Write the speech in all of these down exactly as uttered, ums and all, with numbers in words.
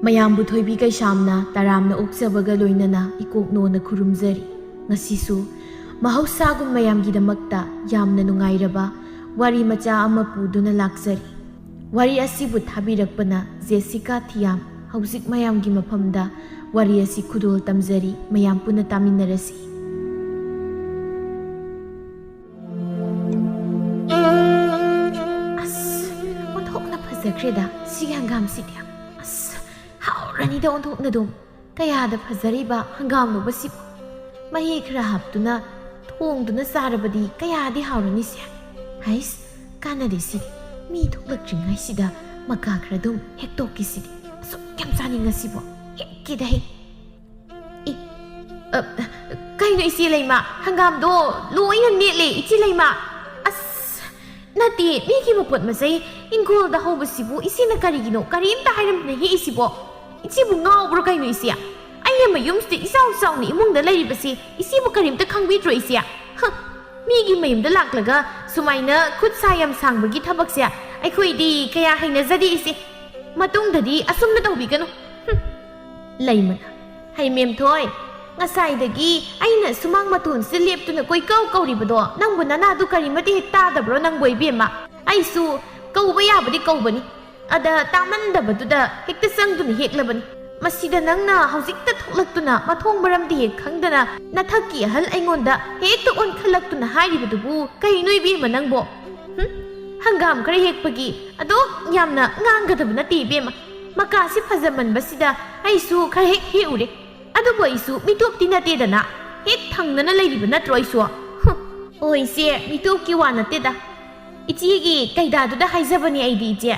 ꯃꯌꯥꯝꯕꯨ ꯊꯣꯏꯕꯤ ꯀꯩꯁꯥꯝꯅ ꯇꯔꯥꯝꯅ ꯑꯣꯛꯆꯕꯒ ꯂꯣꯏꯅꯅ ꯏꯀꯣꯛꯅꯣꯅ ꯈꯨꯔꯨꯝꯖꯔꯤ꯫ ꯉꯁꯤꯁꯨ ꯃꯍꯧꯁꯥꯒꯨꯝ ꯃꯌꯥꯝꯒꯤꯗꯃꯛꯇ ꯌꯥꯝꯅ ꯅꯨꯡꯉꯥꯏꯔꯕ ꯋꯥꯔꯤ ꯃꯆꯥ ꯑꯃ ꯄꯨꯗꯨꯅ ꯂꯥꯛꯆꯔꯤ꯫ ꯋꯥꯔꯤ ꯑꯁꯤꯕꯨ ꯊꯥꯕꯤꯔꯛꯄꯅ ꯖꯦꯁꯤꯀꯥ ꯊꯤꯌꯥꯝ꯫ ꯍꯧꯖꯤꯛ ꯃꯌꯥꯝꯒꯤ ꯃꯐꯝꯗ ꯋꯥꯔꯤ ꯑꯁꯤ ꯈꯨꯗꯣꯜ ꯇꯝꯖꯔꯤ, ꯃꯌꯥꯝ ꯄꯨꯟꯅ ꯇꯥꯃꯤꯟꯅꯔꯁꯤ꯫ ꯑꯁ, ꯑꯣꯟꯊꯣꯛꯅ ꯐꯖꯈ꯭ꯔꯦꯗ ꯁꯤꯒꯤ ꯍꯪꯒꯥꯝꯁꯤꯗꯤ꯫ ꯑꯁ, ꯍꯥꯎꯔꯅꯤꯗ ꯑꯣꯟꯊꯣꯛꯅ ꯑꯗꯨꯝ꯫ ꯀꯌꯥꯗ ꯐꯖꯔꯤꯕ ꯍꯪꯒꯥꯝꯅꯣꯕ ꯁꯤꯕꯨ? ꯃꯍꯤ ꯈꯔ ꯍꯥꯞꯇꯨꯅ ꯊꯣꯡꯗꯨꯅ ꯆꯥꯔꯕꯗꯤ ꯀꯌꯥꯗꯤ ꯍꯥꯎꯔꯅꯤꯁꯦ꯫ ꯍꯩꯁ, ꯀꯥꯟꯅꯗꯦ ꯁꯤꯗꯤ꯫ ꯃꯤ ꯊꯣꯛꯂꯛꯇ꯭ꯔꯤꯉꯩꯁꯤꯗ ꯃꯀꯥ ꯈꯔ ꯑꯗꯨꯝ ꯍꯦꯛꯇꯣꯛꯀꯦ ꯁꯤꯗꯤ꯫ ꯑꯁꯨꯛ ꯌꯥꯝ ꯆꯥꯅꯤꯡꯉꯁꯤꯕꯣ꯫ ꯍꯦꯛꯀꯦꯗ ꯍꯦꯛ꯫ ꯏ, ꯑ, ꯀꯩꯅꯣ ꯏꯆꯦ ꯂꯩꯃ? ꯍꯪꯒꯥꯝꯗꯣ ꯂꯣꯏꯅ ꯅꯦꯠꯂꯦ ꯏꯆꯦ ꯂꯩꯃ꯫ ꯑꯁ, ꯅꯠꯇꯦ, ꯃꯤꯒꯤ ꯃꯄꯣꯠ ꯃꯆꯩ ꯏꯪꯈꯣꯜꯗ ꯍꯧꯕꯁꯤꯕꯨ ꯏꯆꯦꯅ ꯀꯔꯤꯒꯤꯅꯣ ꯀꯔꯤꯝꯇ ꯍꯥꯏꯔꯝꯗꯅ ꯍꯦꯛꯏꯁꯤꯕꯣ? ꯏꯆꯦꯕꯨ ꯉꯥꯎꯕ꯭ꯔꯣ ꯀꯩꯅꯣ ꯏꯆꯦ? ꯑꯩꯅ ꯃꯌꯨꯝꯁꯤꯗ ꯏꯆꯥꯎ ꯆꯥꯎꯅ ꯏꯃꯨꯡꯗ ꯂꯩꯔꯤꯕꯁꯤ ꯏꯆꯦꯕꯨ ꯀꯔꯤꯝꯇ ꯈꯪꯕꯤꯗ꯭ꯔꯣ ꯏꯆꯦ? ꯍ, ꯃꯤꯒꯤ ꯃꯌꯨꯝꯗ ꯂꯥꯛꯂꯒ ꯁꯨꯃꯥꯏꯅ ꯈꯨꯠ ꯁꯥ ꯌꯥꯝ ꯁꯥꯡꯕꯒꯤ ꯊꯕꯛꯁꯦ ꯑꯩꯈꯣꯏꯗꯤ ꯀꯌꯥ ꯍꯩꯅꯖꯗꯦ ꯏꯆꯦ꯫ ꯃꯇꯨꯡꯗꯗꯤ ꯑꯁꯨꯝꯅ ꯇꯧꯕꯤꯒꯅꯨ꯫ ꯍꯨꯝ꯫ ꯂꯩꯃꯅ, "ꯍꯩ ꯃꯦꯝꯊꯣꯏ, ꯉꯁꯥꯏꯗꯒꯤ ꯑꯩꯅ ꯁꯨꯃꯥꯡ ꯃꯇꯣꯟꯁꯤꯗ ꯂꯦꯞꯇꯨꯅ ꯀꯣꯏꯀꯧ ꯀꯧꯔꯤꯕꯗꯣ ꯅꯪꯕꯨ ꯅꯅꯥꯗꯨ ꯀꯔꯤꯃꯠꯇ ꯍꯦꯛ ꯇꯥꯗꯕ꯭ꯔꯣ ꯅꯪꯕꯨ ꯏꯕꯦꯝꯃ? ꯑꯩꯁꯨ ꯀꯧꯕ ꯌꯥꯕꯗꯤ ꯀꯧꯕꯅꯤ, ꯑꯗ ꯇꯥꯃꯟꯗꯕꯗꯨꯗ ꯍꯦꯛꯇ ꯆꯪꯗꯨꯅ ꯍꯦꯛꯂꯕꯅꯤ꯫ ꯃꯁꯤꯗ ꯅꯪꯅ ꯍꯧꯖꯤꯛꯇ ꯊꯣꯛꯂꯛꯇꯨꯅ ꯃꯊꯣꯡ ꯃꯔꯝꯗꯤ ꯍꯦꯛ ꯈꯪꯗꯅ ꯅꯊꯛꯀꯤ ꯑꯍꯜ ꯑꯩꯉꯣꯟꯗ ꯍꯦꯛꯇ ꯑꯣꯟꯈꯠꯂꯛꯇꯨꯅ ꯍꯥꯏꯔꯤꯕꯗꯨꯕꯨ ꯀꯩꯅꯣ ꯏꯕꯦꯝꯃ ꯅꯪꯕꯣ? ꯍꯨꯝ? ꯍꯪꯒꯥꯝ ꯈꯔ ꯍꯦꯛꯄꯒꯤ ꯑꯗꯨꯛ ꯌꯥꯝꯅ ꯉꯥꯡꯒꯗꯕ ꯅꯠꯇꯦ ꯏꯕꯦꯝꯃ꯫ ꯃꯀꯥꯁꯤ ꯐꯖꯃꯟꯕꯁꯤꯗ ꯑꯩꯁꯨ ꯈꯔ ꯍꯦꯛ ꯍꯦꯛꯎꯔꯦ꯫ ꯑꯗꯨꯕꯨ ꯑꯩꯁꯨ ꯃꯤꯇꯣꯞꯇꯤ ꯅꯠꯇꯦꯗꯅ, ꯍꯦꯛ ꯊꯪꯅꯅ ꯂꯩꯔꯤꯕ ꯅꯠꯇ꯭ꯔꯣ ꯑꯩꯁꯨ? ꯍꯨꯝ, ꯑꯣ ꯏꯆꯦ, ꯃꯤꯇꯣꯞꯀꯤ ꯋꯥ ꯅꯠꯇꯦꯗ꯫ ꯏꯆꯦꯒꯤ ꯀꯩꯗꯥꯗꯨꯗ ꯍꯥꯏꯖꯕꯅꯦ ꯑꯩꯗꯤ ꯏꯆꯦ꯫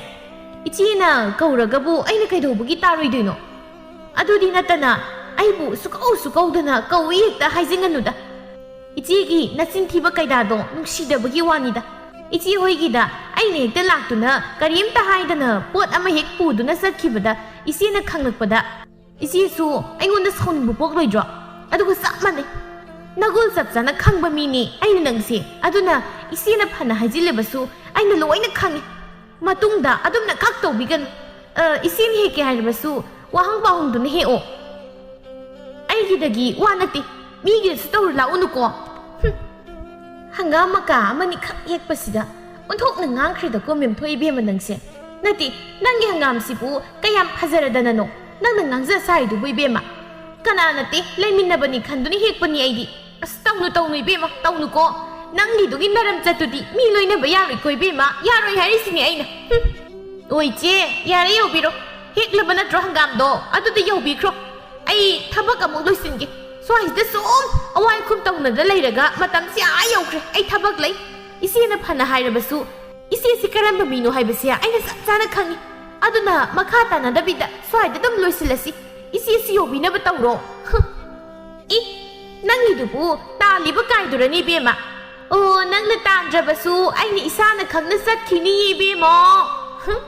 ꯏꯆꯦꯅ ꯀꯧꯔꯒꯕꯨ ꯑꯩꯅ ꯀꯩꯗꯧꯕꯒꯤ ꯇꯥꯔꯣꯏꯗꯣꯏꯅꯣ? ꯑꯗꯨꯗꯤ ꯅꯠꯇꯅ ꯑꯩꯕꯨ ꯁꯨꯀꯧ ꯁꯨꯀꯧꯗꯅ ꯀꯧꯏ ꯍꯦꯛꯇ ꯍꯥꯏꯖꯤꯟꯒꯅꯨꯗ꯫ ꯏꯆꯦꯒꯤ ꯅꯆꯤꯟ ꯊꯤꯕ ꯀꯩꯗꯥꯗꯣ ꯅꯨꯡꯁꯤꯗꯕꯒꯤ ꯋꯥꯅꯤꯗ꯫ ꯏꯆꯦ ꯍꯣꯏꯒꯤꯗ ꯑꯩꯅ ꯍꯦꯛꯇ ꯂꯥꯛꯇꯨꯅ ꯀꯔꯤꯝꯇ ꯍꯥꯏꯗꯅ ꯄꯣꯠ ꯑꯃ ꯍꯦꯛ ꯄꯨꯗꯨꯅ ꯆꯠꯈꯤꯕꯗ ꯏꯆꯦꯅ ꯈꯪꯂꯛꯄꯗ ꯏꯆꯦꯁꯨ ꯑꯩꯉꯣꯟꯗ ꯁꯥꯎꯅꯤꯡꯕ ꯄꯣꯛꯂꯣꯏꯗ꯭ꯔꯣ? ꯑꯗꯨꯒ ꯆꯞ ꯃꯥꯟꯅꯩ꯫ ꯅꯒꯨꯜ ꯆꯞ ꯆꯥꯅ ꯈꯪꯕ ꯃꯤꯅꯤ ꯑꯩꯅ ꯅꯪꯁꯦ꯫ ꯑꯗꯨꯅ ꯏꯆꯦꯅ ꯐꯅ ꯍꯥꯏꯖꯤꯜꯂꯕꯁꯨ ꯑꯩꯅ ꯂꯣꯏꯅ ꯈꯪꯉꯤ꯫ ꯃꯇꯨꯡꯗ ꯑꯗꯨꯝꯅ ꯈꯛ ꯇꯧꯕꯤꯒꯅꯨ꯫ ꯑ, ꯏꯆꯦꯅ ꯍꯦꯛꯀꯦ ꯍꯥꯏꯔꯕꯁꯨ ꯋꯥꯍꯪ ꯄꯥꯎꯍꯪꯗꯨꯅ ꯍꯦꯛꯑꯣ꯫ ꯑꯩꯒꯤꯗꯒꯤ ꯋꯥ ꯅꯠꯇꯦ, ꯃꯤꯒꯤꯗꯁꯨ ꯇꯧꯔꯨ ꯂꯥꯛꯎꯅꯨꯀꯣ꯫ ꯍꯨꯝ꯫ ꯍꯪꯒꯥꯝ ꯃꯀꯥ ꯑꯃꯅꯤꯈꯛ ꯍꯦꯛꯄꯁꯤꯗ ꯑꯣꯟꯊꯣꯛꯅ ꯉꯥꯡꯈ꯭ꯔꯦꯗꯀꯣ, ꯃꯦꯝꯊꯣꯏ ꯏꯕꯦꯝꯃ ꯅꯪꯁꯦ꯫ ꯅꯠꯇꯦ, ꯅꯪꯒꯤ ꯍꯪꯒꯥꯝꯁꯤꯕꯨ ꯀꯌꯥꯝ ꯐꯖꯔꯗꯅꯅꯣ ꯅꯪꯅ ꯉꯥꯡꯖ ꯁꯥꯔꯤꯗꯨꯕꯨ ꯏꯕꯦꯝꯃ? ꯀꯅꯥ ꯅꯠꯇꯦ, ꯂꯩꯃꯤꯟꯅꯕꯅꯤ ꯈꯟꯗꯨꯅ ꯍꯦꯛꯄꯅꯤ ꯑꯩꯗꯤ꯫ ꯑꯁ, ꯇꯧꯅꯨ, ꯇꯧꯅꯨ ꯏꯕꯦꯝꯃ, ꯇꯧꯅꯨꯀꯣ꯫ ꯅꯪꯒꯤꯗꯨꯒꯤ ꯅꯔꯝ ꯆꯠꯇꯨꯗꯤ ꯃꯤ ꯂꯣꯏꯅꯕ ꯌꯥꯔꯣꯏꯀꯣ ꯏꯕꯦꯝꯃ, ꯌꯥꯔꯣꯏ ꯍꯥꯏꯔꯤꯁꯤꯅꯤ ꯑꯩꯅ꯫ ꯍꯨꯝ꯫ ꯑꯣ ꯏꯆꯦ, ꯌꯥꯔꯦ, ꯌꯧꯕꯤꯔꯣ꯫ ꯍꯦꯛꯂꯕ ꯅꯠꯇ꯭ꯔꯣ ꯍꯪꯒꯥꯝꯗꯣ? ꯑꯗꯨꯗꯤ ꯌꯧꯕꯤꯈ꯭ꯔꯣ꯫ ꯑꯩ ꯊꯕꯛ ꯑꯃꯨꯛ ꯂꯣꯏꯁꯤꯟꯒꯦ꯫ ꯁ꯭ꯋꯥꯏꯁꯤꯗ ꯁꯨꯝ ꯑꯋꯥꯏ ꯈꯨꯝ ꯇꯧꯅꯗ ꯂꯩꯔꯒ ꯃꯇꯝꯁꯤ ꯑꯥ ꯌꯧꯈ꯭ꯔꯦ꯫ ꯑꯩ ꯊꯕꯛ ꯂꯩ꯫ ꯏꯆꯦꯅ ꯐꯅ ꯍꯥꯏꯔꯕꯁꯨ, ꯏꯆꯦꯁꯤ ꯀꯔꯝꯕ ꯃꯤꯅꯣ ꯍꯥꯏꯕꯁꯦ ꯑꯩꯅ ꯆꯞ ꯆꯥꯅ ꯈꯪꯉꯤ꯫ ꯑꯗꯨꯅ ꯃꯈꯥ ꯇꯥꯅꯗꯕꯤꯗ ꯁ꯭ꯋꯥꯏꯗ ꯑꯗꯨꯝ ꯂꯣꯏꯁꯤꯜꯂꯁꯤ꯫ ꯏꯆꯦꯁꯤ ꯌꯧꯕꯤꯅꯕ ꯇꯧꯔꯣ꯫ ꯍꯨꯝ꯫ ꯏ, ꯅꯪꯒꯤꯗꯨꯕꯨ ꯇꯥꯜꯂꯤꯕ ꯀꯥꯏꯗꯨꯔꯅꯤ ꯏꯕꯦꯝꯃ? ꯑꯣ, ꯅꯪꯅ ꯇꯥꯟꯗ꯭ꯔꯕꯁꯨ ꯑꯩꯅ ꯏꯁꯥꯅ ꯈꯪꯅ ꯆꯠꯈꯤꯅꯤ ꯏꯕꯦꯝꯃꯣ꯫ ꯍꯨꯝ,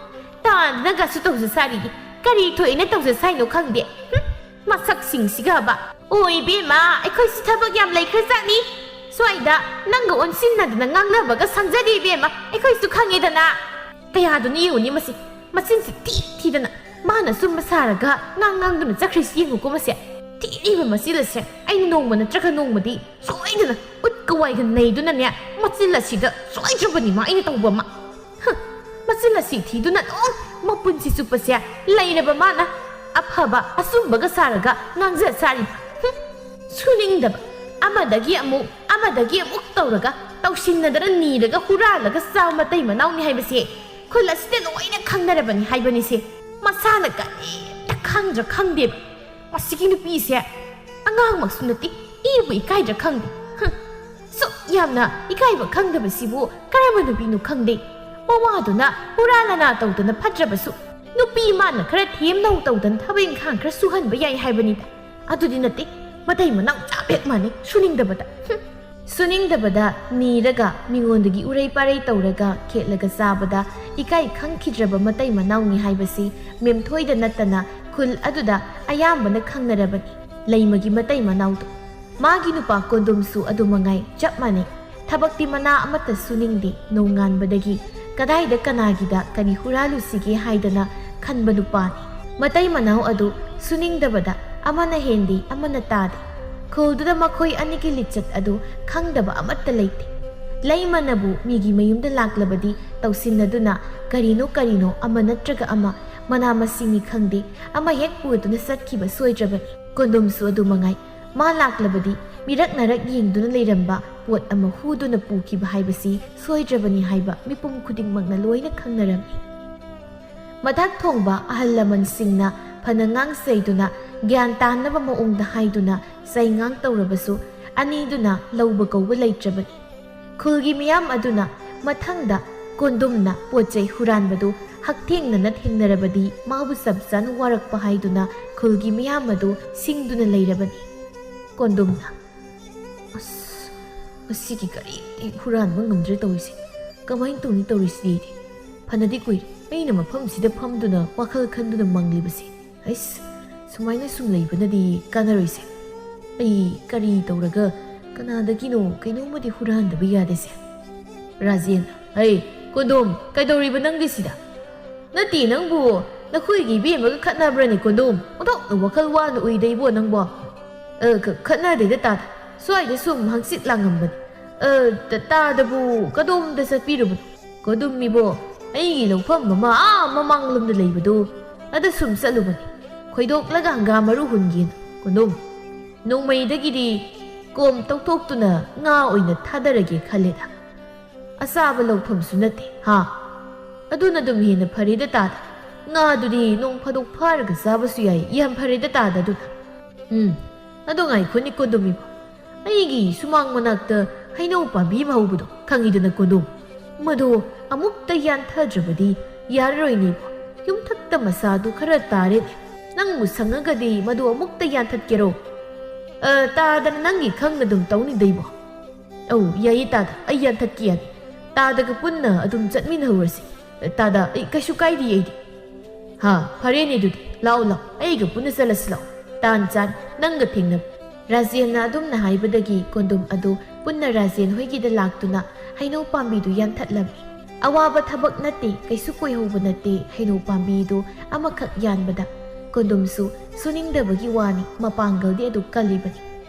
ꯇꯥꯟꯗꯅꯒꯁꯨ ꯇꯧꯖ ꯁꯥꯔꯤꯌꯦ꯫ ꯀꯔꯤ ꯊꯣꯛꯑꯦꯅ ꯇꯧꯖ ꯁꯥꯏꯅꯣ ꯈꯪꯗꯦ꯫ ꯍꯨꯝ, ꯃꯁꯛꯁꯤꯡꯁꯤꯒꯕ꯫ ꯑꯣ ꯏꯕꯦꯝꯃ, ꯑꯩꯈꯣꯏꯁꯨ ꯊꯕꯛ ꯌꯥꯝ ꯂꯩꯈ꯭ꯔꯖꯥꯠꯅꯤ꯫ ꯁ꯭ꯋꯥꯏꯗ ꯅꯪꯒ ꯑꯣꯟꯁꯤꯟꯅꯗꯅ ꯉꯥꯡꯅꯕꯒ ꯁꯪꯖꯗꯦ ꯏꯕꯦꯝꯃ, ꯑꯩꯈꯣꯏꯁꯨ ꯈꯪꯉꯦꯗꯅ꯫ ꯀꯌꯥꯗꯨꯅ ꯌꯦꯡꯉꯨꯅꯤ ꯃꯁꯤ, ꯃꯆꯤꯟꯁꯤ ꯊꯤ ꯊꯤꯗꯅ ꯃꯥꯅ ꯑꯆꯨꯝꯕ ꯁꯥꯔꯒ ꯉꯥꯡ ꯉꯥꯡꯗꯨꯅ ꯆꯠꯈ꯭ꯔꯤꯁꯤ ꯌꯦꯡꯉꯨꯀꯣ ꯃꯁꯦ꯫ ꯊꯤꯔꯤꯕ ꯃꯆꯤꯜ ꯑꯁꯦ ꯑꯩꯅ ꯅꯣꯡꯃ ꯅꯠꯇ꯭ꯔꯒ ꯅꯣꯡꯃꯗꯤ ꯁꯣꯏꯗꯅ ꯎꯠꯀ ꯋꯥꯏꯒ ꯅꯩꯗꯨꯅꯅꯦ, ꯃꯆꯤꯜ ꯑꯁꯤꯗ ꯁꯣꯏꯗ꯭ꯔꯕꯅꯤ ꯃꯥ ꯑꯩꯅ ꯇꯧꯕ ꯑꯃ꯫ ꯍ, ꯃꯆꯤꯜ ꯑꯁꯤ ꯊꯤꯗꯨꯅ ꯑꯗꯨꯝ ꯃꯄꯨꯟꯁꯤ ꯆꯨꯞꯄꯁꯦ ꯂꯩꯔꯕ ꯃꯥꯅ ꯑꯐꯕ ꯑꯆꯨꯝꯕꯒ ꯁꯥꯔꯒ ꯉꯥꯡꯖ ꯁꯥꯔꯤ꯫ ꯍꯨꯝ, ꯁꯨꯅꯤꯡꯗꯕ꯫ ꯑꯃꯗꯒꯤ ꯑꯃꯨꯛ, ꯑꯃꯗꯒꯤ ꯑꯃꯨꯛ ꯇꯧꯔꯒ, ꯇꯧꯁꯤꯟꯅꯗꯅ ꯅꯤꯔꯒ ꯍꯨꯔꯥꯜꯂꯒ ꯆꯥꯕ ꯃꯇꯩ ꯃꯅꯥꯎꯅꯤ ꯍꯥꯏꯕꯁꯦ ꯈꯨꯜ ꯑꯁꯤꯗ ꯂꯣꯏꯅ ꯈꯪꯅꯔꯕꯅꯤ ꯍꯥꯏꯕꯅꯤꯁꯦ꯫ ꯃꯁꯥꯅ ꯀꯔꯤꯝꯇ ꯈꯪꯗ꯭ꯔꯥ ꯈꯪꯗꯦꯕ꯫ ꯃꯁꯤꯒꯤ ꯅꯨꯄꯤꯁꯦ ꯑꯉꯥꯡꯃꯛꯁꯨ ꯅꯠꯇꯦ, ꯏꯕꯨ ꯏꯀꯥꯏꯗ꯭ꯔꯥ ꯈꯪꯗꯦ꯫ ꯍꯨꯝ꯫ ꯁꯨꯛ ꯌꯥꯝꯅ ꯏꯀꯥꯏꯕ ꯈꯪꯗꯕꯁꯤꯕꯨ ꯀꯔꯝꯕ ꯅꯨꯄꯤꯅꯣ ꯈꯪꯗꯦ꯫ ꯃꯋꯥꯗꯨꯅ ꯍꯨꯔꯥ ꯂꯅꯥ ꯇꯧꯗꯅ ꯐꯠꯇ꯭ꯔꯕꯁꯨ, ꯅꯨꯄꯤ ꯃꯥꯅ ꯈꯔ ꯊꯦꯝꯅꯧ ꯇꯧꯗꯅ ꯊꯕꯛ ꯏꯪꯈꯥꯡ ꯈꯔ ꯁꯨꯍꯟꯕ ꯌꯥꯏ ꯍꯥꯏꯕꯅꯤꯗ꯫ ꯑꯗꯨꯗꯤ ꯅꯠꯇꯦ, ꯃꯇꯩ ꯃꯅꯥꯎ ꯆꯞ ꯍꯦꯛ ꯃꯥꯟꯅꯩ ꯁꯨꯅꯤꯡꯗꯕꯗ꯫ ꯍꯨꯝ꯫ ꯁꯨꯅꯤꯡꯗꯕꯗ ꯅꯤꯔꯒ, ꯃꯤꯉꯣꯟꯗꯒꯤ ꯎꯔꯩ ꯄꯥꯔꯩ ꯇꯧꯔꯒ, ꯈꯦꯠꯂꯒ ꯆꯥꯕꯗ ꯏꯀꯥꯏ ꯈꯪꯈꯤꯗ꯭ꯔꯕ ꯃꯇꯩ ꯃꯅꯥꯎꯅꯤ ꯍꯥꯏꯕꯁꯤ ꯃꯦꯝꯊꯣꯏꯗ ꯅꯠꯇꯅ ꯈꯨꯜ ꯑꯗꯨꯗ ꯑꯌꯥꯝꯕꯅ ꯈꯪꯅꯔꯕꯅꯤ꯫ ꯂꯩꯃꯒꯤ ꯃꯇꯩ ꯃꯅꯥꯎꯗꯣ꯫ ꯃꯥꯒꯤ ꯅꯨꯄꯥ ꯀꯣꯟꯗꯣꯝꯁꯨ ꯑꯗꯨ ꯃꯉꯥꯏ, ꯆꯞ ꯃꯥꯟꯅꯩ꯫ ꯊꯕꯛꯇꯤ ꯃꯅꯥ ꯑꯃꯠꯇ ꯁꯨꯅꯤꯡꯗꯦ, ꯅꯣꯡꯉꯥꯟꯕꯗꯒꯤ ꯀꯗꯥꯏꯗ ꯀꯅꯥꯒꯤꯗ ꯀꯔꯤ ꯍꯨꯔꯥꯜꯂꯨꯁꯤꯒꯦ ꯍꯥꯏꯗꯅ ꯈꯟꯕ ꯅꯨꯄꯥꯅꯤ꯫ ꯃꯇꯩ ꯃꯅꯥꯎ ꯑꯗꯨ ꯁꯨꯅꯤꯡꯗꯕꯗ ꯑꯃꯅ ꯍꯦꯟꯗꯦ, ꯑꯃꯅ ꯇꯥꯗꯦ꯫ ꯈꯨꯜꯗꯨꯗ ꯃꯈꯣꯏ ꯑꯅꯤꯒꯤ ꯂꯤꯆꯠ ꯑꯗꯨ ꯈꯪꯗꯕ ꯑꯃꯠꯇ ꯂꯩꯇꯦ꯫ ꯂꯩꯃꯅꯕꯨ ꯃꯤꯒꯤ ꯃꯌꯨꯝꯗ ꯂꯥꯛꯂꯕꯗꯤ ꯇꯧꯁꯤꯟꯅꯗꯨꯅ ꯀꯔꯤꯅꯣ ꯀꯔꯤꯅꯣ ꯑꯃ ꯅꯠꯇ꯭ꯔꯒ ꯑꯃ, ꯃꯅꯥ ꯃꯁꯤꯡꯅꯤ ꯈꯪꯗꯦ, ꯑꯃ ꯍꯦꯛ ꯄꯨꯗꯨꯅ ꯆꯠꯈꯤꯕ ꯁꯣꯏꯗ꯭ꯔꯕꯅꯤ꯫ ꯀꯣꯟꯗꯨꯝꯁꯨ ꯑꯗꯨ ꯃꯉꯥꯏ꯫ ꯃꯥ ꯂꯥꯛꯂꯕꯗꯤ ꯃꯤꯔꯛ ꯅꯔꯛ ꯌꯦꯡꯗꯨꯅ ꯂꯩꯔꯝꯕ ꯄꯣꯠ ꯑꯃ ꯍꯨꯗꯨꯅ ꯄꯨꯈꯤꯕ ꯍꯥꯏꯕꯁꯤ ꯁꯣꯏꯗ꯭ꯔꯕꯅꯤ ꯍꯥꯏꯕ ꯃꯤꯄꯨꯝ ꯈꯨꯗꯤꯡꯃꯛꯅ ꯂꯣꯏꯅ ꯈꯪꯅꯔꯝꯃꯤ꯫ ꯃꯊꯛ ꯊꯣꯡꯕ ꯑꯍꯜ ꯂꯃꯟꯁꯤꯡꯅ ꯐꯅ ꯉꯥꯡ ꯁꯩꯗꯨꯅ, ꯒ꯭ꯌꯥꯟ ꯇꯥꯅꯕ ꯃꯑꯣꯡꯗ ꯍꯥꯏꯗꯨꯅ ꯆꯩꯉꯥꯡ ꯇꯧꯔꯕꯁꯨ ꯑꯅꯤꯗꯨꯅ ꯂꯧꯕ ꯀꯧꯕ ꯂꯩꯇ꯭ꯔꯕꯅꯤ꯫ ꯈꯨꯜꯒꯤ ꯃꯤꯌꯥꯝ ꯑꯗꯨꯅ ꯃꯊꯪꯗ ꯀꯣꯟꯗꯨꯝꯅ ꯄꯣꯠ ꯆꯩ ꯍꯨꯔꯥꯟꯕꯗꯨ ꯍꯛꯊꯦꯡꯅꯅ ꯊꯦꯡꯅꯔꯕꯗꯤ ꯃꯥꯕꯨ ꯆꯞ ꯆꯥꯅ ꯋꯥꯔꯛꯄ ꯍꯥꯏꯗꯨꯅ ꯈꯨꯜꯒꯤ ꯃꯤꯌꯥꯝ ꯑꯗꯨ ꯁꯤꯡꯗꯨꯅ ꯂꯩꯔꯕꯅꯤ꯫ ꯀꯣꯟꯗꯨꯝꯅ, "ꯑꯁ, ꯉꯁꯤꯒꯤ ꯀꯔꯤ ꯍꯨꯔꯥꯟꯕ ꯉꯝꯗ꯭ꯔꯦ ꯇꯧꯔꯤꯁꯦ꯫ ꯀꯃꯥꯏꯅ ꯇꯧꯅꯤ ꯇꯧꯔꯤꯁꯤꯗꯤ? ꯐꯅꯗꯤ ꯀꯨꯏꯔꯦ ꯑꯩꯅ ꯃꯐꯝꯁꯤꯗ ꯐꯝꯗꯨꯅ ꯋꯥꯈꯜ ꯈꯟꯗꯨꯅ ꯃꯪꯂꯤꯕꯁꯦ꯫ ꯑꯩꯁ, ꯁꯨꯃꯥꯏꯅ ꯁꯨꯝ ꯂꯩꯕꯅꯗꯤ ꯀꯥꯟꯅꯔꯣꯏꯁꯦ꯫ ꯑꯩ ꯀꯔꯤ ꯇꯧꯔꯒ ꯀꯅꯥꯗꯒꯤꯅꯣ ꯀꯩꯅꯣꯝꯃꯗꯤ ꯍꯨꯔꯥꯟꯗꯕ ꯌꯥꯗꯦꯁꯦ꯫" ꯔꯥꯖꯦꯟ, "ꯍꯩ, ꯀꯣꯟꯗꯣꯝ, ꯀꯩꯗꯧꯔꯤꯕ ꯅꯪꯗꯤ ꯁꯤꯗ?" "ꯅꯠꯇꯦ, ꯅꯪꯕꯨ ꯅꯈꯣꯏꯒꯤ ꯏꯕꯦꯝꯃꯒ ꯈꯠꯅꯕ꯭ꯔꯅꯦ ꯀꯣꯟꯗꯣꯝ? ꯑꯣꯟꯊꯣꯛꯅ ꯋꯥꯈꯜ ꯋꯥꯅ ꯎꯏꯗ ꯏꯕꯣ ꯅꯪꯕꯣ?" "ꯑ, ꯈ-, ꯈꯠꯅꯗꯦꯗ ꯇꯥꯗ꯫ ꯁ꯭ꯋꯥꯏꯗ ꯁꯨꯝ ꯍꯪꯆꯤꯠ ꯂꯥꯡꯉꯝꯕꯅꯤ꯫ ꯑ, ꯇ-, ꯇꯥꯗꯕꯨ ꯀꯗꯣꯝꯗ ꯆꯠꯄꯤꯔꯨꯕꯅꯣ?" "ꯀꯣꯟꯗꯣꯝ ꯏꯕꯣ, ꯑꯩꯒꯤ ꯂꯧꯐꯝ ꯑꯃ ꯑꯥ ꯃꯃꯥꯡꯂꯣꯝꯗ ꯂꯩꯕꯗꯨ ꯑꯗ ꯁꯨꯝ ꯆꯠꯂꯨꯕꯅꯤ꯫ ꯈꯣꯏꯗꯣꯛꯂꯒ ꯍꯪꯒꯥꯝ ꯃꯔꯨ ꯍꯨꯟꯒꯦꯅ꯫ ꯀꯣꯟꯗꯣꯝ, ꯅꯣꯡꯃꯩꯗꯒꯤꯗꯤ ꯀꯣꯝ ꯇꯧꯊꯣꯛꯇꯨꯅ ꯉꯥ ꯑꯣꯏꯅ ꯊꯥꯗꯔꯒꯦ ꯈꯜꯂꯦꯗ꯫ ꯑꯆꯥꯕ ꯂꯧꯐꯝꯁꯨ ꯅꯠꯇꯦ, ꯍꯥ? ꯑꯗꯨꯅ ꯑꯗꯨꯝ ꯍꯦꯟꯅ ꯐꯔꯦꯗ ꯇꯥꯗ꯫ ꯉꯥꯗꯨꯗꯤ ꯅꯣꯡ ꯐꯥꯗꯣꯛ ꯐꯥꯔꯒ ꯆꯥꯕꯁꯨ ꯌꯥꯏ, ꯌꯥꯝ ꯐꯔꯦꯗ ꯇꯥꯗ ꯑꯗꯨꯅ꯫ ꯎꯝ, ꯑꯗꯣ ꯉꯥꯏꯈꯣꯅꯦ ꯀꯣꯟꯗꯣꯝ ꯏꯕꯣ꯫ ꯑꯩꯒꯤ ꯁꯨꯃꯥꯡ ꯃꯅꯥꯛꯇ ꯍꯩꯅꯧ ꯄꯥꯝꯕꯤ ꯑꯃ ꯍꯧꯕꯗꯣ ꯈꯪꯉꯤꯗꯅ ꯀꯣꯟꯗꯣꯝ? ꯃꯗꯨ ꯑꯃꯨꯛꯇ ꯌꯥꯟꯊꯗ꯭ꯔꯕꯗꯤ ꯌꯥꯔꯔꯣꯏꯅꯦ ꯏꯕꯣ꯫ ꯌꯨꯝꯊꯛꯇ ꯃꯁꯥꯗꯨ ꯈꯔ ꯇꯥꯔꯦꯅꯦ꯫ ꯅꯪꯕꯨ ꯁꯪꯉꯒꯗꯤ ꯃꯗꯨ ꯑꯃꯨꯛꯇ ꯌꯥꯟꯊꯠꯀꯦꯔꯣ?" "ꯑ, ꯇꯥꯗꯅ ꯅꯪꯒꯤ ꯈꯪꯅ ꯑꯗꯨꯝ ꯇꯧꯅꯤꯗ ꯏꯕꯣ꯫" "ꯑꯧ, ꯌꯥꯏꯌꯦ ꯇꯥꯗ, ꯑꯩ ꯌꯥꯟꯊꯠꯀꯦ ꯌꯥꯅꯤ꯫ ꯇꯥꯗꯒ ꯄꯨꯟꯅ ꯑꯗꯨꯝ ꯆꯠꯃꯤꯟꯅꯍꯧꯔꯁꯤ꯫ ꯇꯥꯗ, ꯑꯩ ꯀꯩꯁꯨ ꯀꯥꯏꯗꯦ ꯑꯩꯗꯤ꯫" "ꯍꯥ, ꯐꯔꯦꯅꯦ ꯑꯗꯨꯗꯤ꯫ ꯂꯥꯛꯑꯣ, ꯂꯥꯛꯑꯣ, ꯑꯩꯒ ꯄꯨꯟꯅ ꯆꯠꯂꯁꯤ ꯂꯥꯛꯑꯣ꯫ ꯇꯥꯟ ꯆꯥꯅꯤ, ꯅꯪꯒ ꯊꯦꯡꯅꯕ꯫" ꯔꯥꯖꯦꯟꯅ ꯑꯗꯨꯝꯅ ꯍꯥꯏꯕꯗꯒꯤ ꯀꯣꯟꯗꯣꯝ ꯑꯗꯨ ꯄꯨꯟꯅ ꯔꯥꯖꯦꯟ ꯍꯣꯏꯒꯤꯗ ꯂꯥꯛꯇꯨꯅ ꯍꯩꯅꯧ ꯄꯥꯝꯕꯤꯗꯨ ꯌꯥꯟꯊꯠꯂꯝꯃꯤ꯫ ꯑꯋꯥꯕ ꯊꯕꯛ ꯅꯠꯇꯦ, ꯀꯩꯁꯨ ꯀꯨꯏꯍꯧꯕ ꯅꯠꯇꯦ ꯍꯩꯅꯧ ꯄꯥꯝꯕꯤꯗꯨ ꯑꯃꯈꯛ ꯌꯥꯟꯕꯗ꯫ ꯀꯣꯟꯗꯨꯝꯁꯨ ꯁꯨꯅꯤꯡꯗꯕꯒꯤ ꯋꯥꯅꯤ, ꯃꯄꯥꯡꯒꯜꯗꯤ ꯑꯗꯨ ꯀꯜꯂꯤꯕꯅꯤ꯫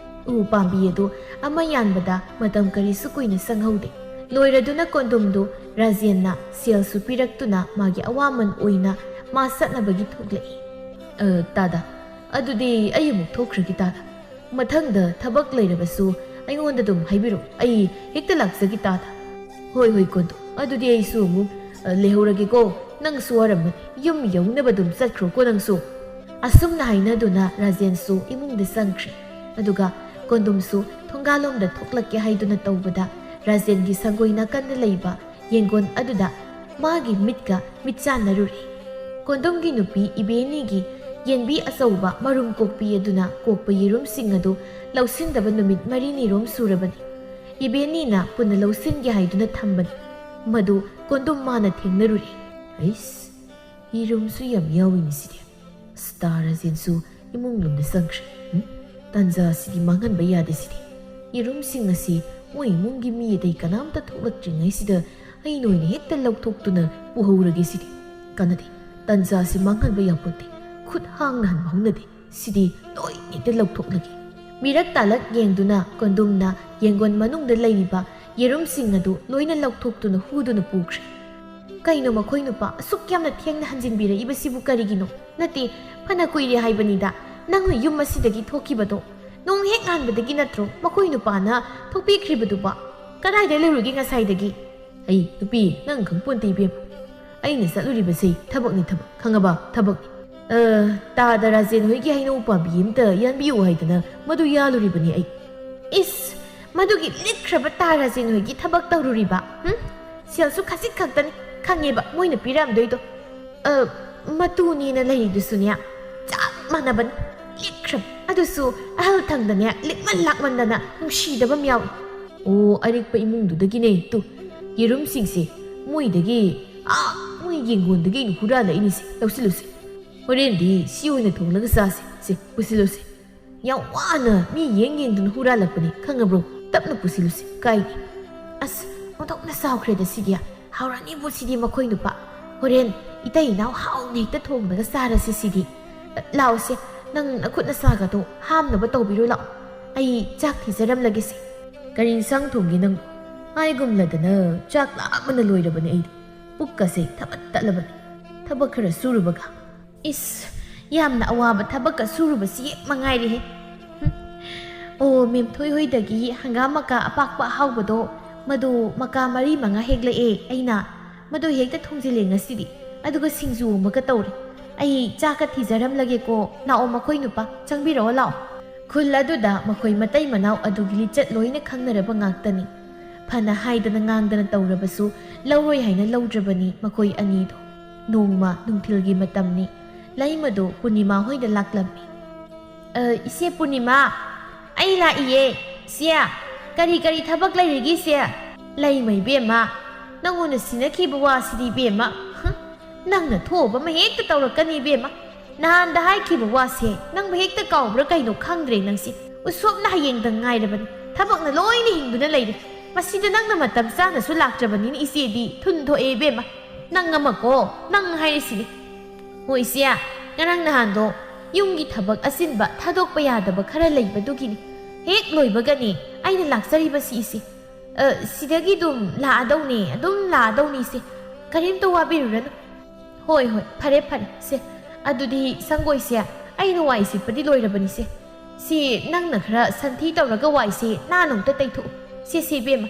ꯎ ꯄꯥꯝꯕꯤ ꯑꯗꯨ ꯑꯃ ꯌꯥꯟꯕꯗ ꯃꯇꯝ ꯀꯔꯤꯁꯨ ꯀꯨꯏꯅ ꯆꯪꯍꯧꯗꯦ꯫ ꯂꯣꯏꯔꯗꯨꯅ ꯀꯣꯟꯗꯨꯝꯗꯨ ꯔꯥꯖꯦꯟꯅ ꯁꯦꯜꯁꯨ ꯄꯤꯔꯛꯇꯨꯅ ꯃꯥꯒꯤ ꯑꯋꯥꯃꯟ ꯑꯣꯏꯅ ꯃꯥ ꯆꯠꯅꯕꯒꯤ ꯊꯣꯛꯂꯛꯏ꯫ "ꯑ, ꯇꯥꯗ, ꯑꯗꯨꯗꯤ ꯑꯩ ꯑꯃꯨꯛ ꯊꯣꯛꯈ꯭ꯔꯒꯦ ꯇꯥꯗ꯫ ꯃꯊꯪꯗ ꯊꯕꯛ ꯂꯩꯔꯕꯁꯨ ꯑꯩꯉꯣꯟꯗ ꯑꯗꯨꯝ ꯍꯥꯏꯕꯤꯔꯛꯎ, ꯑꯩ ꯍꯦꯛꯇ ꯂꯥꯛꯆꯒꯦ ꯇꯥꯗ꯫" "ꯍꯣꯏ, ꯍꯣꯏ ꯀꯣꯟꯗꯨꯝ, ꯑꯗꯨꯗꯤ ꯑꯩꯁꯨ ꯑꯃꯨꯛ, ꯑ, ꯂꯩꯍꯧꯔꯒꯦꯀꯣ꯫ ꯅꯪꯁꯨ ꯋꯥꯔꯝꯃꯅꯤ, ꯌꯨꯝ ꯌꯧꯅꯕ ꯑꯗꯨꯝ ꯆꯠꯈ꯭ꯔꯣꯀꯣ ꯅꯪꯁꯨ꯫" ꯑꯁꯨꯝꯅ ꯍꯥꯏꯅꯗꯨꯅ ꯔꯥꯖꯦꯟꯁꯨ ꯏꯃꯨꯡꯗ ꯆꯪꯈ꯭ꯔꯦ꯫ ꯑꯗꯨꯒ ꯀꯣꯟꯗꯨꯝꯁꯨ ꯊꯣꯡꯒꯥꯜꯂꯣꯝꯗ ꯊꯣꯛꯂꯛꯀꯦ ꯍꯥꯏꯗꯨꯅ ꯇꯧꯕꯗ ꯔꯥꯖꯦꯟꯒꯤ ꯁꯪꯒꯣꯏ ꯅꯥꯀꯟꯗ ꯂꯩꯕ ꯌꯦꯡꯒꯣꯟ ꯑꯗꯨꯗ ꯃꯥꯒꯤ ꯃꯤꯠꯀ ꯃꯤꯠꯆꯥꯟꯅꯔꯨꯔꯦ꯫ ꯀꯣꯟꯗꯨꯝꯒꯤ ꯅꯨꯄꯤ ꯏꯕꯦꯅꯤꯒꯤ ꯌꯦꯟꯕꯤ ꯑꯆꯧꯕ ꯃꯔꯨꯝ ꯀꯣꯛꯄꯤ ꯑꯗꯨꯅ ꯀꯣꯛꯄ ꯌꯦꯔꯨꯝꯁꯤꯡ ꯑꯗꯨ ꯂꯧꯁꯤꯟꯗꯕ ꯅꯨꯃꯤꯠ ꯃꯔꯤꯅꯤꯔꯣꯝ ꯁꯨꯔꯕꯅꯤ꯫ ꯏꯕꯦꯅꯤꯅ ꯄꯨꯟꯅ ꯂꯧꯁꯤꯟꯒꯦ ꯍꯥꯏꯗꯨꯅ ꯊꯝꯕꯅꯤ꯫ ꯃꯗꯨ ꯀꯣꯟꯗꯨꯝ ꯃꯥꯅ ꯊꯦꯡꯅꯔꯨꯔꯦ꯫ "ꯑꯩꯁ, ꯌꯦꯔꯨꯝꯁꯨ ꯌꯥꯝ ꯌꯥꯎꯏꯅꯦ ꯁꯤꯗꯤ꯫ ꯁ꯭ꯇꯥꯔ ꯑꯁꯤꯅꯁꯨ ꯏꯃꯨꯡ ꯂꯣꯝꯗ ꯆꯪꯈ꯭ꯔꯦ꯫ ꯎꯝ? ꯇꯥꯟꯖꯥ ꯑꯁꯤꯗꯤ ꯃꯥꯡꯍꯟꯕ ꯌꯥꯗꯦ ꯁꯤꯗꯤ꯫ ꯌꯦꯔꯨꯝꯁꯤꯡ ꯑꯁꯤ ꯃꯣꯏ ꯏꯃꯨꯡꯒꯤ ꯃꯤ ꯑꯇꯩ ꯀꯅꯥꯝꯇ ꯊꯣꯛꯂꯛꯇ꯭ꯔꯤꯉꯩꯁꯤꯗ ꯑꯩꯅ ꯑꯣꯏꯅ ꯍꯦꯛꯇ ꯂꯧꯊꯣꯛꯇꯨꯅ ꯄꯨꯍꯧꯔꯒꯦ ꯁꯤꯗꯤ꯫ ꯀꯥꯟꯅꯗꯦ, ꯇꯥꯟꯖꯥ ꯑꯁꯤ ꯃꯥꯡꯍꯟꯕ ꯌꯥꯄꯣꯠꯇꯦ꯫ ꯈꯨꯠ ꯍꯥꯡꯅ ꯍꯟꯕ ꯍꯧꯅꯗꯦ꯫ ꯁꯤꯗꯤ ꯂꯣꯏ ꯍꯦꯛꯇ ꯂꯧꯊꯣꯛꯂꯒꯦ꯫" ꯃꯤꯔꯛ ꯇꯥꯂꯛ ꯌꯦꯡꯗꯨꯅ ꯀꯣꯟꯗꯨꯝꯅ ꯌꯦꯡꯒꯣꯟ ꯃꯅꯨꯡꯗ ꯂꯩꯔꯤꯕ ꯌꯦꯔꯨꯝꯁꯤꯡ ꯑꯗꯨ ꯂꯣꯏꯅ ꯂꯧꯊꯣꯛꯇꯨꯅ ꯍꯨꯗꯨꯅ ꯄꯨꯈ꯭ꯔꯦ꯫ "ꯀꯩꯅꯣ ꯃꯈꯣꯏ ꯅꯨꯄꯥ ꯑꯁꯨꯛ ꯌꯥꯝꯅ ꯊꯦꯡꯅ ꯍꯟꯖꯤꯟꯕꯤꯔꯛꯏꯕꯁꯤꯕꯨ ꯀꯔꯤꯒꯤꯅꯣ? ꯅꯠꯇꯦ, ꯐꯅ ꯀꯨꯏꯔꯦ ꯍꯥꯏꯕꯅꯤꯗ ꯅꯪꯅ ꯌꯨꯝ ꯑꯁꯤꯗꯒꯤ ꯊꯣꯛꯈꯤꯕꯗꯣ꯫ ꯅꯣꯡ ꯍꯦꯛ ꯉꯥꯟꯕꯗꯒꯤ ꯅꯠꯇ꯭ꯔꯣ ꯃꯈꯣꯏ ꯅꯨꯄꯥꯅ ꯊꯣꯛꯄꯤꯈ꯭ꯔꯤꯕꯗꯨꯕꯣ? ꯀꯗꯥꯏꯗ ꯂꯩꯔꯨꯒꯦ ꯉꯁꯥꯏꯗꯒꯤ?" "ꯑꯩ, ꯅꯨꯄꯤ, ꯅꯪ ꯈꯪꯄꯣꯟꯇꯦ ꯏꯕꯦꯝꯃ꯫ ꯑꯩꯅ ꯆꯠꯂꯨꯔꯤꯕꯁꯤ ꯊꯕꯛꯅꯤ ꯊꯕꯛ, ꯈꯪꯉꯕ? ꯊꯕꯛꯅꯤ꯫" "ꯑ, ꯇꯥꯗ ꯔꯥꯖꯦꯟ ꯍꯣꯏꯒꯤ ꯍꯩꯅꯧ ꯄꯥꯝꯕꯤ ꯑꯝꯇ ꯌꯥꯟꯕꯤꯌꯨ ꯍꯥꯏꯗꯅ ꯃꯗꯨ ꯌꯥꯜꯂꯨꯔꯤꯕꯅꯤ ꯑꯩ꯫" "ꯏꯁ, ꯃꯗꯨꯒꯤ ꯂꯤꯛꯈ꯭ꯔꯕ ꯇꯥ ꯔꯥꯖꯦꯟ ꯍꯣꯏꯒꯤ ꯊꯕꯛ ꯇꯧꯔꯨꯔꯤꯕ? ꯍꯨꯝ? ꯁꯦꯜꯁꯨ ꯈꯖꯤꯛ ꯈꯛꯇꯅꯤ ꯈꯪꯉꯦꯕ ꯃꯣꯏꯅ ꯄꯤꯔꯝꯗꯣꯏꯗꯣ꯫ ꯑ, ꯃꯇꯨꯅꯦꯅ ꯂꯩꯔꯤꯗꯨꯁꯨꯅꯦ ꯆꯞ ꯃꯥꯟꯅꯕꯅꯤ꯫ ꯂꯤꯛꯈ꯭ꯔꯕ, ꯑꯗꯨꯁꯨ ꯑꯍꯜ ꯊꯪꯗꯅꯦ ꯂꯤꯛꯃꯟ ꯂꯥꯛꯃꯟꯗꯅ ꯅꯨꯡꯁꯤꯗꯕ ꯑꯃ ꯌꯥꯎꯏ꯫" "ꯑꯣ, ꯑꯔꯤꯛꯄ ꯏꯃꯨꯡꯗꯨꯗꯒꯤꯅꯦ꯫ ꯇꯨ, ꯌꯦꯔꯨꯝꯁꯤꯡꯁꯦ ꯃꯣꯏꯗꯒꯤ, ꯑꯥ, ꯃꯣꯏ ꯌꯦꯡꯒꯣꯟꯗꯒꯤ ꯑꯩꯅ ꯍꯨꯔꯥꯜꯂꯛꯏꯅꯤꯁꯦ꯫ ꯂꯧꯁꯤꯜꯂꯨꯁꯦ꯫ ꯍꯣꯔꯦꯟꯗꯤ ꯁꯤ ꯑꯣꯏꯅ ꯊꯣꯡꯂꯒ ꯆꯥꯁꯦ꯫ ꯁꯦ, ꯄꯨꯁꯤꯜꯂꯨꯁꯦ꯫ ꯌꯥꯝ ꯋꯥꯅ ꯃꯤ ꯌꯦꯡ ꯌꯦꯡꯗꯨꯅ ꯍꯨꯔꯥꯜꯂꯛꯄꯅꯤ, ꯈꯪꯉꯕ꯭ꯔꯣ? ꯇꯞꯅ ꯄꯨꯁꯤꯜꯂꯨꯁꯦ, ꯀꯥꯏꯗꯦ꯫" "ꯑꯁ, ꯑꯣꯟꯊꯣꯛꯅ ꯆꯥꯎꯈ꯭ꯔꯦꯗ ꯁꯤꯗꯤ꯫ ꯍꯥꯎꯔꯅꯤꯕꯨ ꯁꯤꯗꯤ ꯃꯈꯣꯏ ꯅꯨꯄꯥ꯫ ꯍꯣꯔꯦꯟ ꯏꯇꯩ ꯏꯅꯥꯎ ꯍꯥꯎꯅ ꯍꯦꯛꯇ ꯊꯣꯡꯕꯒ ꯆꯥꯔꯁꯤ ꯁꯤꯗꯤ꯫ ꯂꯥꯛꯑꯣꯁꯦ, ꯅꯪ ꯅꯈꯨꯠ ꯅꯁꯥꯒꯗꯣ ꯍꯥꯝꯅꯕ ꯇꯧꯕꯤꯔꯣ ꯂꯥꯛꯑꯣ꯫ ꯑꯩ ꯆꯥꯛ ꯊꯤꯖꯔꯝꯂꯒꯦꯁꯦ꯫ ꯀꯔꯤ ꯏꯟꯁꯥꯡ ꯊꯣꯡꯒꯦ ꯅꯪꯕꯨ? ꯍꯥꯏꯒꯨꯝꯂꯗꯅ ꯆꯥꯛ ꯂꯥꯝꯕꯅ ꯂꯣꯏꯔꯕꯅꯦ ꯑꯩꯗꯤ꯫ ꯄꯨꯛꯀꯁꯦ ꯊꯕꯠ ꯇꯠꯂꯕꯅꯦ꯫ ꯊꯕꯛ ꯈꯔ ꯁꯨꯔꯨꯕꯒ꯫ ꯏꯁ, ꯌꯥꯝꯅ ꯑꯋꯥꯕ ꯊꯕꯛꯀ ꯁꯨꯔꯨꯕꯁꯤ ꯍꯦꯛ ꯃꯉꯥꯏꯔꯦꯍꯦ꯫ ꯍꯨꯝ꯫ ꯑꯣ, ꯃꯦꯝꯊꯣꯏ ꯍꯣꯏꯗꯒꯤ ꯍꯪꯒꯥꯝ ꯃꯀꯥ ꯑꯄꯥꯛꯄ ꯑꯍꯥꯎꯕꯗꯣ, ꯃꯗꯨ ꯃꯀꯥ ꯃꯔꯤ ꯃꯉꯥ ꯍꯦꯛꯂꯛꯑꯦ ꯑꯩꯅ꯫ ꯃꯗꯨ ꯍꯦꯛꯇ ꯊꯣꯡꯖꯤꯜꯂꯦ ꯉꯁꯤꯗꯤ꯫ ꯑꯗꯨꯒ ꯁꯤꯡꯖꯨ ꯑꯃꯒ ꯇꯧꯔꯦ꯫ ꯑꯩ ꯆꯥꯛꯀ ꯊꯤꯖꯔꯝꯂꯒꯦꯀꯣ꯫ ꯂꯥꯛꯑꯣ ꯃꯈꯣꯏ ꯅꯨꯄꯥ, ꯆꯪꯕꯤꯔꯛꯑꯣ ꯂꯥꯛꯑꯣ꯫ ꯈꯨꯜ ꯑꯗꯨꯗ ꯃꯈꯣꯏ ꯃꯇꯩ ꯃꯅꯥꯎ ꯑꯗꯨꯒꯤ ꯂꯤꯆꯠ ꯂꯣꯏꯅ ꯈꯪꯅꯔꯕ ꯉꯥꯛꯇꯅꯤ꯫ ꯐꯅ ꯍꯥꯏꯗꯅ ꯉꯥꯡꯗꯅ ꯇꯧꯔꯕꯁꯨ ꯂꯧꯔꯣꯏ ꯍꯥꯏꯅ ꯂꯧꯗ꯭ꯔꯕꯅꯤ ꯃꯈꯣꯏ ꯑꯅꯤꯗꯣ꯫ ꯅꯣꯡꯃ ꯅꯨꯡꯊꯤꯜꯒꯤ ꯃꯇꯝꯅꯤ꯫ ꯂꯩꯃꯗꯨ ꯄꯨꯔꯅꯤꯃꯥ ꯍꯣꯏꯗ ꯂꯥꯛꯂꯝꯃꯤ꯫ "ꯑ, ꯏꯆꯦ ꯄꯨꯔꯅꯤꯃꯥ, ꯑꯩ ꯂꯥꯛꯏꯌꯦ꯫ ꯏꯆꯦ, ꯀꯔꯤ ꯀꯔꯤ ꯊꯕꯛ ꯂꯩꯔꯤꯒꯦ ꯏꯆꯦ?" "ꯂꯩꯃ ꯏꯕꯦꯝꯃ, ꯅꯪꯉꯣꯟꯗ ꯁꯤꯟꯅꯈꯤꯕ ꯋꯥꯁꯤꯗꯤ ꯏꯕꯦꯝꯃ, ꯍꯨꯝ, ꯅꯪꯅ ꯊꯣꯛꯑꯕ ꯑꯃ ꯍꯦꯛꯇ ꯇꯧꯔꯛꯀꯅꯤ ꯏꯕꯦꯝꯃ꯫ ꯅꯍꯥꯟꯗ ꯍꯥꯏꯈꯤꯕ ꯋꯥꯁꯦ ꯅꯪꯕꯨ ꯍꯦꯛꯇ ꯀꯥꯎꯕ꯭ꯔꯥ ꯀꯩꯅꯣ ꯈꯪꯗ꯭ꯔꯦ ꯅꯪꯁꯦ꯫ ꯎꯁꯣꯞꯅ ꯍꯌꯦꯡꯗ ꯉꯥꯏꯔꯕꯅꯤ꯫ ꯊꯕꯛꯅ ꯂꯣꯏꯅ ꯍꯤꯡꯗꯨꯅ ꯂꯩꯔꯦ꯫ ꯃꯁꯤꯗ ꯅꯪꯅ ꯃꯇꯝ ꯆꯥꯅꯁꯨ ꯂꯥꯛꯇ꯭ꯔꯕꯅꯤꯅ ꯏꯆꯦꯗꯤ ꯊꯨꯟ ꯊꯣꯛꯑꯦ ꯏꯕꯦꯝꯃ꯫ ꯅꯪ ꯑꯃꯀꯣ, ꯅꯪ ꯍꯥꯏꯔꯤꯁꯤꯅꯤ꯫ ꯍꯣꯏ ꯏꯆꯦ, ꯉꯔꯥꯡ ꯅꯍꯥꯟꯗꯣ ꯌꯨꯝꯒꯤ ꯊꯕꯛ ꯑꯆꯤꯟꯕ ꯊꯥꯗꯣꯛꯄ ꯌꯥꯗꯕ ꯈꯔ ꯂꯩꯕꯗꯨꯒꯤꯅꯤ꯫ ꯍꯦꯛ ꯂꯣꯏꯕꯒꯅꯤ ꯑꯩꯅ ꯂꯥꯛꯆꯔꯤꯕꯁꯤ ꯏꯆꯦ꯫ ꯑ, ꯁꯤꯗꯒꯤ ꯑꯗꯨꯝ ꯂꯥꯛꯑꯗꯧꯅꯦ, ꯑꯗꯨꯝ ꯂꯥꯛꯑꯗꯧꯅꯤ ꯏꯆꯦ꯫ ꯀꯔꯤꯝꯇ ꯋꯥꯕꯤꯔꯨꯔꯅꯨ꯫ ꯍꯣꯏ, ꯍꯣꯏ, ꯐꯔꯦ, ꯐꯔꯦ, ꯁꯦ꯫ ꯑꯗꯨꯗꯤ ꯁꯪꯒꯣꯏꯁꯦ, ꯑꯩꯅ ꯋꯥꯏ ꯁꯤꯠꯄꯗꯤ ꯂꯣꯏꯔꯕꯅꯤꯁꯦ꯫ ꯁꯤ ꯅꯪꯅ ꯈꯔ ꯁꯟꯊꯤ ꯇꯧꯔꯒ ꯋꯥꯏꯁꯦ ꯅꯥꯟꯅ ꯑꯝꯇ ꯇꯩꯊꯣꯛꯎ꯫ ꯁꯦ, ꯁꯦ, ꯏꯕꯦꯝꯃ꯫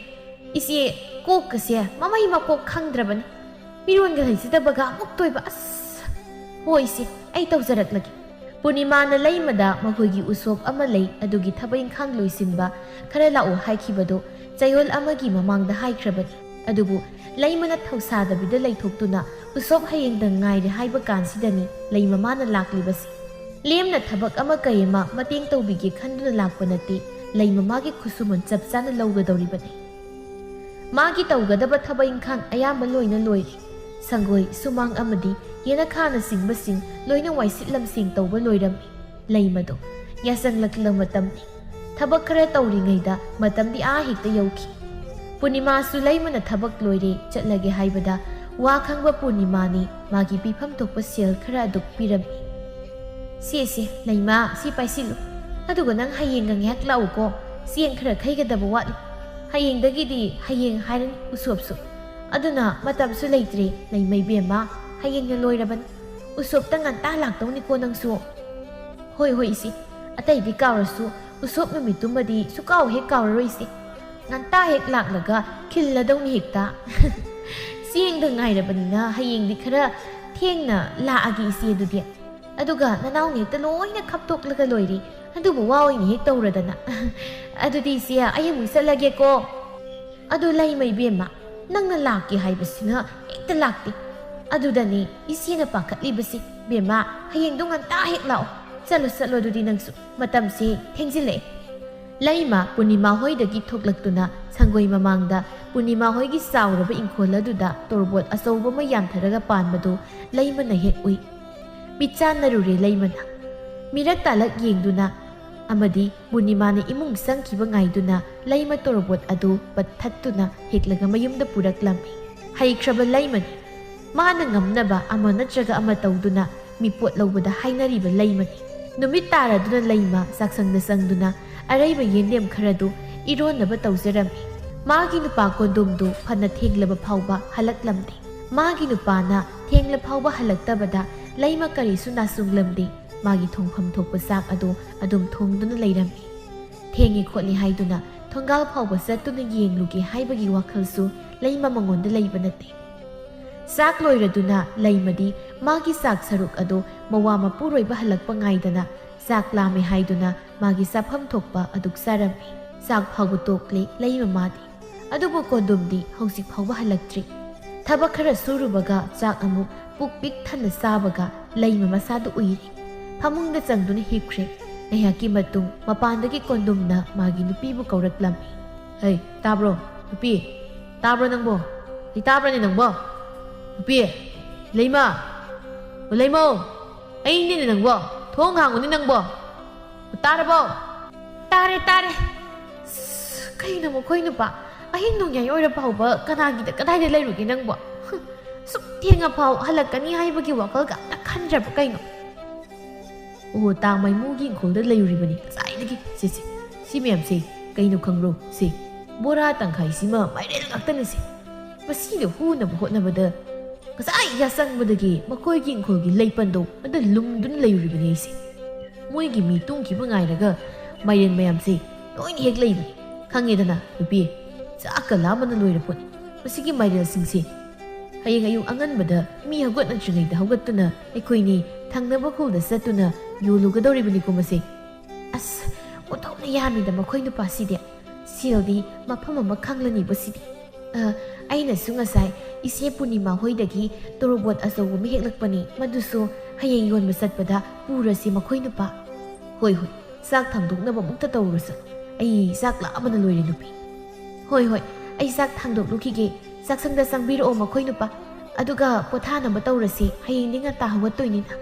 ꯏꯆꯦ, ꯀꯣꯛꯀꯁꯦ ꯃꯃꯩ ꯃꯀꯣꯛ ꯈꯪꯗ꯭ꯔꯕꯅꯤ꯫ ꯃꯤꯔꯣꯟꯒ ꯂꯩꯖꯗꯕꯒ ꯑꯃꯨꯛ ꯇꯣꯏꯕ, ꯑꯁ! ꯍꯣꯏ ꯏꯆꯦ, ꯑꯩ ꯇꯧꯖꯔꯛꯂꯒꯦ꯫ ꯄꯨꯔꯅꯤꯃꯥꯅ ꯂꯩꯃꯗ ꯃꯈꯣꯏꯒꯤ ꯎꯁꯣꯞ ꯑꯃ ꯂꯩ, ꯑꯗꯨꯒꯤ ꯊꯕꯛ ꯏꯪꯈꯥꯡ ꯂꯣꯏꯁꯤꯟꯕ ꯈꯔ ꯂꯥꯛꯑꯣ ꯍꯥꯏꯈꯤꯕꯗꯨ ꯆꯌꯣꯜ ꯑꯃꯒꯤ ꯃꯃꯥꯡꯗ ꯍꯥꯏꯈ꯭ꯔꯕꯅꯤ꯫ ꯑꯗꯨꯕꯨ ꯂꯩꯃꯅ ꯊꯧꯁꯥꯗꯕꯤꯗ ꯂꯩꯊꯣꯛꯇꯨꯅ ꯎꯁꯣꯞ ꯍꯌꯦꯡꯗ ꯉꯥꯏꯔꯦ ꯍꯥꯏꯕ ꯀꯥꯟꯁꯤꯗꯅꯤ ꯂꯩꯃꯃꯥꯅ ꯂꯥꯛꯂꯤꯕꯁꯤ꯫ ꯂꯦꯝꯅ ꯊꯕꯛ ꯑꯃ ꯀꯩ ꯑꯃ ꯃꯇꯦꯡ ꯇꯧꯕꯤꯒꯦ ꯈꯟꯗꯨꯅ ꯂꯥꯛꯄ ꯅꯠꯇꯦ, ꯂꯩꯃꯃꯥꯒꯤ ꯈꯨꯠꯁꯨꯃꯟ ꯆꯞ ꯆꯥꯅ ꯂꯧꯒꯗꯧꯔꯤꯕꯅꯤ꯫ ꯃꯥꯒꯤ ꯇꯧꯒꯗꯕ ꯊꯕꯛ ꯏꯪꯈꯥꯡ ꯑꯌꯥꯝꯕ ꯂꯣꯏꯅ ꯂꯣꯏꯔꯦ꯫ ꯁꯪꯒꯣꯏ, ꯁꯨꯃꯥꯡ ꯑꯃꯗꯤ ꯌꯦꯅꯈꯥꯅꯆꯤꯡꯕꯁꯤꯡ ꯂꯣꯏꯅ ꯋꯥꯏꯁꯤꯠ ꯂꯝꯁꯦꯡ ꯇꯧꯕ ꯂꯣꯏꯔꯝꯃꯤ꯫ ꯂꯩꯃꯗꯣ ꯌꯥꯆꯪꯂꯛꯂꯕ ꯃꯇꯝꯅꯤ꯫ ꯊꯕꯛ ꯈꯔ ꯇꯧꯔꯤꯉꯩꯗ ꯃꯇꯝꯗꯤ ꯑꯥ ꯍꯦꯛꯇ ꯌꯧꯈꯤ꯫ ꯄꯨꯔꯅꯤꯃꯥꯁꯨ ꯂꯩꯃꯅ ꯊꯕꯛ ꯂꯣꯏꯔꯦ ꯆꯠꯂꯒꯦ ꯍꯥꯏꯕꯗ ꯋꯥ ꯈꯪꯕ ꯄꯨꯔꯅꯤꯃꯥꯅꯤ ꯃꯥꯒꯤ ꯄꯤꯐꯝ ꯊꯣꯛꯄ ꯁꯦꯜ ꯈꯔ ꯑꯗꯨ ꯄꯤꯔꯝꯃꯤ꯫ "ꯁꯦ ꯁꯦ ꯂꯩꯃ, ꯁꯤ ꯄꯥꯏꯁꯤꯜꯂꯨ꯫ ꯑꯗꯨꯒ ꯅꯪ ꯍꯌꯦꯡꯒ ꯉꯥꯏꯍꯥꯛ ꯂꯥꯛꯎꯀꯣ, ꯆꯦꯡ ꯈꯔ ꯈꯩꯒꯗꯕ ꯋꯥꯠꯂꯤ꯫ ꯍꯌꯦꯡꯗꯒꯤꯗꯤ ꯍꯌꯦꯡ ꯍꯥꯏꯔꯅꯤ ꯎꯁꯣꯞꯁꯨ꯫ ꯑꯗꯨꯅ ꯃꯇꯝꯁꯨ ꯂꯩꯇ꯭ꯔꯦ ꯂꯩꯃ ꯏꯕꯦꯝꯃ, ꯍꯌꯦꯡꯅ ꯂꯣꯏꯔꯕꯅꯤ꯫ ꯎꯁꯣꯞꯇ ꯉꯟꯇꯥ ꯂꯥꯛꯇꯧꯅꯤꯀꯣ ꯅꯪꯁꯨ꯫" "ꯍꯣꯏ ꯍꯣꯏ ꯏꯆꯦ, ꯑꯇꯩꯗꯤ ꯀꯥꯎꯔꯁꯨ ꯎꯁꯣꯞ ꯅꯨꯃꯤꯠꯇꯨꯃꯗꯤ ꯁꯨꯀꯥꯎ ꯍꯦꯛ ꯀꯥꯎꯔꯔꯣꯏ ꯏꯆꯦ꯫ ꯉꯟꯇꯥ ꯍꯦꯛ ꯂꯥꯛꯂꯒ ꯈꯤꯜꯂꯗꯧꯅꯤ ꯍꯦꯛꯇ꯫" "ꯆꯦꯡꯗ ꯉꯥꯏꯔꯕꯅꯤꯅ ꯍꯌꯦꯡꯗꯤ ꯈꯔ ꯊꯦꯡꯅ ꯂꯥꯛꯑꯒꯦ ꯏꯆꯦ ꯑꯗꯨꯗꯤ꯫ ꯑꯗꯨꯒ ꯅꯅꯥꯎꯅ ꯍꯦꯛꯇ ꯂꯣꯏꯅ ꯈꯞꯇꯣꯛꯂꯒ ꯂꯣꯏꯔꯦ꯫ ꯑꯗꯨꯕꯨ ꯋꯥ ꯑꯣꯏꯅ ꯍꯦꯛ ꯇꯧꯔꯗꯅ꯫ ꯑꯗꯨꯗꯤ ꯏꯆꯦ ꯑꯩ ꯑꯃꯨꯛ ꯆꯠꯂꯒꯦꯀꯣ꯫" "ꯑꯗꯨ ꯂꯩꯃ ꯏꯕꯦꯝꯃ, ꯅꯪꯅ ꯂꯥꯛꯀꯦ ꯍꯥꯏꯕꯁꯤꯅ ꯍꯦꯛꯇ ꯂꯥꯛꯇꯦ꯫ ꯑꯗꯨꯗꯅꯤ ꯏꯆꯦꯅ ꯄꯥꯈꯠꯂꯤꯕꯁꯤ꯫ ꯏꯕꯦꯝꯃ, ꯍꯌꯦꯡꯗꯣ ꯉꯟꯇꯥ ꯍꯦꯛ ꯂꯥꯛꯑꯣ꯫ ꯆꯠꯂꯣ ꯆꯠꯂꯣ ꯑꯗꯨꯗꯤ ꯅꯪꯁꯨ, ꯃꯇꯝꯁꯦ ꯊꯦꯡꯖꯤꯜꯂꯛꯑꯦ꯫" ꯂꯩꯃ ꯄꯨꯔꯅꯤꯃꯥ ꯍꯣꯏꯗꯒꯤ ꯊꯣꯛꯂꯛꯇꯨꯅ ꯁꯪꯒꯣꯏ ꯃꯃꯥꯡꯗ ꯄꯨꯔꯅꯤꯃꯥ ꯍꯣꯏꯒꯤ ꯆꯥꯎꯔꯕ ꯏꯪꯈꯣꯜ ꯑꯗꯨꯗ ꯇꯣꯔꯕꯣꯠ ꯑꯆꯧꯕ ꯑꯃ ꯌꯥꯟꯊꯔꯒ ꯄꯥꯟꯕꯗꯨ ꯂꯩꯃꯅ ꯍꯦꯛ ꯎꯏ꯫ ꯃꯤꯠꯆꯥꯟꯅꯔꯨꯔꯦ ꯂꯩꯃꯅ꯫ ꯃꯤꯔꯛ ꯇꯥꯂꯛ ꯌꯦꯡꯗꯨꯅ ꯑꯃꯗꯤ ꯄꯨꯔꯅꯤꯃꯥꯅ ꯏꯃꯨꯡ ꯆꯪꯈꯤꯕ ꯉꯥꯏꯗꯨꯅ ꯂꯩꯃ ꯇꯣꯔꯕꯣꯠ ꯑꯗꯨ ꯄꯠꯊꯠꯇꯨꯅ ꯍꯦꯛꯂꯒ ꯃꯌꯨꯝꯗ ꯄꯨꯔꯛꯂꯝꯃꯤ꯫ ꯍꯩꯈ꯭ꯔꯕ ꯂꯩꯃꯅꯤ꯫ ꯃꯥꯅ ꯉꯝꯅꯕ ꯑꯃ ꯅꯠꯇ꯭ꯔꯒ ꯑꯃ ꯇꯧꯗꯨꯅ ꯃꯤꯄꯣꯠ ꯂꯧꯕꯗ ꯍꯥꯏꯅꯔꯤꯕ ꯂꯩꯃꯅꯤ꯫ ꯅꯨꯃꯤꯠ ꯇꯥꯔꯗꯨꯅ ꯂꯩꯃ ꯆꯥꯛꯁꯪꯗ ꯆꯪꯗꯨꯅ ꯑꯔꯩꯕ ꯌꯦꯟꯗꯦꯝ ꯈꯔꯗꯨ ꯏꯔꯣꯟꯅꯕ ꯇꯧꯖꯔꯝꯃꯤ꯫ ꯃꯥꯒꯤ ꯅꯨꯄꯥ ꯀꯣꯟꯗꯣꯝꯗꯨ ꯐꯅ ꯊꯦꯡꯂꯕ ꯐꯥꯎꯕ ꯍꯜꯂꯛꯂꯝꯗꯦ꯫ ꯃꯥꯒꯤ ꯅꯨꯄꯥꯅ ꯊꯦꯡꯂ ꯐꯥꯎꯕ ꯍꯜꯂꯛꯇꯕꯗ ꯂꯩꯃ ꯀꯔꯤꯁꯨ ꯅꯥꯆꯨꯡꯂꯝꯗꯦ꯫ ꯃꯥꯒꯤ ꯊꯣꯡꯐꯝ ꯊꯣꯛꯄ ꯆꯥꯛ ꯑꯗꯨ ꯑꯗꯨꯝ ꯊꯣꯡꯗꯨꯅ ꯂꯩꯔꯝꯃꯤ꯫ ꯊꯦꯡꯉꯦ ꯈꯣꯠꯂꯦ ꯍꯥꯏꯗꯨꯅ ꯊꯣꯡꯒꯥꯜ ꯐꯥꯎꯕ ꯆꯠꯇꯨꯅ ꯌꯦꯡꯂꯨꯒꯦ ꯍꯥꯏꯕꯒꯤ ꯋꯥꯈꯜꯁꯨ ꯂꯩꯃ ꯃꯉꯣꯟꯗ ꯂꯩꯕ ꯅꯠꯇꯦ꯫ ꯆꯥꯛ ꯂꯣꯏꯔꯗꯨꯅ ꯂꯩꯃꯗꯤ ꯃꯥꯒꯤ ꯆꯥꯛ ꯁꯔꯨꯛ ꯑꯗꯨ ꯃꯋꯥ ꯃꯄꯨꯔꯣꯏꯕ ꯍꯜꯂꯛꯄ ꯉꯥꯏꯗꯅ ꯆꯥꯛ ꯂꯥꯝꯃꯦ ꯍꯥꯏꯗꯨꯅ ꯃꯥꯒꯤ ꯆꯥꯐꯝ ꯊꯣꯛꯄ ꯑꯗꯨꯛ ꯆꯥꯔꯝꯃꯤ꯫ ꯆꯥꯛ ꯐꯥꯎꯕ ꯇꯣꯛꯂꯦ ꯂꯩꯃ ꯃꯥꯗꯤ꯫ ꯑꯗꯨꯕꯨ ꯀꯣꯟꯗꯣꯝꯗꯤ ꯍꯧꯖꯤꯛ ꯐꯥꯎꯕ ꯍꯜꯂꯛꯇ꯭ꯔꯤ꯫ ꯊꯕꯛ ꯈꯔ ꯁꯨꯔꯨꯕꯒ ꯆꯥꯛ ꯑꯃꯨꯛ ꯄꯨꯛ ꯄꯤꯛ ꯊꯟꯅ ꯆꯥꯕꯒ ꯂꯩꯃ ꯃꯁꯥꯗꯨ ꯎꯏꯔꯦ꯫ ꯐꯃꯨꯡꯗ ꯆꯪꯗꯨꯅ ꯍꯤꯞꯈ꯭ꯔꯦ꯫ ꯉꯥꯏꯍꯥꯛꯀꯤ ꯃꯇꯨꯡ ꯃꯄꯥꯟꯗꯒꯤ ꯀꯣꯟꯗꯣꯝꯅ ꯃꯥꯒꯤ ꯅꯨꯄꯤꯕꯨ ꯀꯧꯔꯛꯂꯝꯃꯤ꯫ "ꯍꯩ, ꯇꯥꯕ꯭ꯔꯣ? ꯅꯨꯄꯤ, ꯇꯥꯕ꯭ꯔꯣ ꯅꯪꯕꯣ? ꯑꯩ ꯇꯥꯕ꯭ꯔꯅꯦ ꯅꯪꯕꯣ? ꯅꯨꯄꯤ, ꯂꯩꯃ, ꯑꯣ, ꯂꯩꯃꯧ, ꯑꯩꯅꯦꯅꯦ ꯅꯪꯕꯣ, ꯊꯣꯡ ꯍꯥꯡꯉꯨꯅꯦ ꯅꯪꯕꯣ, ꯑꯣ, ꯇꯥꯔꯕꯣ?" "ꯇꯥꯔꯦ, ꯇꯥꯔꯦ꯫" ꯑꯁ, ꯀꯩꯅꯣ ꯃꯈꯣꯏ ꯅꯨꯄꯥ ꯑꯍꯤꯡ ꯅꯣꯡꯌꯥꯏ ꯑꯣꯏꯔ ꯐꯥꯎꯕ ꯀꯅꯥꯒꯤꯗ ꯀꯗꯥꯏꯗ ꯂꯩꯔꯨꯒꯦ ꯅꯪꯕꯣ? ꯍꯨꯝ, ꯁꯨꯛ ꯊꯦꯡꯉ ꯐꯥꯎ ꯍꯜꯂꯛꯀꯅꯤ ꯍꯥꯏꯕꯒꯤ ꯋꯥꯈꯜꯒ ꯑꯝꯇ ꯈꯟꯗ꯭ꯔꯕ ꯀꯩꯅꯣ? ꯑꯣ, ꯇꯥ ꯃꯥꯏꯃꯨꯒꯤ ꯏꯪꯈꯣꯜꯗ ꯂꯩꯔꯨꯔꯤꯕꯅꯤ ꯉꯁꯥꯏꯗꯒꯤ꯫ ꯁꯦ, ꯁꯦ, ꯁꯤ ꯃꯌꯥꯝꯁꯦ ꯀꯩꯅꯣ ꯈꯪꯕ꯭ꯔꯣ? ꯁꯦ, ꯕꯣꯔꯥ ꯇꯪꯈꯥꯏꯁꯤꯃ ꯃꯥꯏꯔꯦꯟ ꯉꯥꯛꯇꯅꯤ ꯁꯦ꯫ ꯃꯁꯤꯗ ꯍꯨꯅꯕ ꯍꯣꯠꯅꯕꯗ ꯉꯁꯥꯏ ꯌꯥꯆꯪꯕꯗꯒꯤ ꯃꯈꯣꯏꯒꯤ ꯏꯪꯈꯣꯜꯒꯤ ꯂꯩꯄꯟꯗꯣ ꯑꯗ ꯂꯨꯝꯗꯨꯅ ꯂꯩꯔꯨꯔꯤꯕꯅꯤ ꯑꯩꯁꯦ꯫ ꯃꯣꯏꯒꯤ ꯃꯤ ꯇꯨꯝꯈꯤꯕ ꯉꯥꯏꯔꯒ ꯃꯥꯏꯔꯦꯟ ꯃꯌꯥꯝꯁꯦ ꯂꯣꯏꯅ ꯍꯦꯛ ꯂꯩꯕꯅꯤ꯫ ꯈꯪꯉꯦꯗꯅ ꯅꯨꯄꯤ, ꯆꯥꯛꯀ ꯂꯥꯝꯕꯅ ꯂꯣꯏꯔ ꯄꯣꯠꯅꯤ꯫ ꯃꯁꯤꯒꯤ ꯃꯥꯏꯔꯦꯟꯁꯤꯡꯁꯦ ꯍꯌꯦꯡ ꯑꯌꯨꯛ ꯑꯉꯟꯕꯗ ꯃꯤ ꯍꯧꯒꯠꯅꯗ꯭ꯔꯤꯉꯩꯗ ꯍꯧꯒꯠꯇꯨꯅ ꯑꯩꯈꯣꯏꯅꯤ ꯊꯪꯅꯕ ꯈꯨꯜꯗ ꯆꯠꯇꯨꯅ ꯌꯣꯜꯂꯨꯒꯗꯧꯔꯤꯕꯅꯤꯀꯣ ꯃꯁꯦ꯫ ꯑꯁ, ꯑꯣꯟꯊꯣꯛꯅ ꯌꯥꯝꯃꯤꯗ ꯃꯈꯣꯏ ꯅꯨꯄꯥꯁꯤꯗꯤ꯫ ꯁꯦꯜꯗꯤ ꯃꯐꯝ ꯑꯃ ꯈꯪꯂꯅꯤꯕ ꯁꯤꯗꯤ꯫ ꯑ, ꯑꯩꯅꯁꯨ ꯉꯁꯥꯏ ꯏꯆꯦ ꯄꯨꯔꯅꯤꯃꯥ ꯍꯣꯏꯗꯒꯤ ꯇꯣꯔꯣꯕꯣꯠ ꯑꯆꯧꯕ ꯑꯃ ꯍꯦꯛꯂꯛꯄꯅꯤ, ꯃꯗꯨꯁꯨ ꯍꯌꯦꯡ ꯌꯣꯟꯕ ꯆꯠꯄꯗ ꯄꯨꯔꯁꯤ ꯃꯈꯣꯏ ꯅꯨꯄꯥ꯫ ꯍꯣꯏ, ꯍꯣꯏ, ꯆꯥꯛ ꯊꯥꯡꯗꯣꯛꯅꯕ ꯑꯃꯨꯛꯇ ꯇꯧꯔꯨꯔꯁꯤ꯫ ꯑꯩ ꯆꯥꯛ ꯂꯥꯝꯕꯅ ꯂꯣꯏꯔꯦ ꯅꯨꯄꯤ꯫ ꯍꯣꯏ, ꯍꯣꯏ, ꯑꯩ ꯆꯥꯛ ꯊꯥꯡꯗꯣꯛꯂꯨꯈꯤꯒꯦ꯫ ꯆꯥꯛꯁꯪꯗ ꯆꯪꯕꯤꯔꯛꯑꯣ ꯃꯈꯣꯏ ꯅꯨꯄꯥ꯫ ꯑꯗꯨꯒ ꯄꯣꯊꯥꯅꯕ ꯇꯧꯔꯁꯤ, ꯍꯌꯦꯡꯗꯤ ꯉꯟꯇꯥ ꯍꯧꯒꯠꯇꯣꯏꯅꯤꯅ꯫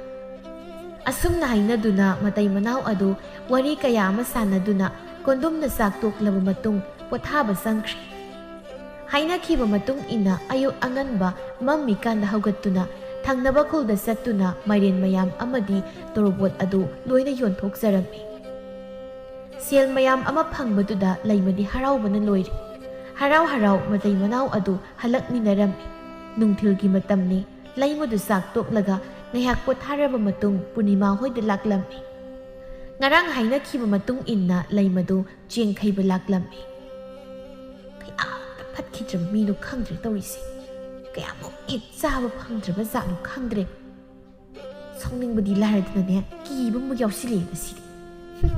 ꯑꯁꯨꯝꯅ ꯍꯥꯏꯅꯗꯨꯅ ꯃꯇꯩ ꯃꯅꯥꯎ ꯑꯗꯨ ꯋꯥꯔꯤ ꯀꯌꯥ ꯑꯃ ꯁꯥꯟꯅꯗꯨꯅ ꯀꯣꯟꯗꯨꯝꯅ ꯆꯥꯛ ꯇꯣꯛꯂꯕ ꯃꯇꯨꯡ ꯄꯣꯊꯥꯕ ꯆꯪꯈ꯭ꯔꯦ꯫ ꯍꯥꯏꯅꯈꯤꯕ ꯃꯇꯨꯡ ꯏꯟꯅ ꯑꯌꯨꯛ ꯑꯉꯟꯕ ꯃꯝꯃꯤꯀꯥꯟꯗ ꯍꯧꯒꯠꯇꯨꯅ ꯊꯪꯅꯕ ꯈꯨꯜꯗ ꯆꯠꯇꯨꯅ ꯃꯥꯏꯔꯦꯟ ꯃꯌꯥꯝ ꯑꯃꯗꯤ ꯇꯣꯔꯣꯕꯣꯠ ꯑꯗꯨ ꯂꯣꯏꯅ ꯌꯣꯟꯊꯣꯛꯆꯔꯝꯃꯤ꯫ ꯁꯦꯜ ꯃꯌꯥꯝ ꯑꯃ ꯐꯪꯕꯗꯨꯗ ꯂꯩꯃꯗꯤ ꯍꯔꯥꯎꯕꯅ ꯂꯣꯏꯔꯦ꯫ ꯍꯔꯥꯎ ꯍꯔꯥꯎ ꯃꯇꯩ ꯃꯅꯥꯎ ꯑꯗꯨ ꯍꯜꯂꯛꯃꯤꯟꯅꯔꯝꯃꯤ꯫ ꯅꯨꯡꯊꯤꯜꯒꯤ ꯃꯇꯝꯅꯤ꯫ ꯂꯩꯃꯗꯨ ꯆꯥꯛ ꯇꯣꯛꯂꯒ ꯉꯥꯏꯍꯥꯛ ꯄꯣꯊꯥꯔꯕ ꯃꯇꯨꯡ ꯄꯨꯔꯅꯤꯃꯥ ꯍꯣꯏꯗ ꯂꯥꯛꯂꯝꯃꯤ꯫ ꯉꯔꯥꯡ ꯍꯥꯏꯅꯈꯤꯕ ꯃꯇꯨꯡ ꯏꯟꯅ ꯂꯩꯃꯗꯨ ꯆꯦꯡ ꯈꯩꯕ ꯂꯥꯛꯂꯝꯃꯤ꯫ ꯀꯌꯥꯗ ꯐꯠꯈꯤꯗ꯭ꯔꯕ ꯃꯤꯅꯣ ꯈꯪꯗ꯭ꯔꯦ ꯇꯧꯔꯤꯁꯦ꯫ ꯀꯌꯥꯃꯨꯛ ꯍꯦꯛ ꯆꯥꯕ ꯐꯪꯗ꯭ꯔꯕ ꯖꯥꯠꯅꯣ ꯈꯪꯗ꯭ꯔꯦ꯫ ꯁꯥꯎꯅꯤꯡꯕꯗꯤ ꯂꯥꯏꯔꯗꯅꯅꯦ, ꯀꯤꯕ ꯑꯃꯨꯛ ꯌꯥꯎꯁꯤꯜꯂꯛꯑꯦ ꯉꯁꯤꯗꯤ꯫ ꯍꯨꯝ,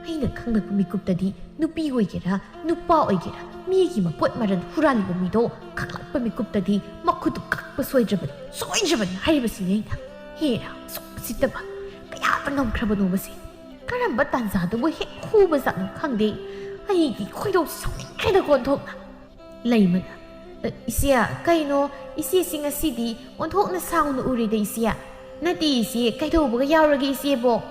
ꯑꯩꯅ ꯈꯪꯂꯛꯄ ꯃꯤꯀꯨꯞꯇꯗꯤ ꯅꯨꯄꯤ ꯑꯣꯏꯒꯦꯔꯥ ꯅꯨꯄꯥ ꯑꯣꯏꯒꯦꯔꯥ ꯃꯤꯒꯤ ꯃꯄꯣꯠ ꯃꯔꯟ ꯍꯨꯔꯥꯜꯂꯤꯕ ꯃꯤꯗꯣ ꯈꯪꯂꯛꯄ ꯃꯤꯀꯨꯞꯇꯗꯤ ꯃꯈꯨꯠꯇꯨ ꯀꯛꯄ ꯁꯣꯏꯗ꯭ꯔꯕꯅꯤ, ꯁꯣꯏꯗ꯭ꯔꯕꯅꯤ ꯍꯥꯏꯔꯤꯕꯁꯤꯅꯦ ꯑꯩꯅ꯫ ꯍꯦꯔꯥ, ꯁꯨꯛ ꯎꯁꯤꯠꯇꯕ꯫ ꯀꯌꯥꯗ ꯉꯝꯈ꯭ꯔꯕꯅꯣꯕ ꯁꯤ? ꯀꯔꯝꯕ ꯇꯥꯟꯖꯥꯗꯕꯨ ꯍꯦꯛ ꯍꯨꯕ ꯖꯥꯠꯅꯣ ꯈꯪꯗꯦ꯫ ꯑꯩꯗꯤ ꯈꯣꯏꯗꯧ ꯁꯥꯎꯅꯤꯡꯈ꯭ꯔꯦꯗꯀꯣ ꯑꯣꯟꯊꯣꯛꯅ꯫ ꯂꯩꯃꯅ, "ꯑ, ꯏꯆꯦ, ꯀꯩꯅꯣ ꯏꯆꯦꯁꯤ ꯉꯁꯤꯗꯤ ꯑꯣꯟꯊꯣꯛꯅ ꯁꯥꯎꯅ ꯎꯔꯦꯗ ꯏꯆꯦ꯫ ꯅꯠꯇꯦ ꯏꯆꯦ, ꯀꯩꯗꯧꯕꯒ ꯌꯥꯎꯔꯒꯦ ꯏꯆꯦꯕꯣ?"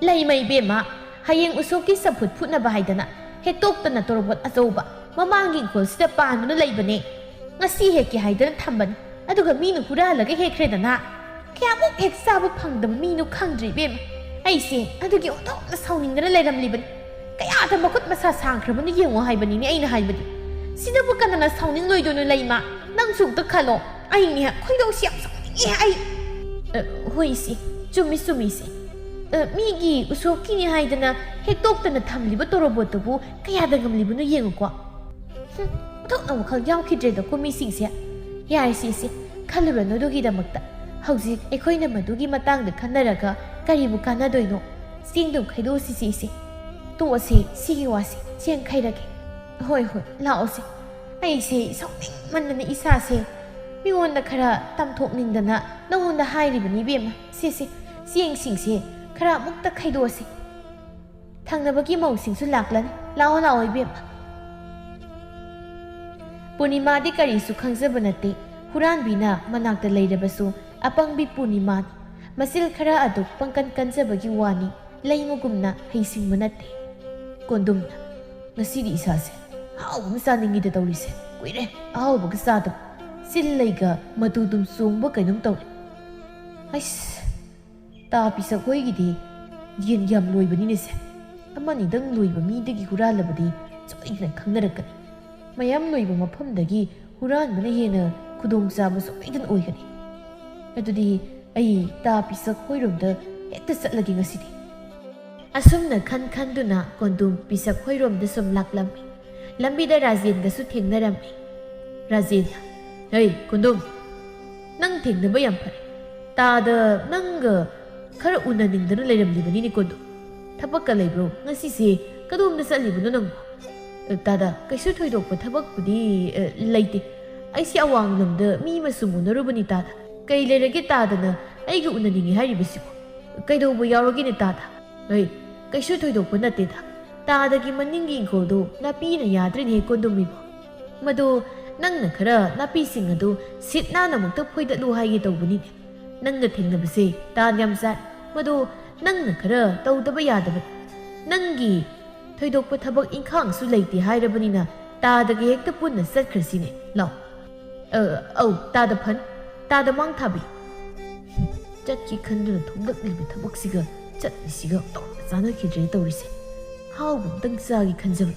ꯂꯩꯃ ꯏꯕꯦꯝꯃ, ꯍꯌꯦꯡ ꯎꯁꯣꯞꯀꯤ ꯆꯝꯐꯨꯠ ꯐꯨꯠꯅꯕ ꯍꯥꯏꯗꯅ ꯍꯦꯛꯇꯣꯛꯇꯅ ꯇꯣꯔꯣꯕꯣꯠ ꯑꯆꯧꯕ ꯃꯃꯥꯡꯒꯤ ꯏꯪꯈꯣꯜꯁꯤꯗ ꯄꯥꯟꯗꯨꯅ ꯂꯩꯕꯅꯦ꯫ ꯉꯁꯤ ꯍꯦꯛꯀꯦ ꯍꯥꯏꯗꯅ ꯊꯝꯕꯅꯤ, ꯑꯗꯨꯒ ꯃꯤꯅ ꯍꯨꯔꯥꯜꯂꯒ ꯍꯦꯛꯈ꯭ꯔꯦꯗꯅ꯫ ꯀꯌꯥꯃꯨꯛ ꯍꯦꯛ ꯆꯥꯕ ꯐꯪꯗꯕ ꯃꯤꯅꯣ ꯈꯪꯗ꯭ꯔꯦ ꯏꯕꯦꯝꯃ꯫ ꯑꯩꯁꯦ ꯑꯗꯨꯒꯤ ꯑꯣꯟꯊꯣꯛꯅ ꯁꯥꯎꯅꯤꯡꯗꯅ ꯂꯩꯔꯝꯂꯤꯕꯅꯤ꯫ ꯀꯌꯥꯗ ꯃꯈꯨꯠ ꯃꯁꯥ ꯁꯥꯡꯈ꯭ꯔꯕꯅꯣ ꯌꯦꯡꯉꯣ ꯍꯥꯏꯕꯅꯤꯅꯦ ꯑꯩꯅ ꯍꯥꯏꯕꯗꯤ꯫ ꯁꯤꯗꯕꯨ ꯀꯅꯥꯅ ꯁꯥꯎꯅꯤꯡꯂꯣꯏꯗꯣꯏꯅꯣ ꯂꯩꯃ? ꯅꯪꯁꯨ ꯑꯝꯇ ꯈꯜꯂꯣ꯫ ꯑꯩꯅꯦ ꯈꯣꯏꯗꯧꯁꯤ ꯌꯥꯝ ꯁꯥꯎꯅꯤꯡꯉꯦ ꯑꯩ꯫ ꯑ, ꯍꯣꯏ ꯏꯆꯦ, ꯆꯨꯝꯃꯤ ꯆꯨꯝꯃꯤ ꯏꯆꯦ꯫ ꯑ, ꯃꯤꯒꯤ ꯎꯁꯣꯞꯀꯤꯅꯤ ꯍꯥꯏꯗꯅ ꯍꯦꯛꯇꯣꯛꯇꯅ ꯊꯝꯂꯤꯕ ꯇꯣꯔꯣꯕꯣꯠꯇꯨꯕꯨ ꯀꯌꯥꯗ ꯉꯝꯂꯤꯕꯅꯣ ꯌꯦꯡꯉꯨꯀꯣ꯫ ꯍꯨꯝ, ꯑꯣꯟꯊꯣꯛꯅ ꯋꯥꯈꯜ ꯌꯥꯎꯈꯤꯗ꯭ꯔꯦꯗꯀꯣ ꯃꯤꯁꯤꯡꯁꯦ꯫ ꯌꯥꯔꯦꯁꯦ ꯏꯆꯦ, ꯈꯜꯂꯨꯔꯅꯨ ꯑꯗꯨꯒꯤꯗꯃꯛꯇ꯫ ꯍꯧꯖꯤꯛ ꯑꯩꯈꯣꯏꯅ ꯃꯗꯨꯒꯤ ꯃꯇꯥꯡꯗ ꯈꯟꯅꯔꯒ ꯀꯔꯤꯕꯨ ꯀꯥꯟꯅꯗꯣꯏꯅꯣ? ꯆꯦꯡꯗꯨꯝ ꯈꯩꯗꯣꯛꯑꯁꯤꯁꯦ ꯏꯆꯦ꯫ ꯇꯣꯛꯑꯁꯦ ꯁꯤꯒꯤ ꯋꯥꯁꯦ, ꯆꯦꯡ ꯈꯩꯔꯒꯦ꯫ ꯍꯣꯏ ꯍꯣꯏ, ꯂꯥꯛꯑꯣꯁꯦ꯫ ꯑꯩꯁꯦ ꯁꯥꯎꯅꯤꯡꯃꯟꯗꯅ ꯏꯁꯥꯁꯦ ꯃꯤꯉꯣꯟꯗ ꯈꯔ ꯇꯝꯊꯣꯛꯅꯤꯡꯗꯅ ꯅꯉꯣꯟꯗ ꯍꯥꯏꯔꯤꯕꯅꯤ ꯏꯕꯦꯝꯃ꯫ ꯁꯦ ꯁꯦ, ꯆꯦꯡꯁꯤꯡꯁꯦ ꯈꯔ ꯑꯃꯨꯛꯇ ꯈꯩꯗꯣꯛꯑꯁꯤ꯫ ꯊꯪꯅꯕꯒꯤ ꯃꯧꯁꯤꯡꯁꯨ ꯂꯥꯛꯂꯅꯤ꯫ ꯂꯥꯛꯑꯣ ꯂꯥꯛꯑꯣ ꯏꯕꯦꯝꯃ꯫ ꯄꯨꯔꯅꯤꯃꯥꯗꯤ ꯀꯔꯤꯁꯨ ꯈꯪꯖꯕ ꯅꯠꯇꯦ꯫ ꯍꯨꯔꯥꯟꯕꯤꯅ ꯃꯅꯥꯛꯇ ꯂꯩꯔꯕꯁꯨ ꯑꯄꯪꯕꯤ ꯄꯨꯔꯅꯤꯃꯥꯅꯤ꯫ ꯃꯆꯤꯜ ꯈꯔ ꯑꯗꯨ ꯄꯪꯀꯟ ꯀꯟꯖꯕꯒꯤ ꯋꯥꯅꯤ, ꯂꯩꯃꯒꯨꯝꯅ ꯍꯩꯁꯤꯡꯕ ꯅꯠꯇꯦ꯫ ꯀꯣꯟꯗꯨꯝꯅ, "ꯉꯁꯤꯗꯤ ꯏꯁꯥꯁꯦ ꯑꯍꯥꯎꯕ ꯑꯃ ꯆꯥꯅꯤꯡꯉꯤꯗ ꯇꯧꯔꯤꯁꯦ꯫ ꯀꯨꯏꯔꯦ ꯑꯍꯥꯎꯕꯒ ꯆꯥꯗꯕ꯫ ꯆꯤꯜ ꯂꯩꯒ ꯃꯇꯨ ꯑꯗꯨꯝ ꯆꯣꯡꯕ ꯀꯩꯅꯣꯝ ꯇꯧꯔꯦ꯫ ꯑꯩꯁ, ꯇꯥ ꯄꯤꯁꯛ ꯍꯣꯏꯒꯤꯗꯤ ꯌꯦꯟ ꯌꯥꯝ ꯂꯣꯏꯕꯅꯤꯅꯦꯁꯦ꯫ ꯑꯃꯅꯤꯗꯪ ꯂꯣꯏꯕ ꯃꯤꯗꯒꯤ ꯍꯨꯔꯥꯜꯂꯕꯗꯤ ꯁꯣꯏꯗꯅ ꯈꯪꯅꯔꯛꯀꯅꯤ꯫ ꯃꯌꯥꯝ ꯂꯣꯏꯕ ꯃꯐꯝꯗꯒꯤ ꯍꯨꯔꯥꯟꯕꯅ ꯍꯦꯟꯅ ꯈꯨꯗꯣꯡꯆꯥꯕ ꯁꯣꯏꯗꯅ ꯑꯣꯏꯒꯅꯤ꯫ ꯑꯗꯨꯗꯤ ꯑꯩ ꯇꯥ ꯄꯤꯁꯛ ꯍꯣꯏꯔꯣꯝꯗ ꯍꯦꯛꯇ ꯆꯠꯂꯒꯦ ꯉꯁꯤꯗꯤ꯫" ꯑꯁꯨꯝꯅ ꯈꯟ ꯈꯟꯗꯨꯅ ꯀꯣꯟꯗꯨꯝ ꯄꯤꯁꯛ ꯍꯣꯏꯔꯣꯝꯗ ꯁꯨꯝ ꯂꯥꯛꯂꯝꯃꯤ꯫ ꯂꯝꯕꯤꯗ ꯔꯥꯖꯦꯟꯒꯁꯨ ꯊꯦꯡꯅꯔꯝꯃꯤ꯫ ꯔꯥꯖꯦꯟꯅ, "ꯍꯩ, ꯀꯣꯟꯗꯨꯝ, ꯅꯪ ꯊꯦꯡꯅꯕ ꯌꯥꯝ ꯐꯔꯦ꯫ ꯇꯥꯗ ꯅꯪꯒ ꯈꯔ ꯎꯅꯅꯤꯡꯗꯅ ꯂꯩꯔꯝꯂꯤꯕꯅꯤꯅꯦ ꯀꯣꯟꯗꯨꯝ꯫ ꯊꯕꯛꯀ ꯂꯩꯕ꯭ꯔꯣ? ꯉꯁꯤꯁꯦ ꯀꯗꯣꯝꯗ ꯆꯠꯂꯤꯕꯅꯣ ꯅꯪꯕꯣ?" "ꯑ, ꯇꯥꯗ, ꯀꯩꯁꯨ ꯊꯣꯏꯗꯣꯛꯄ ꯊꯕꯛꯄꯨꯗꯤ, ꯑ, ꯂꯩꯇꯦ꯫ ꯑꯩꯁꯦ ꯑꯋꯥꯡꯂꯝꯗ ꯃꯤ ꯑꯃ ꯁꯨꯝ ꯎꯅꯔꯨꯕꯅꯤ ꯇꯥꯗ꯫ ꯀꯩ ꯂꯩꯔꯒꯦ ꯇꯥꯗꯅ ꯑꯩꯒ ꯎꯅꯅꯤꯡꯉꯤ ꯍꯥꯏꯔꯤꯕꯁꯤꯕꯣ? ꯀꯩꯗꯧꯕ ꯌꯥꯎꯔꯒꯦꯅꯦ ꯇꯥꯗ?" "ꯑꯩ, ꯀꯩꯁꯨ ꯊꯣꯏꯗꯣꯛꯄ ꯅꯠꯇꯦꯗ꯫ ꯇꯥꯗꯒꯤ ꯃꯅꯤꯡꯒꯤ ꯏꯪꯈꯣꯜꯗꯣ ꯅꯥꯄꯤꯅ ꯌꯥꯗ꯭ꯔꯦꯅꯦ ꯀꯣꯟꯗꯨꯝ ꯏꯕꯣ꯫ ꯃꯗꯣ ꯅꯪꯅ ꯈꯔ ꯅꯥꯄꯤꯁꯤꯡ ꯑꯗꯨ ꯁꯤꯠ ꯅꯥꯟꯅ ꯑꯃꯨꯛꯇ ꯐꯣꯏꯗꯠꯂꯨ ꯍꯥꯏꯒꯦ ꯇꯧꯕꯅꯤꯅꯦ꯫ ꯅꯪꯒ ꯊꯦꯡꯅꯕꯁꯦ ꯇꯥꯟ ꯌꯥꯝ ꯆꯥꯏ꯫ ꯃꯗꯣ ꯅꯪꯅ ꯈꯔ ꯇꯧꯗꯕ ꯌꯥꯗꯕꯅꯤ꯫ ꯅꯪꯒꯤ ꯊꯣꯏꯗꯣꯛꯄ ꯊꯕꯛ ꯏꯪꯈꯥꯡꯁꯨ ꯂꯩꯇꯦ ꯍꯥꯏꯔꯕꯅꯤꯅ ꯇꯥꯗꯒ ꯍꯦꯛꯇ ꯄꯨꯟꯅ ꯆꯠꯈ꯭ꯔꯁꯤꯅꯦ꯫ ꯂꯥꯎ꯫ ꯑ, ꯑꯧ, ꯇꯥꯗ ꯐꯟ, ꯇꯥꯗ ꯃꯥꯡ ꯊꯥꯕꯤ꯫ ꯆꯠꯀꯦ ꯈꯟꯗꯨꯅ ꯊꯣꯛꯂꯛꯂꯤꯕ ꯊꯕꯛꯁꯤꯒ ꯆꯠꯂꯤꯁꯤꯒ ꯑꯃꯠꯇ ꯆꯥꯟꯅꯈꯤꯗ꯭ꯔꯦ ꯇꯧꯔꯤꯁꯦ꯫ ꯍꯥꯎꯕ ꯑꯝꯇꯪ ꯆꯥꯒꯦ ꯈꯟꯖꯕꯅꯤ꯫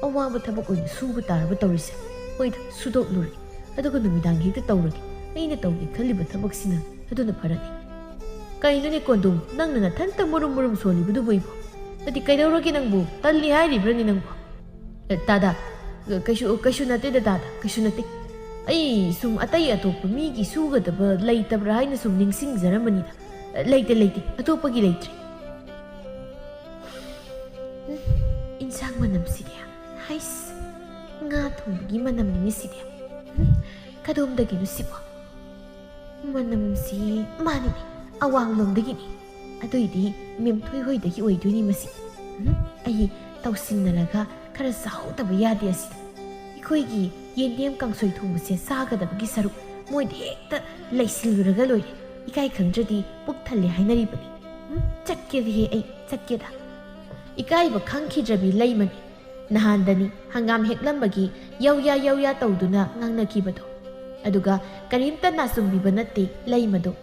ꯑꯋꯥꯕ ꯊꯕꯛ ꯑꯣꯏꯅ ꯁꯨꯕ ꯇꯥꯔꯕ ꯇꯧꯔꯤꯁꯦ꯫ ꯍꯣꯏꯗ, ꯁꯨꯗꯣꯛꯂꯨꯔꯦ꯫ ꯑꯗꯨꯒ ꯅꯨꯃꯤꯗꯥꯡꯒꯤ ꯍꯦꯛꯇ ꯇꯧꯔꯒꯦ꯫ ꯑꯩꯅ ꯇꯧꯒꯦ ꯈꯜꯂꯤꯕ ꯊꯕꯛꯁꯤꯅ ꯑꯗꯨꯅ ꯐꯔꯅꯤ꯫ ꯀꯩꯅꯣꯅꯦ ꯀꯣꯟꯗꯣꯝ, ꯅꯪꯅ ꯅꯊꯟꯇ ꯃꯨꯔꯨꯝ ꯃꯨꯔꯨꯝ ꯁꯣꯜꯂꯤꯕꯗꯨꯕꯨ ꯑꯩꯕꯨ? ꯅꯠꯇꯦ, ꯀꯩꯗꯧꯔꯒꯦ ꯅꯪꯕꯨ? ꯇꯜꯂꯤ ꯍꯥꯏꯔꯤꯕ꯭ꯔꯅꯦ ꯅꯪꯕꯨ? ꯑꯦ, ꯇꯥꯗ, ꯀꯩꯁꯨ, ꯀꯩꯁꯨ ꯅꯠꯇꯦꯗ ꯇꯥꯗ, ꯀꯩꯁꯨ ꯅꯠꯇꯦ꯫ ꯑꯩ ꯁꯨꯝ ꯑꯇꯩ ꯑꯇꯣꯞꯄ ꯃꯤꯒꯤ ꯁꯨꯒꯗꯕ ꯂꯩꯇꯕ꯭ꯔꯥ ꯍꯥꯏꯅ ꯁꯨꯝ ꯅꯤꯡꯁꯤꯡꯖꯔꯝꯕꯅꯤꯗ꯫ ꯂꯩꯇꯦ, ꯂꯩꯇꯦ, ꯑꯇꯣꯞꯄꯒꯤ ꯂꯩꯇ꯭ꯔꯦ꯫ ꯎꯝ, ꯏꯟꯁꯥꯡ ꯃꯅꯝꯁꯤꯗꯤ, ꯍꯩꯁ, ꯉꯥ ꯊꯣꯡꯕꯒꯤ ꯃꯅꯝꯅꯤꯅꯦ ꯁꯤꯗꯤ꯫ ꯎꯝ, ꯀꯗꯣꯝꯗꯒꯤꯅꯣ ꯁꯤꯕꯣ? ꯃꯅꯝꯁꯤ ꯃꯥꯅꯤꯅꯦ, ꯑꯋꯥꯡꯂꯣꯝꯗꯒꯤꯅꯤ꯫ ꯑꯗꯨꯏꯗꯤ ꯃꯦꯝꯊꯣꯏ ꯍꯣꯏꯗꯒꯤ ꯑꯣꯏꯗꯣꯏꯅꯤ ꯃꯁꯤ꯫ ꯎꯝ, ꯑꯩ ꯇꯧꯁꯤꯟꯅꯔꯒ ꯈꯔ ꯆꯥꯍꯧꯗꯕ ꯌꯥꯗꯦ ꯑꯁꯤꯗ꯫ ꯑꯩꯈꯣꯏꯒꯤ ꯌꯦꯟꯗꯦꯝ ꯀꯥꯡꯁꯣꯏ ꯊꯣꯡꯕꯁꯦ ꯆꯥꯒꯗꯕꯒꯤ ꯁꯔꯨꯛ ꯃꯣꯏꯗ ꯍꯦꯛꯇ ꯂꯩꯁꯤꯜꯂꯨꯔꯒ ꯂꯣꯏꯔꯦ꯫ ꯏꯀꯥꯏ ꯈꯪꯗ꯭ꯔꯗꯤ ꯄꯨꯛ ꯊꯜꯂꯦ ꯍꯥꯏꯅꯔꯤꯕꯅꯤ꯫ ꯎꯝ, ꯆꯠꯀꯦꯗꯍꯦ ꯑꯩ, ꯆꯠꯀꯦꯗ꯫ ꯏꯀꯥꯏꯕ ꯈꯪꯈꯤꯗ꯭ꯔꯕꯤ ꯂꯩꯃꯅꯤ꯫ ꯅꯍꯥꯟꯗꯅꯤ ꯍꯪꯒꯥꯝ ꯍꯦꯛꯂꯝꯕꯒꯤ ꯌꯧꯌꯥ ꯌꯧꯌꯥ ꯇꯧꯗꯨꯅ ꯉꯥꯡꯅꯈꯤꯕꯗꯣ꯫ ꯑꯗꯨꯒ ꯀꯔꯤꯝꯇ ꯅꯥꯆꯨꯝꯕꯤꯕ ꯅꯠꯇꯦ ꯂꯩꯃꯗꯣ꯫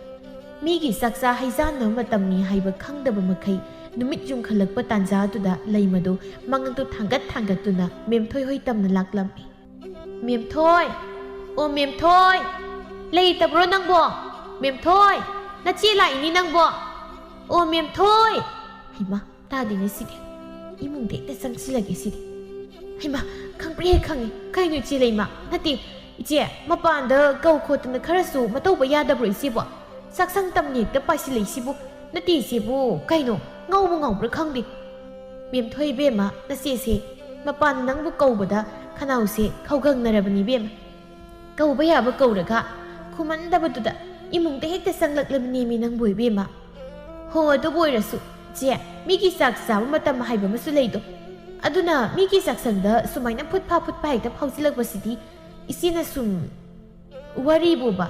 ꯃꯤꯒꯤ ꯆꯥꯛꯆꯥ ꯍꯩꯖꯥꯟꯅꯕ ꯃꯇꯝꯅꯤ ꯍꯥꯏꯕ ꯈꯪꯗꯕ ꯃꯈꯩ ꯅꯨꯃꯤꯠ ꯌꯨꯡꯈꯠꯂꯛꯄ ꯇꯥꯟꯖꯥꯗꯨꯗ ꯂꯩꯃꯗꯣ ꯃꯉꯛꯇꯨ ꯊꯥꯡꯒꯠ ꯊꯥꯡꯒꯠꯇꯨꯅ ꯃꯦꯝꯊꯣꯏ ꯍꯣꯏ ꯇꯝꯅ ꯂꯥꯛꯂꯝꯃꯤ꯫ "ꯃꯦꯝꯊꯣꯏ! ꯑꯣ ꯃꯦꯝꯊꯣꯏ! ꯂꯩꯇꯕ꯭ꯔꯣ ꯅꯪꯕꯣ? ꯃꯦꯝꯊꯣꯏ! ꯅꯆꯦ ꯂꯥꯛꯏꯅꯤ ꯅꯪꯕꯣ! ꯑꯣ ꯃꯦꯝꯊꯣꯏ!" ꯍꯩꯃꯥ! ꯇꯥꯗꯦꯅꯦ ꯁꯤꯗꯤ꯫ ꯏꯃꯨꯡꯗ ꯍꯦꯛꯇ ꯆꯪꯁꯤꯜꯂꯒꯦ ꯁꯤꯗꯤ꯫ ꯍꯩꯃꯥ, ꯈꯪꯄ꯭ꯔꯦ ꯈꯪꯉꯦ꯫ ꯀꯩꯅꯣ ꯏꯆꯦ ꯂꯩꯃ? ꯅꯠꯇꯦ, ꯏꯆꯦ, ꯃꯄꯥꯟꯗ ꯀꯧ ꯈꯣꯠꯇꯅ ꯈꯔꯁꯨ ꯃꯇꯧꯕ ꯌꯥꯗꯕ꯭ꯔꯣ ꯏꯆꯦꯕꯣ? ꯆꯥꯛꯁꯪ ꯇꯝꯅ ꯍꯦꯛꯇ ꯄꯥꯏꯁꯤꯜꯂꯛꯏꯁꯤꯕꯨ? ꯅꯠꯇꯦ ꯏꯆꯦꯕꯨ, ꯀꯩꯅꯣ? ꯉꯥꯎꯕ ꯉꯥꯎꯕ꯭ꯔꯥ ꯈꯪꯗꯦ꯫ ꯃꯦꯝꯊꯣꯏ ꯏꯕꯦꯝꯃ, ꯅꯆꯦꯁꯦ ꯃꯄꯥꯟ ꯅꯪꯕꯨ ꯀꯧꯕꯗ ꯈꯅꯥꯎꯁꯦ ꯈꯧꯒꯪꯅꯔꯕꯅꯤ ꯏꯕꯦꯝꯃ꯫ ꯀꯧꯕ ꯌꯥꯕ ꯀꯧꯔꯒ ꯈꯨꯝꯃꯟꯗꯕꯗꯨꯗ ꯏꯃꯨꯡꯗ ꯍꯦꯛꯇ ꯆꯪꯂꯛꯂꯕꯅꯦꯃꯤ ꯅꯪꯕꯨ ꯏꯕꯦꯝꯃ꯫ ꯍꯣ, ꯑꯗꯨꯕꯨ ꯑꯣꯏꯔꯁꯨ ꯏꯆꯦ, ꯃꯤꯒꯤ ꯆꯥꯛ ꯆꯥꯕ ꯃꯇꯝ ꯍꯥꯏꯕ ꯑꯃꯁꯨ ꯂꯩꯗꯣ꯫ ꯑꯗꯨꯅ ꯃꯤꯒꯤ ꯆꯥꯛꯁꯪꯗ ꯁꯨꯃꯥꯏꯅ ꯐꯨꯠ ꯐꯥ ꯐꯨꯠ ꯐꯥ ꯍꯦꯛꯇ ꯐꯥꯎꯖꯤꯜꯂꯛꯄꯁꯤꯗꯤ ꯏꯆꯦꯅ ꯁꯨꯝ ꯋꯥꯔꯤꯕꯨꯕ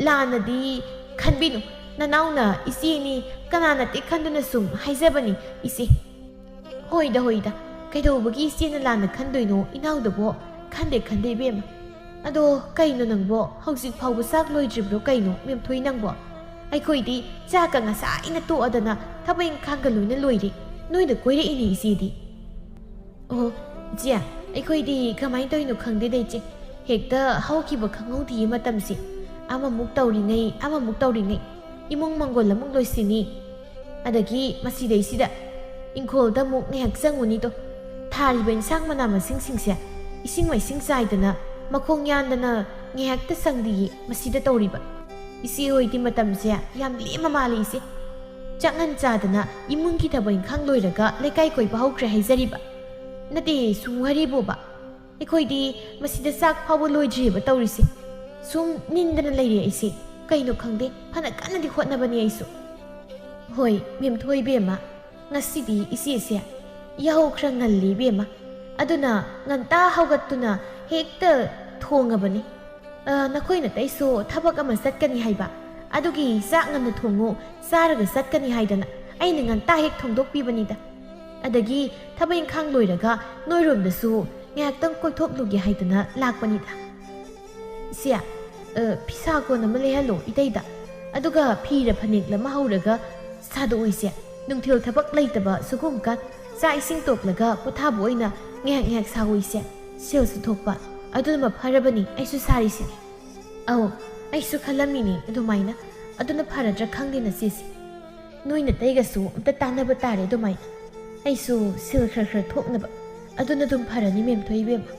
ꯂꯥꯟꯅꯗꯤ ꯈꯟꯕꯤꯅꯨ꯫ ꯅꯅꯥꯎꯅ ꯏꯆꯦꯅꯤ, ꯀꯅꯥ ꯅꯠꯇꯦ ꯈꯟꯗꯨꯅ ꯁꯨꯝ ꯍꯥꯏꯖꯕꯅꯤ ꯏꯆꯦ꯫ ꯍꯣꯏꯗ, ꯍꯣꯏꯗ, ꯀꯩꯗꯧꯕꯒꯤ ꯏꯆꯦꯅ ꯂꯥꯟꯅ ꯈꯟꯗꯣꯏꯅꯣ ꯏꯅꯥꯎꯗꯕꯣ? ꯈꯟꯗꯦ, ꯈꯟꯗꯦ, ꯏꯕꯦꯝꯃ꯫ ꯑꯗꯣ ꯀꯩꯅꯣ ꯅꯪꯕꯣ? ꯍꯧꯖꯤꯛ ꯐꯥꯎꯕ ꯆꯥꯛ ꯂꯣꯏꯗ꯭ꯔꯤꯕ꯭ꯔꯣ ꯀꯩꯅꯣ, ꯃꯦꯝꯊꯣꯏ ꯅꯪꯕꯣ? ꯑꯩꯈꯣꯏꯗꯤ ꯆꯥꯛꯀ ꯉꯁꯥꯏꯅ ꯇꯣꯛꯑꯗꯅ ꯊꯕꯛ ꯏꯪꯈꯥꯡꯒ ꯂꯣꯏꯅ ꯂꯣꯏꯔꯦ꯫ ꯅꯣꯏꯗ ꯀꯣꯏꯔꯛꯏꯅꯦ ꯏꯆꯦꯗꯤ꯫ ꯑꯣ, ꯏꯆꯦ, ꯑꯩꯈꯣꯏꯗꯤ ꯀꯃꯥꯏꯅ ꯇꯧꯔꯤꯅꯣ ꯈꯪꯗꯦꯗ, ꯏꯆꯦ꯫ ꯍꯦꯛꯇ ꯍꯧꯈꯤꯕ ꯈꯪꯍꯧꯗꯤꯌꯦ ꯃꯇꯝꯁꯦ꯫ ꯑꯃꯃꯨꯛ ꯇꯧꯔꯤꯉꯩ, ꯑꯃꯃꯨꯛ ꯇꯧꯔꯤꯉꯩ꯫ ꯏꯃꯨꯡ ꯃꯪꯒꯣꯜ ꯑꯃꯨꯛ ꯂꯣꯏꯁꯤꯟꯅꯤ꯫ ꯑꯗꯒꯤ ꯃꯁꯤꯗꯩꯁꯤꯗ ꯏꯪꯈꯣꯜꯗ ꯑꯃꯨꯛ ꯉꯥꯏꯍꯥꯛ ꯆꯪꯉꯨꯅꯤꯗꯣ꯫ ꯊꯥꯔꯤꯕ ꯏꯟꯁꯥꯡ ꯃꯅꯥ ꯃꯁꯤꯡꯁꯤꯡꯁꯦ ꯏꯁꯤꯡ ꯃꯥꯏꯁꯤꯡ ꯆꯥꯏꯗꯅ, ꯃꯈꯣꯡ ꯌꯥꯟꯗꯅ ꯉꯥꯏꯍꯥꯛꯇ ꯁꯪꯗꯤꯌꯦ ꯃꯁꯤꯗ ꯇꯧꯔꯤꯕ꯫ ꯏꯆꯦ ꯍꯣꯏꯗꯤ ꯃꯇꯝꯁꯦ ꯌꯥꯝ ꯂꯦꯝꯃ ꯃꯥꯜꯂꯦ, ꯏꯆꯦ꯫ ꯆꯥꯛꯉꯟ ꯆꯥꯗꯅ ꯏꯃꯨꯡꯒꯤ ꯊꯕꯛ ꯏꯪꯈꯥꯡ ꯂꯣꯏꯔꯒ ꯂꯩꯀꯥꯏ ꯀꯣꯏꯕ ꯍꯧꯈ꯭ꯔꯦ ꯍꯥꯏꯖꯔꯤꯕ꯫ ꯅꯠꯇꯦ, ꯁꯨꯝ ꯋꯥꯔꯤꯕꯣꯕ꯫ ꯑꯩꯈꯣꯏꯗꯤ ꯃꯁꯤꯗ ꯆꯥꯛ ꯐꯥꯎꯕ ꯂꯣꯏꯗ꯭ꯔꯤꯑꯕ ꯇꯧꯔꯤꯁꯦ꯫ ꯁꯨꯝ ꯅꯤꯟꯗꯅ ꯂꯩꯔꯦ ꯑꯩꯁꯦ꯫ ꯀꯩꯅꯣ ꯈꯪꯗꯦ, ꯐꯅ ꯀꯟꯅꯗꯤ ꯍꯣꯠꯅꯕꯅꯤ ꯑꯩꯁꯨ꯫ ꯍꯣꯏ, ꯃꯦꯝꯊꯣꯏ ꯏꯕꯦꯝꯃ, ꯉꯁꯤꯗꯤ ꯏꯆꯦꯁꯦ ꯌꯥꯍꯧ ꯈꯔ ꯉꯜꯂꯤ ꯏꯕꯦꯝꯃ꯫ ꯑꯗꯨꯅ ꯉꯟꯇꯥ ꯍꯧꯒꯠꯇꯨꯅ ꯍꯦꯛꯇ ꯊꯣꯡꯉꯕꯅꯤ꯫ ꯑ, ꯅꯈꯣꯏ ꯅꯇꯩꯁꯨ ꯊꯕꯛ ꯑꯃ ꯆꯠꯀꯅꯤ ꯍꯥꯏꯕ, ꯑꯗꯨꯒꯤ ꯆꯥꯛ ꯉꯟꯅ ꯊꯣꯡꯉꯨ, ꯆꯥꯔꯒ ꯆꯠꯀꯅꯤ ꯍꯥꯏꯗꯅ ꯑꯩꯅ ꯉꯟꯇꯥ ꯍꯦꯛ ꯊꯣꯡꯗꯣꯛꯄꯤꯕꯅꯤꯗ꯫ ꯑꯗꯒꯤ ꯊꯕꯛ ꯏꯪꯈꯥꯡ ꯂꯣꯏꯔꯒ ꯅꯣꯏꯔꯣꯝꯗꯁꯨ ꯉꯥꯏꯍꯥꯛꯇꯪ ꯀꯣꯏꯊꯣꯛꯂꯨꯒꯦ ꯍꯥꯏꯗꯅ ꯂꯥꯛꯄꯅꯤꯗ꯫ ꯏꯆꯦ, ꯑ, ꯐꯤꯁꯥ ꯀꯣꯟ ꯑꯃ ꯂꯩꯍꯜꯂꯣ ꯏꯇꯩꯗ, ꯑꯗꯨꯒ ꯐꯤꯔ ꯐꯅꯦꯛꯂ ꯑꯃ ꯍꯧꯔꯒ ꯁꯥꯗꯣꯛꯎ ꯏꯆꯦ꯫ ꯅꯨꯡꯊꯤꯜ ꯊꯕꯛ ꯂꯩꯇꯕ ꯁꯨꯒꯨꯝꯀꯥꯟ ꯆꯥꯛ ꯏꯁꯤꯡ ꯇꯣꯛꯂꯒ ꯄꯣꯊꯥꯕ ꯑꯣꯏꯅ ꯉꯥꯏꯍꯥꯛ ꯉꯥꯏꯍꯥꯛ ꯁꯥꯎ ꯏꯆꯦ꯫ ꯁꯦꯜꯁꯨ ꯊꯣꯛꯄ꯫ ꯑꯗꯨꯅ ꯐꯔꯕꯅꯤ ꯑꯩꯁꯨ ꯁꯥꯔꯤꯁꯤꯅꯤ꯫ ꯑꯧ, ꯑꯩꯁꯨ ꯈꯜꯂꯝꯃꯤꯅꯤ ꯑꯗꯨꯃꯥꯏꯅ꯫ ꯑꯗꯨꯅ ꯐꯔꯗ꯭ꯔꯥ ꯈꯪꯗꯦ ꯅꯆꯦꯁꯦ꯫ ꯅꯣꯏ ꯅꯇꯩꯒꯁꯨ ꯑꯝꯇ ꯇꯥꯟꯅꯕ ꯇꯥꯔꯦ ꯑꯗꯨꯃꯥꯏꯅ꯫ ꯑꯩꯁꯨ ꯁꯦꯜ ꯈꯔ ꯈꯔ ꯊꯣꯛꯅꯕ꯫ ꯑꯗꯨꯅ ꯑꯗꯨꯝ ꯐꯔꯅꯤ ꯃꯦꯝꯊꯣꯏ ꯏꯕꯦꯝꯃ꯫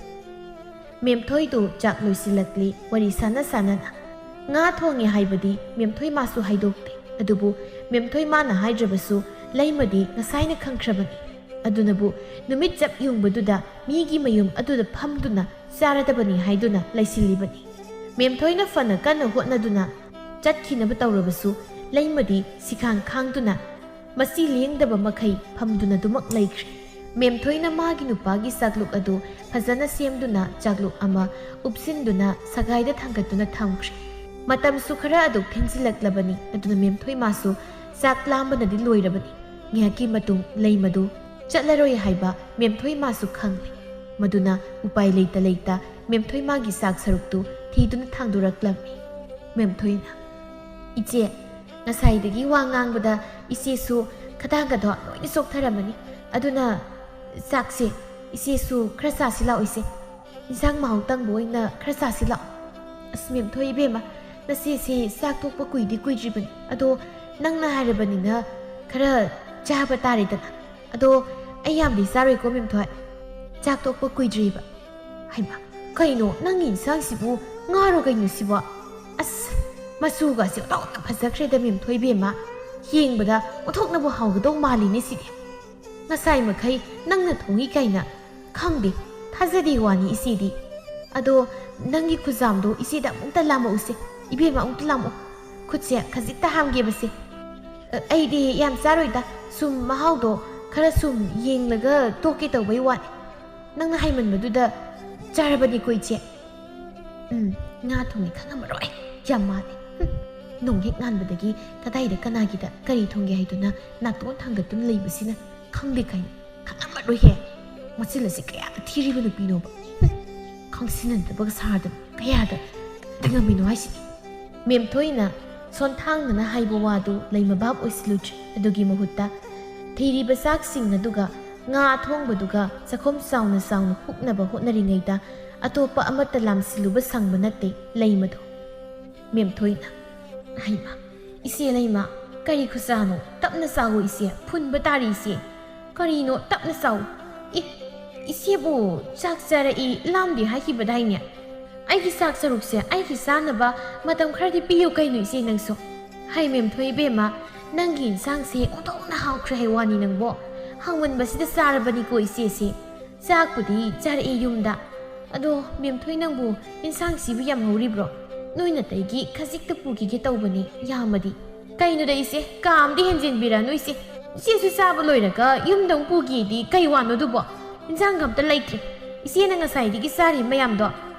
ꯃꯦꯝꯊꯣꯏꯗꯨ ꯆꯥꯛ ꯂꯣꯏꯁꯤꯜꯂꯛꯂꯤ ꯋꯥꯔꯤ ꯁꯥꯟꯅ ꯁꯥꯟꯅꯅ꯫ ꯉꯥ ꯊꯣꯡꯉꯦ ꯍꯥꯏꯕꯗꯤ ꯃꯦꯝꯊꯣꯏ ꯃꯥꯁꯨ ꯍꯥꯏꯗꯣꯛꯇꯦ꯫ ꯑꯗꯨꯕꯨ ꯃꯦꯝꯊꯣꯏ ꯃꯥꯅ ꯍꯥꯏꯗ꯭ꯔꯕꯁꯨ ꯂꯩꯃꯗꯤ ꯉꯁꯥꯏꯅ ꯈꯪꯈ꯭ꯔꯕꯅꯤ꯫ ꯑꯗꯨꯅꯕꯨ ꯅꯨꯃꯤꯠ ꯆꯞ ꯌꯨꯡꯕꯗꯨꯗ ꯃꯤꯒꯤ ꯃꯌꯨꯝ ꯑꯗꯨꯗ ꯐꯝꯗꯨꯅ ꯆꯥꯔꯗꯕꯅꯤ ꯍꯥꯏꯗꯨꯅ ꯂꯩꯁꯤꯜꯂꯤꯕꯅꯤ꯫ ꯃꯦꯝꯊꯣꯏꯅ ꯐꯅ ꯀꯟꯅ ꯍꯣꯠꯅꯗꯨꯅ ꯆꯠꯈꯤꯅꯕ ꯇꯧꯔꯕꯁꯨ ꯂꯩꯃꯗꯤ ꯁꯤꯈꯥꯡ ꯈꯥꯡꯗꯨꯅ ꯃꯁꯤ ꯂꯦꯡꯗꯕ ꯃꯈꯩ ꯐꯝꯗꯨꯅ ꯑꯗꯨꯃꯛ ꯂꯩꯈ꯭ꯔꯦ꯫ ꯃꯦꯝꯊꯣꯏꯅ ꯃꯥꯒꯤ ꯅꯨꯄꯥꯒꯤ ꯆꯥꯛꯂꯨꯛ ꯑꯗꯨ ꯐꯖꯅ ꯁꯦꯝꯗꯨꯅ ꯆꯥꯛꯂꯨꯛ ꯑꯃ ꯎꯞꯁꯤꯟꯗꯨꯅ ꯁꯒꯥꯏꯗ ꯊꯥꯡꯒꯠꯇꯨꯅ ꯊꯝꯈ꯭ꯔꯦ꯫ ꯃꯇꯝꯁꯨ ꯈꯔ ꯑꯗꯨꯛ ꯊꯦꯡꯖꯤꯜꯂꯛꯂꯕꯅꯤ, ꯑꯗꯨꯅ ꯃꯦꯝꯊꯣꯏ ꯃꯥꯁꯨ ꯆꯥꯛ ꯂꯥꯝꯕꯅꯗꯤ ꯂꯣꯏꯔꯕꯅꯤ꯫ ꯉꯥꯏꯍꯥꯛꯀꯤ ꯃꯇꯨꯡ ꯂꯩꯃꯗꯨ ꯆꯠꯂꯔꯣꯏ ꯍꯥꯏꯕ ꯃꯦꯝꯊꯣꯏ ꯃꯥꯁꯨ ꯈꯪꯂꯦ꯫ ꯃꯗꯨꯅ ꯎꯄꯥꯏ ꯂꯩꯇ ꯂꯩꯇ ꯃꯦꯝꯊꯣꯏ ꯃꯥꯒꯤ ꯆꯥꯛ ꯁꯔꯨꯛꯇꯨ ꯊꯤꯗꯨꯅ ꯊꯥꯡꯗꯣꯔꯛꯂꯝꯃꯤ꯫ ꯃꯦꯝꯊꯣꯏꯅ, "ꯏꯆꯦ, ꯉꯁꯥꯏꯗꯒꯤ ꯋꯥ ꯉꯥꯡꯕꯗ ꯏꯆꯦꯁꯨ ꯈꯗꯥꯡꯒꯗꯣ ꯂꯣꯏꯅ ꯆꯣꯛꯊꯔꯝꯃꯅꯤ꯫ ꯑꯗꯨꯅ ꯆꯥꯛꯁꯦ ꯏꯆꯦꯁꯨ ꯈꯔ ꯆꯥꯁꯤ ꯂꯥꯛꯑꯣ ꯏꯆꯦ꯫ ꯏꯟꯁꯥꯡ ꯃꯍꯥꯎ ꯇꯪꯕ ꯑꯣꯏꯅ ꯈꯔ ꯆꯥꯁꯤ ꯂꯥꯛꯑꯣ꯫" "ꯑꯁ ꯃꯦꯝꯊꯣꯏ ꯏꯕꯦꯝꯃ, ꯅꯆꯦꯁꯦ ꯆꯥꯛ ꯇꯣꯛꯄ ꯀꯨꯏꯗꯤ ꯀꯨꯏꯗ꯭ꯔꯤꯕꯅꯤ꯫ ꯑꯗꯣ ꯅꯪꯅ ꯍꯥꯏꯔꯕꯅꯤꯅ ꯈꯔ ꯆꯥꯕ ꯇꯥꯔꯦꯗꯅ꯫ ꯑꯗꯣ ꯑꯩ ꯌꯥꯝꯗꯤ ꯆꯥꯔꯣꯏꯀꯣ ꯃꯦꯝꯊꯣꯏ꯫ ꯆꯥꯛ ꯇꯣꯛꯄ ꯀꯨꯏꯗ꯭ꯔꯤꯕ꯫" "ꯍꯩꯃꯥ, ꯀꯩꯅꯣ ꯅꯪꯒꯤ ꯏꯟꯁꯥꯡꯁꯤꯕꯨ ꯉꯥꯔꯣ ꯀꯩꯅꯣ ꯁꯤꯕꯣ? ꯑꯁ, ꯃꯆꯨꯒꯁꯦ ꯑꯣꯟꯊꯣꯛꯅ ꯐꯖꯈ꯭ꯔꯦꯗ ꯃꯦꯝꯊꯣꯏ ꯏꯕꯦꯝꯃ꯫ ꯌꯦꯡꯕꯗ ꯑꯣꯟꯊꯣꯛꯅꯕꯨ ꯍꯥꯎꯒꯗꯧ ꯃꯥꯜꯂꯤꯅꯦ ꯁꯤꯗꯤ꯫ ꯉꯁꯥꯏ ꯃꯈꯩ ꯅꯪꯅ ꯊꯣꯡꯉꯤ ꯀꯥꯏꯅ ꯈꯪꯗꯦ, ꯊꯥꯖꯗꯦ ꯋꯥꯅꯤ ꯏꯆꯦꯗꯤ꯫ ꯑꯗꯣ ꯅꯪꯒꯤ ꯈꯨꯖꯥꯝꯗꯣ ꯏꯆꯦꯗ ꯑꯃꯨꯛꯇ ꯂꯥꯝꯃꯛꯎꯁꯦ꯫ ꯏꯕꯦꯝꯃ ꯑꯃꯨꯛꯇ ꯂꯥꯝꯃꯛꯑꯣ꯫ ꯈꯨꯠꯁꯦ ꯈꯖꯤꯛꯇ ꯍꯥꯝꯒꯦꯕꯁꯦ꯫ ꯑ, ꯑꯩꯗꯤ ꯌꯥꯝ ꯆꯥꯔꯣꯏꯗ, ꯁꯨꯝ ꯃꯍꯥꯎꯗꯣ ꯈꯔ ꯁꯨꯝ ꯌꯦꯡꯂꯒ ꯇꯣꯛꯀꯦ ꯇꯧꯕꯩ ꯋꯥꯅꯤ꯫ ꯅꯪꯅ ꯍꯥꯏꯃꯟꯕꯗꯨꯗ ꯆꯥꯔꯕꯅꯤꯀꯣ ꯏꯆꯦ꯫" "ꯎꯝ, ꯉꯥ ꯊꯣꯡꯉꯦ ꯈꯪꯉꯝꯃꯔꯣꯏ꯫ ꯌꯥꯝ ꯃꯥꯜꯂꯦ꯫ ꯍꯨꯝ, ꯅꯣꯡ ꯍꯦꯛ ꯉꯥꯟꯕꯗꯒꯤ ꯀꯗꯥꯏꯗ ꯀꯅꯥꯒꯤꯗ ꯀꯔꯤ ꯊꯣꯡꯒꯦ ꯍꯥꯏꯗꯨꯅ ꯅꯥꯇꯣꯟ ꯊꯥꯡꯒꯠꯇꯨꯅ ꯂꯩꯕꯁꯤꯅ ꯈꯪꯗꯦ ꯀꯥꯏꯅ꯫ ꯈꯪꯉꯝꯃꯔꯣꯏꯍꯦ꯫ ꯃꯆꯤꯜ ꯑꯁꯤ ꯀꯌꯥꯗ ꯊꯤꯔꯤꯕ ꯅꯨꯄꯤꯅꯣꯕ꯫ ꯍꯨꯝ, ꯈꯪꯁꯤꯟꯅꯗꯕꯒ ꯁꯥꯗꯅ ꯀꯌꯥꯗ ꯇꯤꯡꯉꯝꯃꯤꯅꯣ ꯍꯥꯏꯁꯤꯅꯤ꯫" ꯃꯦꯝꯊꯣꯏꯅ ꯁꯣꯟꯊꯥꯡꯗꯅ ꯍꯥꯏꯕ ꯋꯥꯗꯨ ꯂꯩꯃ ꯚꯥꯞ ꯑꯣꯏꯁꯤꯜꯂꯨꯗ꯭ꯔꯦ꯫ ꯑꯗꯨꯒꯤ ꯃꯍꯨꯠꯇ ꯊꯤꯔꯤꯕ ꯆꯥꯛꯁꯤꯡ ꯑꯗꯨꯒ ꯉꯥ ꯑꯊꯣꯡꯕꯗꯨꯒ ꯆꯥꯛꯈꯨꯝ ꯆꯥꯎꯅ ꯆꯥꯎꯅ ꯍꯨꯛꯅꯕ ꯍꯣꯠꯅꯔꯤꯉꯩꯗ ꯑꯇꯣꯞꯄ ꯑꯃꯠꯇ ꯂꯥꯝꯁꯤꯜꯂꯨꯕ ꯁꯪꯕ ꯅꯠꯇꯦ ꯂꯩꯃꯗꯣ꯫ ꯃꯦꯝꯊꯣꯏꯅ, "ꯍꯩꯃꯥ, ꯏꯆꯦ ꯂꯩꯃ, ꯀꯔꯤ ꯈꯨꯆꯥꯅꯣ? ꯇꯞꯅ ꯆꯥꯎꯑꯣ ꯏꯆꯦ, ꯐꯨꯟꯕ ꯇꯥꯔꯤ ꯏꯆꯦ꯫ ꯀꯔꯤꯅꯣ ꯇꯞꯅ ꯆꯥꯎ? ꯑꯦ, ꯏꯆꯦꯕꯨ ꯆꯥꯛ ꯆꯥꯔꯛꯏ ꯂꯥꯝꯗꯦ ꯍꯥꯏꯈꯤꯕꯗꯥꯏꯅꯦ? ꯑꯩꯒꯤ ꯆꯥꯛ ꯁꯔꯨꯛꯁꯦ ꯑꯩꯒꯤ ꯆꯥꯅꯕ ꯃꯇꯝ ꯈꯔꯗꯤ ꯄꯤꯌꯨ ꯀꯩꯅꯣ ꯏꯆꯦ ꯅꯪꯁꯨ꯫" "ꯍꯩ ꯃꯦꯝꯊꯣꯏ ꯏꯕꯦꯝꯃ, ꯅꯪꯒꯤ ꯏꯟꯁꯥꯡꯁꯦ ꯑꯣꯟꯊꯣꯛꯅ ꯍꯥꯎꯈ꯭ꯔꯦ ꯍꯥꯏ ꯋꯥꯅꯤ ꯅꯪꯕꯣ꯫ ꯍꯥꯎꯃꯟꯕꯁꯤꯗ ꯆꯥꯔꯕꯅꯤꯀꯣ ꯏꯆꯦꯁꯦ꯫ ꯆꯥꯛꯄꯨꯗꯤ ꯆꯥꯔꯛꯏ ꯌꯨꯝꯗ꯫ ꯑꯗꯣ ꯃꯦꯝꯊꯣꯏ ꯅꯪꯕꯨ ꯏꯟꯁꯥꯡꯁꯤꯕꯨ ꯌꯥꯝ ꯍꯧꯔꯤꯕ꯭ꯔꯣ? ꯅꯣꯏ ꯅꯇꯩꯒꯤ ꯈꯖꯤꯛꯇ ꯄꯨꯈꯤꯒꯦ ꯇꯧꯕꯅꯤ ꯌꯥꯝꯃꯗꯤ꯫" "ꯀꯩꯅꯣꯗ ꯏꯆꯦ, ꯀꯥ ꯑꯃꯗꯤ ꯍꯦꯟꯖꯤꯟꯕꯤꯔꯅꯨ ꯏꯆꯦ꯫ ꯏꯆꯦꯁꯨ ꯆꯥꯕ ꯂꯣꯏꯔꯒ ꯌꯨꯝꯗ ꯑꯃꯨꯛ ꯄꯨꯒꯦꯗꯤ ꯀꯩ ꯋꯥꯅꯣ ꯑꯗꯨꯕꯣ? ꯏꯟꯁꯥꯡꯒ ꯑꯝꯇ ꯂꯩꯇ꯭ꯔꯦ꯫ ꯏꯆꯦꯅ ꯉꯁꯥꯏꯗꯒꯤ ꯆꯥꯔꯤ ꯃꯌꯥꯝꯗꯣ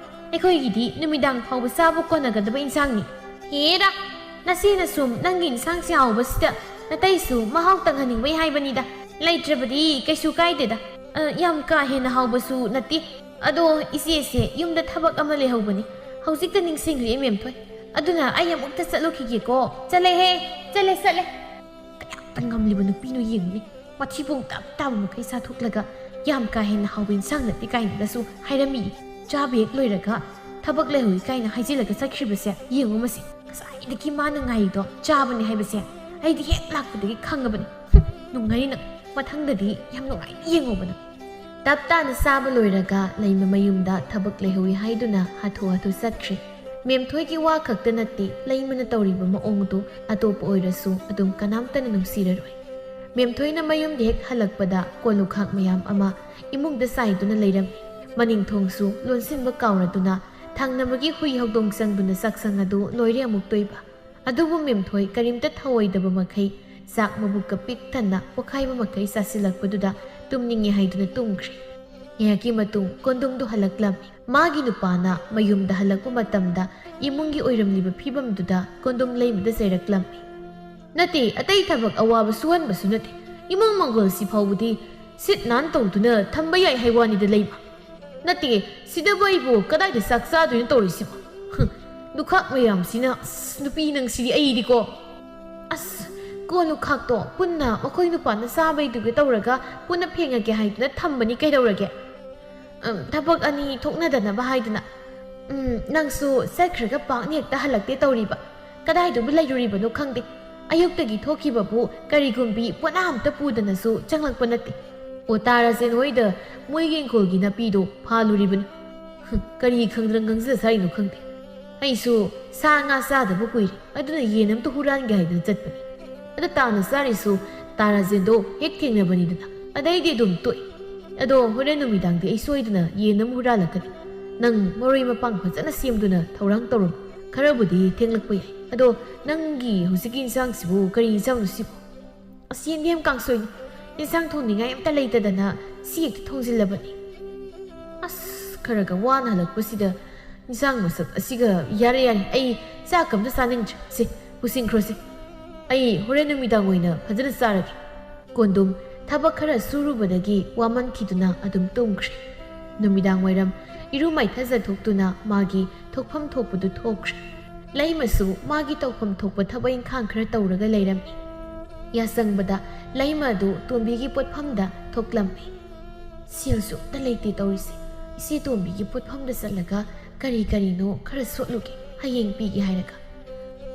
ꯑꯩꯈꯣꯏꯒꯤꯗꯤ ꯅꯨꯃꯤꯗꯥꯡ ꯐꯥꯎꯕ ꯆꯥꯕ ꯀꯣꯟꯅꯒꯗꯕ ꯏꯟꯁꯥꯡꯅꯤ꯫" "ꯍꯦꯔꯥ, ꯅꯆꯦꯅ ꯁꯨꯝ ꯅꯪꯒꯤ ꯏꯟꯁꯥꯡꯁꯦ ꯍꯥꯎꯕꯁꯤꯗ ꯅꯇꯩꯁꯨ ꯃꯍꯥꯎ ꯇꯪꯍꯟꯅꯤꯡꯕꯩ ꯍꯥꯏꯕꯅꯤꯗ꯫ ꯂꯩꯇ꯭ꯔꯕꯗꯤ ꯀꯩꯁꯨ ꯀꯥꯏꯗꯦꯗ꯫ "ꯑ, ꯌꯥꯝ ꯀꯥ ꯍꯦꯟꯅ ꯍꯥꯎꯕꯁꯨ ꯅꯠꯇꯦ꯫ ꯑꯗꯣ ꯏꯆꯦꯁꯦ ꯌꯨꯝꯗ ꯊꯕꯛ ꯑꯃ ꯂꯩꯍꯧꯕꯅꯤ꯫ ꯍꯧꯖꯤꯛꯇ ꯅꯤꯡꯁꯤꯡꯂꯛꯑꯦ, ꯃꯦꯝꯊꯣꯏ꯫ ꯑꯗꯨꯅ ꯑꯩ ꯑꯃꯨꯛꯇ ꯆꯠꯂꯨꯈꯤꯒꯦꯀꯣ꯫" "ꯆꯠꯂꯦꯍꯦ, ꯆꯠꯂꯦ, ꯆꯠꯂꯦ꯫ ꯀꯌꯥꯝꯇ ꯉꯝꯂꯤꯕ ꯅꯨꯄꯤꯅꯣ ꯌꯦꯡꯉꯨꯅꯦ꯫ ꯃꯊꯤꯕꯣꯡ ꯇꯞ ꯇꯥꯕ ꯃꯈꯩ ꯆꯥꯊꯣꯛꯂꯒ ꯌꯥꯝ ꯀꯥ ꯍꯦꯟꯅ ꯍꯥꯎꯕ ꯏꯟꯁꯥꯡ ꯅꯠꯇꯦ ꯀꯥꯏꯅꯒꯁꯨ ꯍꯥꯏꯔꯝꯃꯤ꯫ ꯆꯥꯕ ꯍꯦꯛ ꯂꯣꯏꯔꯒ ꯊꯕꯛ ꯂꯩꯍꯧꯏ ꯀꯥꯏꯅ ꯍꯥꯏꯖꯤꯜꯂꯒ ꯆꯠꯈ꯭ꯔꯤꯕꯁꯦ ꯌꯦꯡꯉꯨ ꯃꯁꯤ꯫ ꯉꯁꯥꯏꯗꯒꯤ ꯃꯥꯅ ꯉꯥꯏꯔꯤꯗꯣ ꯆꯥꯕꯅꯤ ꯍꯥꯏꯕꯁꯦ ꯑꯩꯗꯤ ꯍꯦꯛ ꯂꯥꯛꯄꯗꯒꯤ ꯈꯪꯉꯕꯅꯤ꯫ ꯍꯨꯝ, ꯅꯨꯡꯉꯥꯏꯔꯤ ꯅꯪ꯫ ꯃꯊꯪꯗꯗꯤ ꯌꯥꯝ ꯅꯨꯡꯉꯥꯏꯅ ꯌꯦꯡꯉꯣꯕ ꯅꯪ꯫" ꯇꯞ ꯇꯥꯅ ꯆꯥꯕ ꯂꯣꯏꯔꯒ ꯂꯩꯃ ꯃꯌꯨꯝꯗ ꯊꯕꯛ ꯂꯩꯍꯧꯏ ꯍꯥꯏꯗꯨꯅ ꯍꯥꯊꯨ ꯍꯥꯊꯨ ꯆꯠꯈ꯭ꯔꯦ꯫ ꯃꯦꯝꯊꯣꯏꯒꯤ ꯋꯥ ꯈꯛꯇ ꯅꯠꯇꯦ, ꯂꯩꯃꯅ ꯇꯧꯔꯤꯕ ꯃꯑꯣꯡꯗꯨ ꯑꯇꯣꯞꯄ ꯑꯣꯏꯔꯁꯨ ꯑꯗꯨꯝ ꯀꯅꯥꯝꯇꯅ ꯅꯨꯡꯁꯤꯔꯔꯣꯏ꯫ ꯃꯦꯝꯊꯣꯏꯅ ꯃꯌꯨꯝꯗ ꯍꯦꯛ ꯍꯜꯂꯛꯄꯗ ꯀꯣꯜ ꯂꯨꯈꯥꯛ ꯃꯌꯥꯝ ꯑꯃ ꯏꯃꯨꯡꯗ ꯆꯥꯏꯗꯨꯅ ꯂꯩꯔꯝꯃꯤ꯫ ꯃꯅꯤꯡ ꯊꯣꯡꯁꯨ ꯂꯣꯟꯁꯤꯟꯕ ꯀꯥꯎꯔꯗꯨꯅ ꯊꯪꯅꯕꯒꯤ ꯍꯨꯏ ꯍꯧꯗꯣꯡ ꯆꯪꯗꯨꯅ ꯆꯥꯛꯁꯪ ꯑꯗꯨ ꯂꯣꯏꯔꯦ ꯑꯃꯨꯛꯇꯣꯏꯕ꯫ ꯑꯗꯨꯕꯨ ꯃꯦꯝꯊꯣꯏ ꯀꯔꯤꯝꯇ ꯊꯧꯑꯣꯏꯗꯕ ꯃꯈꯩ ꯆꯥꯛ ꯃꯕꯨꯛꯀ ꯄꯤꯛ ꯊꯟꯅ ꯄꯣꯈꯥꯏꯕ ꯃꯈꯩ ꯆꯥꯁꯤꯜꯂꯛꯄꯗꯨꯗ ꯇꯨꯝꯅꯤꯡꯉꯦ ꯍꯥꯏꯗꯨꯅ ꯇꯨꯝꯈ꯭ꯔꯦ꯫ ꯉꯥꯏꯍꯥꯛꯀꯤ ꯃꯇꯨꯡ ꯀꯣꯟꯗꯨꯝꯗꯨ ꯍꯜꯂꯛꯂꯝꯃꯤ꯫ ꯃꯥꯒꯤ ꯅꯨꯄꯥꯅ ꯃꯌꯨꯝꯗ ꯍꯜꯂꯛꯄ ꯃꯇꯝꯗ ꯏꯃꯨꯡꯒꯤ ꯑꯣꯏꯔꯝꯂꯤꯕ ꯐꯤꯕꯝꯗꯨꯗ ꯀꯣꯟꯗꯨꯝ ꯂꯩꯃꯗ ꯆꯩꯔꯛꯂꯝꯃꯤ꯫ "ꯅꯠꯇꯦ, ꯑꯇꯩ ꯊꯕꯛ ꯑꯋꯥꯕ ꯁꯨꯍꯟꯕꯁꯨ ꯅꯠꯇꯦ꯫ ꯏꯃꯨꯡ ꯃꯪꯒꯣꯜꯁꯤ ꯐꯥꯎꯕꯗꯤ ꯁꯤꯠ ꯅꯥꯟ ꯇꯧꯗꯨꯅ ꯊꯝꯕ ꯌꯥꯏ ꯍꯥꯏ ꯋꯥꯅꯤꯗ ꯂꯩꯃ꯫ ꯅꯠꯇꯦ, ꯁꯤꯗꯕꯨ ꯑꯩꯕꯨ ꯀꯗꯥꯏꯗ ꯆꯥꯛ ꯆꯥꯗꯣꯏꯅꯣ ꯇꯧꯔꯤꯁꯤꯕꯣ? ꯍꯨꯝ, ꯂꯨꯈꯥꯛ ꯃꯌꯥꯝꯁꯤꯅ, ꯑꯁ, ꯅꯨꯄꯤ ꯅꯪꯁꯤꯗꯤ ꯑꯩꯗꯤꯀꯣ꯫ ꯑꯁ, ꯀꯣꯜ ꯂꯨꯈꯥꯛꯇꯣ ꯄꯨꯟꯅ ꯃꯈꯣꯏ ꯅꯨꯄꯥꯅ ꯆꯥꯕꯩꯗꯨꯒ ꯇꯧꯔꯒ ꯄꯨꯟꯅ ꯐꯦꯡꯉꯒꯦ ꯍꯥꯏꯗꯨꯅ ꯊꯝꯕꯅꯤ ꯀꯩꯗꯧꯔꯒꯦ? ꯎꯝ, ꯊꯕꯛ ꯑꯅꯤ ꯊꯣꯛꯅꯗꯅꯕ ꯍꯥꯏꯗꯨꯅ꯫ ꯎꯝ, ꯅꯪꯁꯨ ꯆꯠꯈ꯭ꯔꯒ ꯄꯥꯛꯅ ꯍꯦꯛꯇ ꯍꯜꯂꯛꯇꯦ ꯇꯧꯔꯤꯕ꯫ ꯀꯗꯥꯏꯗꯕꯨ ꯂꯩꯔꯨꯔꯤꯕꯅꯣ ꯈꯪꯗꯦ꯫ ꯑꯌꯨꯛꯇꯒꯤ ꯊꯣꯛꯈꯤꯕꯕꯨ ꯀꯔꯤꯒꯨꯝꯕꯤ ꯄꯣꯠꯅꯥ ꯑꯝꯇ ꯄꯨꯗꯅꯁꯨ ꯆꯪꯂꯛꯄ ꯅꯠꯇꯦ꯫ ꯑꯣ, ꯇꯥ ꯔꯥꯖꯦꯟ ꯍꯣꯏꯗ ꯃꯣꯏꯒꯤ ꯏꯪꯈꯣꯜꯒꯤ ꯅꯥꯄꯤꯗꯣ ꯐꯥꯜꯂꯨꯔꯤꯕꯅꯤ꯫ ꯍꯨꯝ, ꯀꯔꯤ ꯈꯪꯗꯅ ꯉꯥꯡꯖ ꯁꯥꯔꯤꯅꯣ ꯈꯪꯗꯦ꯫ ꯑꯩꯁꯨ ꯁꯥ ꯉꯥ ꯆꯥꯗꯕ ꯀꯨꯏꯔꯦ, ꯑꯗꯨꯅ ꯌꯦꯟ ꯑꯝꯇ ꯍꯨꯔꯥꯟꯒꯦ ꯍꯥꯏꯗꯨꯅ ꯆꯠꯄꯅꯤ꯫ ꯑꯗ ꯇꯥꯅ ꯆꯥꯔꯤꯁꯨ ꯇꯥ ꯔꯥꯖꯦꯟꯗꯣ ꯍꯦꯛ ꯊꯦꯡꯅꯕꯅꯤꯗꯅ, ꯑꯗꯩꯗꯤ ꯑꯗꯨꯝ ꯇꯣꯛꯑꯦ꯫ ꯑꯗꯣ ꯍꯣꯔꯦꯟ ꯅꯨꯃꯤꯗꯥꯡꯗꯤ ꯑꯩ ꯁꯣꯏꯗꯅ ꯌꯦꯟ ꯑꯃ ꯍꯨꯔꯥꯜꯂꯛꯀꯅꯤ꯫ ꯅꯪ ꯃꯔꯣꯏ ꯃꯄꯥꯡ ꯐꯖꯅ ꯁꯦꯝꯗꯨꯅ ꯊꯧꯔꯥꯡ ꯇꯧꯔꯝꯃꯨ꯫ ꯈꯔꯕꯨꯗꯤ ꯊꯦꯡꯂꯛꯄ ꯌꯥꯏ꯫ ꯑꯗꯣ ꯅꯪꯒꯤ ꯍꯧꯖꯤꯛꯀꯤ ꯏꯟꯁꯥꯡꯁꯤꯕꯨ ꯀꯔꯤ ꯏꯟꯁꯥꯡꯅꯣ ꯁꯤꯕꯨ? ꯑꯁ, ꯌꯦꯟꯗꯦꯝ ꯀꯥꯡꯁꯣꯏꯅꯤ꯫ ꯏꯟꯁꯥꯡ ꯊꯣꯡꯅꯤꯡꯉꯥꯏ ꯑꯝꯇ ꯂꯩꯇꯗꯅ ꯁꯤ ꯍꯦꯛꯇ ꯊꯣꯡꯖꯤꯜꯂꯕꯅꯤ꯫ ꯑꯁ, ꯈꯔꯒ ꯋꯥꯅ ꯍꯜꯂꯛꯄꯁꯤꯗ ꯏꯟꯁꯥꯡ ꯃꯁꯛ ꯑꯁꯤꯒ꯫ ꯌꯥꯔꯦ, ꯌꯥꯔꯦ, ꯑꯩ ꯆꯥꯛ ꯑꯝꯇ ꯆꯥꯅꯤꯡꯗ꯭ꯔꯦ꯫ ꯁꯦ, ꯄꯨꯁꯤꯟꯈ꯭ꯔꯣꯁꯦ꯫ ꯑꯩ ꯍꯣꯔꯦꯟ ꯅꯨꯃꯤꯗꯥꯡ ꯑꯣꯏꯅ ꯐꯖꯅ ꯆꯥꯔꯒꯦ꯫ ꯀꯣꯟꯗꯨꯝ ꯊꯕꯛ ꯈꯔ ꯁꯨꯔꯨꯕꯗꯒꯤ ꯋꯥꯃꯟꯈꯤꯗꯨꯅ ꯑꯗꯨꯝ ꯇꯨꯝꯈ꯭ꯔꯦ꯫ ꯅꯨꯃꯤꯗꯥꯡ ꯋꯥꯏꯔꯝ ꯏꯔꯨ ꯃꯥꯏꯊꯖ ꯊꯣꯛꯇꯨꯅ ꯃꯥꯒꯤ ꯊꯣꯛꯐꯝ ꯊꯣꯛꯄꯗꯨ ꯊꯣꯛꯈ꯭ꯔꯦ꯫ ꯂꯩꯃꯁꯨ ꯃꯥꯒꯤ ꯇꯧꯐꯝ ꯊꯣꯛꯄ ꯊꯕꯛ ꯏꯪꯈꯥꯡ ꯈꯔ ꯇꯧꯔꯒ ꯂꯩꯔꯝꯃꯤ꯫ ꯌꯥꯆꯪꯕꯗ ꯂꯩꯃ ꯑꯗꯨ ꯇꯣꯝꯕꯤꯒꯤ ꯄꯣꯠꯐꯝꯗ ꯊꯣꯛꯂꯝꯃꯤ꯫ "ꯁꯦꯜꯁꯨ ꯑꯝꯇ ꯂꯩꯇꯦ ꯇꯧꯔꯤꯁꯦ꯫ ꯏꯆꯦ ꯇꯣꯝꯕꯤꯒꯤ ꯄꯣꯠꯐꯝꯗ ꯆꯠꯂꯒ ꯀꯔꯤ ꯀꯔꯤꯅꯣ ꯈꯔ ꯁꯣꯠꯂꯨꯒꯦ, ꯍꯌꯦꯡ ꯄꯤꯒꯦ ꯍꯥꯏꯔꯒ꯫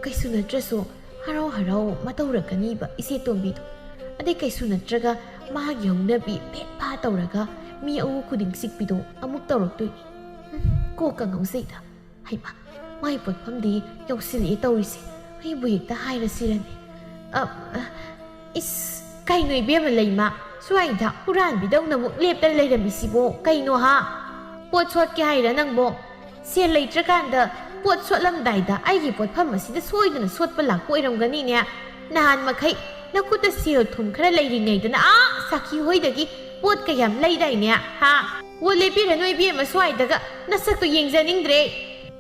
ꯀꯩꯁꯨ ꯅꯠꯇ꯭ꯔꯁꯨ ꯍꯔꯥꯎ ꯍꯔꯥꯎ ꯃꯇꯧꯔꯛꯀꯅꯤꯕ ꯏꯆꯦ ꯇꯣꯝꯕꯤꯗꯣ꯫ ꯑꯗꯩ ꯀꯩꯁꯨ ꯅꯠꯇ꯭ꯔꯒ ꯃꯥꯒꯤ ꯍꯧꯅꯕꯤ ꯐꯦꯠ ꯐꯥ ꯇꯧꯔꯒ ꯃꯤ ꯑꯎ ꯈꯨꯗꯤꯡ ꯆꯤꯛꯄꯤꯗꯣ ꯑꯃꯨꯛ ꯇꯧꯔꯛꯇꯣꯏꯅꯤ꯫ ꯎꯝ, ꯀꯣꯛꯀ ꯉꯥꯎꯖꯩꯗ꯫ ꯍꯩꯃꯥ, ꯃꯥꯏ ꯄꯣꯠꯐꯝꯗꯤ ꯌꯧꯁꯤꯜꯂꯛꯑꯦ ꯇꯧꯔꯤꯁꯦ꯫ ꯑꯩꯕꯨ ꯍꯦꯛꯇ ꯍꯥꯏꯔꯁꯤꯔꯅꯦ꯫ ꯑ, ꯑ, ꯏꯁ, ꯀꯩꯅꯣ ꯏꯕꯦꯝꯃ ꯂꯩꯃ? ꯁ꯭ꯋꯥꯏꯗ ꯍꯨꯔꯥꯟꯕꯤꯗꯧꯅ ꯑꯃꯨꯛ ꯂꯦꯞꯇꯅ ꯂꯩꯔꯝꯃꯤꯁꯤꯕꯣ ꯀꯩꯅꯣ ꯍꯥ? ꯄꯣꯠ ꯁꯣꯠꯀꯦ ꯍꯥꯏꯔ ꯅꯪꯕꯣ? ꯁꯦꯜ ꯂꯩꯇ꯭ꯔꯀꯥꯟꯗ ꯄꯣꯠ ꯁꯣꯠꯂꯝꯗꯥꯏꯗ ꯑꯩꯒꯤ ꯄꯣꯠꯐꯝ ꯑꯁꯤꯗ ꯁꯣꯏꯗꯅ ꯁꯣꯠꯄ ꯂꯥꯛꯄ ꯑꯣꯏꯔꯝꯒꯅꯤꯅꯦ꯫ ꯅꯍꯥꯟ ꯃꯈꯩ ꯅꯈꯨꯠꯇ ꯁꯦꯜ ꯊꯨꯝ ꯈꯔ ꯂꯩꯔꯤꯉꯩꯗꯅ ꯑꯥ ꯁꯥꯈꯤ ꯍꯣꯏꯗꯒꯤ ꯄꯣꯠ ꯀꯌꯥꯝ ꯂꯩꯗꯥꯏꯅꯦ? ꯍꯥ? ꯑꯣ, ꯂꯦꯞꯄꯤꯔꯅꯨ ꯏꯕꯦꯝꯃ ꯁ꯭ꯋꯥꯏꯗꯒ, ꯅꯁꯛꯇꯣ ꯌꯦꯡꯖꯅꯤꯡꯗ꯭ꯔꯦ꯫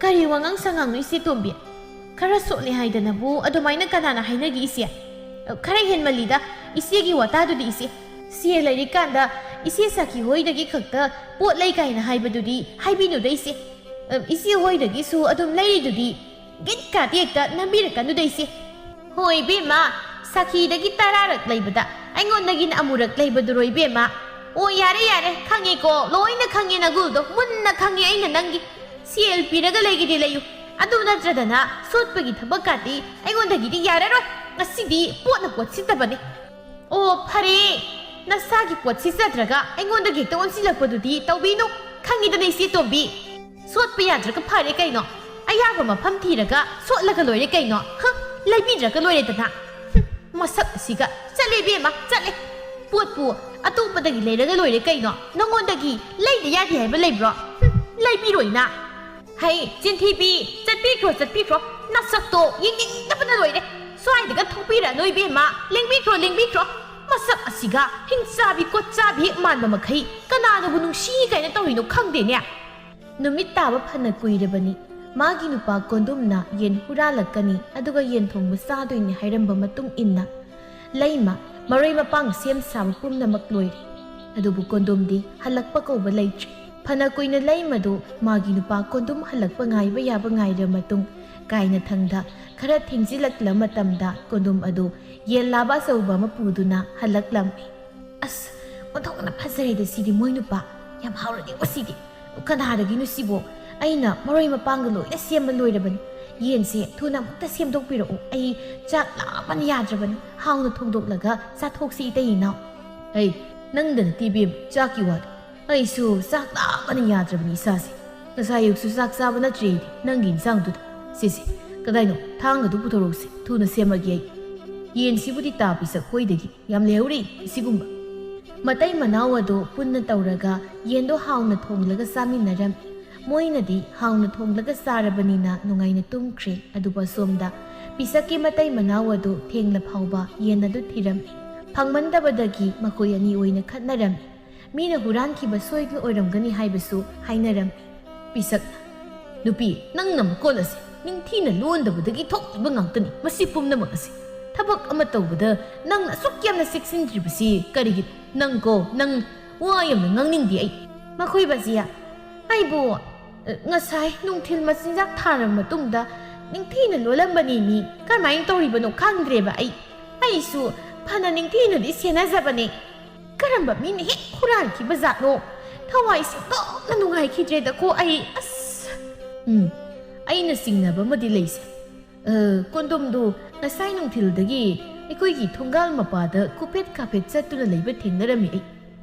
ꯀꯔꯤ ꯋꯥꯉꯥꯡ ꯁꯉꯥꯡꯅꯣ ꯏꯆꯦ ꯇꯣꯝꯕꯤ? ꯈꯔ ꯁꯣꯠꯂꯦ ꯍꯥꯏꯗꯅꯕꯨ ꯑꯗꯨꯃꯥꯏꯅ ꯀꯅꯥꯅ ꯍꯥꯏꯅꯒꯦ ꯏꯆꯦ? ꯈꯔ ꯍꯦꯟꯃꯜꯂꯤꯗ ꯏꯆꯦꯒꯤ ꯋꯥꯇꯥꯗꯨꯗꯤ ꯏꯆꯦ꯫ ꯁꯦꯜ ꯂꯩꯔꯤꯀꯥꯟꯗ ꯏꯆꯦ ꯁꯥꯈꯤ ꯍꯣꯏꯗꯒꯤ ꯈꯛꯇ ꯄꯣꯠ ꯂꯩ ꯀꯥꯏꯅ ꯍꯥꯏꯕꯗꯨꯗꯤ ꯍꯥꯏꯕꯤꯅꯨꯗ ꯏꯆꯦ꯫ ꯏꯆꯦ ꯍꯣꯏꯗꯒꯤꯁꯨ ꯑꯗꯨꯝ ꯂꯩꯔꯤꯗꯨꯗꯤ꯫ ꯒꯤꯠ ꯀꯥꯗꯤ ꯍꯦꯛꯇ ꯅꯝꯕꯤꯔꯛꯀꯅꯨꯗ ꯏꯆꯦ꯫ ꯍꯣꯏ ꯏꯕꯦꯝꯃ, ꯁꯥꯈꯤꯗꯒꯤ ꯇꯔꯥꯔꯛ ꯂꯩꯕꯗ ꯑꯩꯉꯣꯟꯗꯒꯤꯅ ꯑꯃꯨꯔꯛ ꯂꯩꯕꯗꯨꯔꯣ ꯏꯕꯦꯝꯃ? ꯑꯣ, ꯌꯥꯔꯦ ꯌꯥꯔꯦ, ꯈꯪꯉꯦꯀꯣ, ꯂꯣꯏꯅ ꯈꯪꯉꯦ ꯅꯒꯨꯜꯗꯣ, ꯃꯨꯟꯅ ꯈꯪꯉꯦ ꯑꯩꯅ ꯅꯪꯒꯤ꯫ ꯁꯦꯜ ꯄꯤꯔꯒ ꯂꯩꯒꯦꯗꯤ ꯂꯩꯌꯨ, ꯑꯗꯨ ꯅꯠꯇ꯭ꯔꯗꯅ ꯁꯣꯠꯄꯒꯤ ꯊꯕꯛꯀꯥꯗꯤ ꯑꯩꯉꯣꯟꯗꯒꯤꯗꯤ ꯌꯥꯔꯔꯣꯏ꯫ ꯉꯁꯤꯗꯤ ꯄꯣꯠꯅ ꯄꯣꯠ ꯁꯤꯠꯇꯕꯅꯦ꯫ ꯑꯣ, ꯐꯔꯦ, ꯅꯁꯥꯒꯤ ꯄꯣꯠ ꯁꯤꯠꯆꯗ꯭ꯔꯒ ꯑꯩꯉꯣꯟꯗꯒꯤ ꯍꯦꯛꯇ ꯑꯣꯟꯁꯤꯜꯂꯛꯄꯗꯨꯗꯤ ꯇꯧꯕꯤꯅꯨ, ꯈꯪꯉꯤꯗꯅ ꯏꯆꯦ ꯇꯣꯝꯕꯤ꯫ ꯁꯣꯠꯄ ꯌꯥꯗ꯭ꯔꯒ ꯐꯔꯦ ꯀꯩꯅꯣ, ꯑꯌꯥꯕ ꯃꯐꯝ ꯊꯤꯔꯒ ꯁꯣꯠꯂꯒ ꯂꯣꯏꯔꯦ ꯀꯩꯅꯣ꯫ ꯍ, ꯂꯩꯕꯤꯗ꯭ꯔꯒ ꯂꯣꯏꯔꯦꯗꯅ꯫ ꯍꯨꯝ, ꯃꯁꯛ ꯑꯁꯤꯒ꯫ ꯆꯠꯂꯦ ꯏꯕꯦꯝꯃ, ꯆꯠꯂꯦ꯫ ꯄꯣꯠꯄꯨ ꯑꯇꯣꯞꯄꯗꯒꯤ ꯂꯩꯔꯒ ꯂꯣꯏꯔꯦ ꯀꯩꯅꯣ, ꯅꯉꯣꯟꯗꯒꯤ ꯂꯩꯗ ꯌꯥꯗꯦ ꯍꯥꯏꯕ ꯂꯩꯕ꯭ꯔꯣ? ꯍꯨꯝ, ꯂꯩꯕꯤꯔꯣꯏꯅ꯫ ꯍꯩ, ꯆꯤꯟꯊꯤꯕꯤ, ꯆꯠꯄꯤꯈ꯭ꯔꯣ, ꯆꯠꯄꯤꯈ꯭ꯔꯣ꯫ ꯅꯁꯛꯇꯣ ꯌꯦꯡꯅꯤꯡꯗꯕꯅ ꯂꯣꯏꯔꯦ꯫ ꯁ꯭ꯋꯥꯏꯗꯒ ꯊꯣꯛꯄꯤꯔꯅꯨ ꯏꯕꯦꯝꯃ, ꯂꯦꯡꯕꯤꯈ꯭ꯔꯣ, ꯂꯦꯡꯕꯤꯈ꯭ꯔꯣ꯫ ꯃꯁꯛ ꯑꯁꯤꯒ ꯍꯤꯡꯆꯥꯕꯤ ꯀꯣꯠꯆꯥꯕꯤ ꯍꯦꯛ ꯃꯥꯟꯕ ꯃꯈꯩ ꯀꯅꯥꯅꯕꯨ ꯅꯨꯡꯁꯤ ꯀꯥꯏꯅ ꯇꯧꯔꯤꯅꯣ ꯈꯪꯗꯦꯅꯦ꯫ ꯅꯨꯃꯤꯠ ꯇꯥꯕ ꯐꯅ ꯀꯨꯏꯔꯕꯅꯤ꯫ ꯃꯥꯒꯤ ꯅꯨꯄꯥ ꯀꯣꯟꯗꯨꯝꯅ ꯌꯦꯟ ꯍꯨꯔꯥꯜꯂꯛꯀꯅꯤ, ꯑꯗꯨꯒ ꯌꯦꯟ ꯊꯣꯡꯕ ꯆꯥꯗꯣꯏꯅꯤ ꯍꯥꯏꯔꯝꯕ ꯃꯇꯨꯡ ꯏꯟꯅ ꯂꯩꯃ ꯃꯔꯣꯏ ꯃꯄꯥꯡ ꯁꯦꯝ ꯁꯥꯕ ꯄꯨꯝꯅꯃꯛ ꯂꯣꯏꯔꯦ꯫ ꯑꯗꯨꯕꯨ ꯀꯣꯟꯗꯣꯝꯗꯤ ꯍꯜꯂꯛꯄ ꯀꯧꯕ ꯂꯩꯇ꯭ꯔꯦ꯫ ꯐꯅ ꯀꯨꯏꯅ ꯂꯩꯃꯗꯨ ꯃꯥꯒꯤ ꯅꯨꯄꯥ ꯀꯣꯟꯗꯣꯝ ꯍꯜꯂꯛꯄ ꯉꯥꯏꯕ ꯌꯥꯕ ꯉꯥꯏꯔ ꯃꯇꯨꯡ, ꯀꯥꯏꯅ ꯊꯪꯗ ꯈꯔ ꯊꯦꯡꯖꯤꯜꯂꯛꯂ ꯃꯇꯝꯗ ꯀꯣꯟꯗꯣꯝ ꯑꯗꯨ ꯌꯦꯟ ꯂꯥꯕ ꯑꯆꯧꯕ ꯑꯃ ꯄꯨꯗꯨꯅ ꯍꯜꯂꯛꯂꯝꯃꯤ꯫ "ꯑꯁ, ꯑꯣꯟꯊꯣꯛꯅ ꯐꯖꯔꯦꯗ ꯁꯤꯗꯤ ꯃꯣꯏ ꯅꯨꯄꯥ꯫ ꯌꯥꯝ ꯍꯥꯎꯔꯅꯤꯀꯣ ꯁꯤꯗꯤ꯫ ꯀꯅꯥꯗꯒꯤꯅꯣ ꯁꯤꯕꯣ? ꯑꯩꯅ ꯃꯔꯣꯏ ꯃꯄꯥꯡꯒ ꯂꯣꯏꯅ ꯁꯦꯝꯕ ꯂꯣꯏꯔꯕꯅꯤ꯫ ꯌꯦꯟꯁꯦ ꯊꯨꯅ ꯑꯃꯨꯛꯇ ꯁꯦꯝꯗꯣꯛꯄꯤꯔꯛꯎ꯫ ꯑꯩ ꯆꯥꯛ ꯂꯥꯝꯕꯅ ꯌꯥꯗ꯭ꯔꯕꯅꯤ꯫ ꯍꯥꯎꯅ ꯊꯣꯡꯗꯣꯛꯂꯒ ꯆꯥꯊꯣꯛꯁꯤ ꯏꯇꯩ ꯏꯅꯥꯎ꯫" "ꯑꯩ, ꯅꯪꯗ ꯅꯠꯇꯦ ꯏꯕꯦꯝ, ꯆꯥꯛꯀꯤ ꯋꯥꯗꯤ꯫ ꯑꯩꯁꯨ ꯆꯥꯛ ꯂꯥꯝꯕꯅ ꯌꯥꯗ꯭ꯔꯕꯅꯤ ꯏꯁꯥꯁꯦ꯫ ꯉꯁꯥꯏ ꯑꯌꯨꯛꯁꯨ ꯆꯥꯛ ꯆꯥꯕ ꯅꯠꯇ꯭ꯔꯤ ꯑꯩꯗꯤ, ꯅꯪꯒꯤ ꯏꯟꯁꯥꯡꯗꯨꯗ꯫ ꯁꯤꯁꯦ, ꯀꯗꯥꯏꯅꯣ? ꯊꯥꯡꯒꯗꯨ ꯄꯨꯊꯣꯔꯛꯎꯁꯦ, ꯊꯨꯅ ꯁꯦꯝꯃꯒꯦ ꯑꯩ꯫ ꯌꯦꯟꯁꯤꯕꯨꯗꯤ ꯇꯥ ꯄꯤꯁꯛ ꯍꯣꯏꯗꯒꯤ ꯌꯥꯝ ꯂꯩꯍꯧꯔꯤ ꯁꯤꯒꯨꯝꯕ꯫" ꯃꯇꯩ ꯃꯅꯥꯎ ꯑꯗꯨ ꯄꯨꯟꯅ ꯇꯧꯔꯒ ꯌꯦꯟꯗꯣ ꯍꯥꯎꯅ ꯊꯣꯡꯂꯒ ꯆꯥꯃꯤꯟꯅꯔꯝꯃꯤ꯫ ꯃꯣꯏꯅꯗꯤ ꯍꯥꯎꯅ ꯊꯣꯡꯂꯒ ꯆꯥꯔꯕꯅꯤꯅ ꯅꯨꯡꯉꯥꯏꯅ ꯇꯨꯝꯈ꯭ꯔꯦ꯫ ꯑꯗꯨꯕꯨ ꯑꯁꯣꯝꯗ ꯄꯤꯁꯛꯀꯤ ꯃꯇꯩ ꯃꯅꯥꯎ ꯑꯗꯨ ꯊꯦꯡꯂ ꯐꯥꯎꯕ ꯌꯦꯟ ꯑꯗꯨ ꯊꯤꯔꯝꯃꯤ꯫ ꯐꯪꯃꯟꯗꯕꯗꯒꯤ ꯃꯈꯣꯏ ꯑꯅꯤ ꯑꯣꯏꯅ ꯈꯠꯅꯔꯝꯃꯤ꯫ ꯃꯤꯅ ꯍꯨꯔꯥꯟꯈꯤꯕ ꯁꯣꯏꯗꯅ ꯑꯣꯏꯔꯝꯒꯅꯤ ꯍꯥꯏꯕꯁꯨ ꯍꯥꯏꯅꯔꯝꯃꯤ꯫ ꯄꯤꯁꯛ, "ꯅꯨꯄꯤ, ꯅꯪꯅ ꯃꯀꯣꯜ ꯑꯁꯦ ꯅꯤꯡꯊꯤꯅ ꯂꯣꯟꯗꯕꯗꯒꯤ ꯊꯣꯛꯂꯤꯕ ꯉꯥꯛꯇꯅꯤ꯫ ꯃꯁꯤ ꯄꯨꯝꯅꯃꯛ ꯑꯁꯤ ꯊꯕꯛ ꯑꯃ ꯇꯧꯕꯗ ꯅꯪꯅ ꯑꯁꯨꯛ ꯌꯥꯝꯅ ꯆꯦꯛꯁꯤꯟꯗ꯭ꯔꯤꯕꯁꯤ ꯀꯔꯤꯒꯤꯅꯣ? ꯅꯪ ꯀꯣ, ꯅꯪ ꯋꯥ ꯌꯥꯝꯅ ꯉꯥꯡꯅꯤꯡꯗꯦ ꯑꯩ꯫" "ꯃꯈꯣꯏꯕꯁꯤ ꯑꯩꯕꯨ, ꯑ, ꯉꯁꯥꯏ ꯅꯨꯡꯊꯤꯜ ꯃꯆꯤꯟꯖꯥꯛ ꯊꯥꯔꯕ ꯃꯇꯨꯡꯗ ꯅꯤꯡꯊꯤꯅ ꯂꯣꯜꯂꯝꯕꯅꯤ ꯃꯤ꯫ ꯀꯔꯝꯍꯥꯏꯅ ꯇꯧꯔꯤꯕꯅꯣ ꯈꯪꯗ꯭ꯔꯦꯕ ꯑꯩ꯫ ꯑꯩꯁꯨ ꯐꯅ ꯅꯤꯡꯊꯤꯅꯗꯤ ꯁꯦꯟꯅꯖꯕꯅꯦ꯫ ꯀꯔꯝꯕ ꯃꯤꯅ ꯍꯦꯛ ꯍꯨꯔꯥꯟꯈꯤꯕ ꯖꯥꯠꯅꯣ? ꯊꯋꯥꯏ ꯁꯦꯡꯗꯣꯛꯅ ꯅꯨꯡꯉꯥꯏꯈꯤꯗ꯭ꯔꯦꯗꯀꯣ ꯑꯩ, ꯑꯁ!" "ꯎꯝ, ꯑꯩꯅ ꯆꯤꯡꯅꯕ ꯑꯃꯗꯤ ꯂꯩꯁꯦ꯫ ꯑ, ꯀꯣꯟꯗꯣꯝꯗꯣ ꯉꯁꯥꯏ ꯅꯨꯡꯊꯤꯜꯗꯒꯤ ꯑꯩꯈꯣꯏꯒꯤ ꯊꯣꯡꯒꯥꯜ ꯃꯄꯥꯗ ꯀꯨꯐꯦꯠ ꯀꯥꯐꯦꯠ ꯆꯠꯇꯨꯅ ꯂꯩꯕ ꯊꯦꯡꯅꯔꯝꯃꯤ ꯑꯩ꯫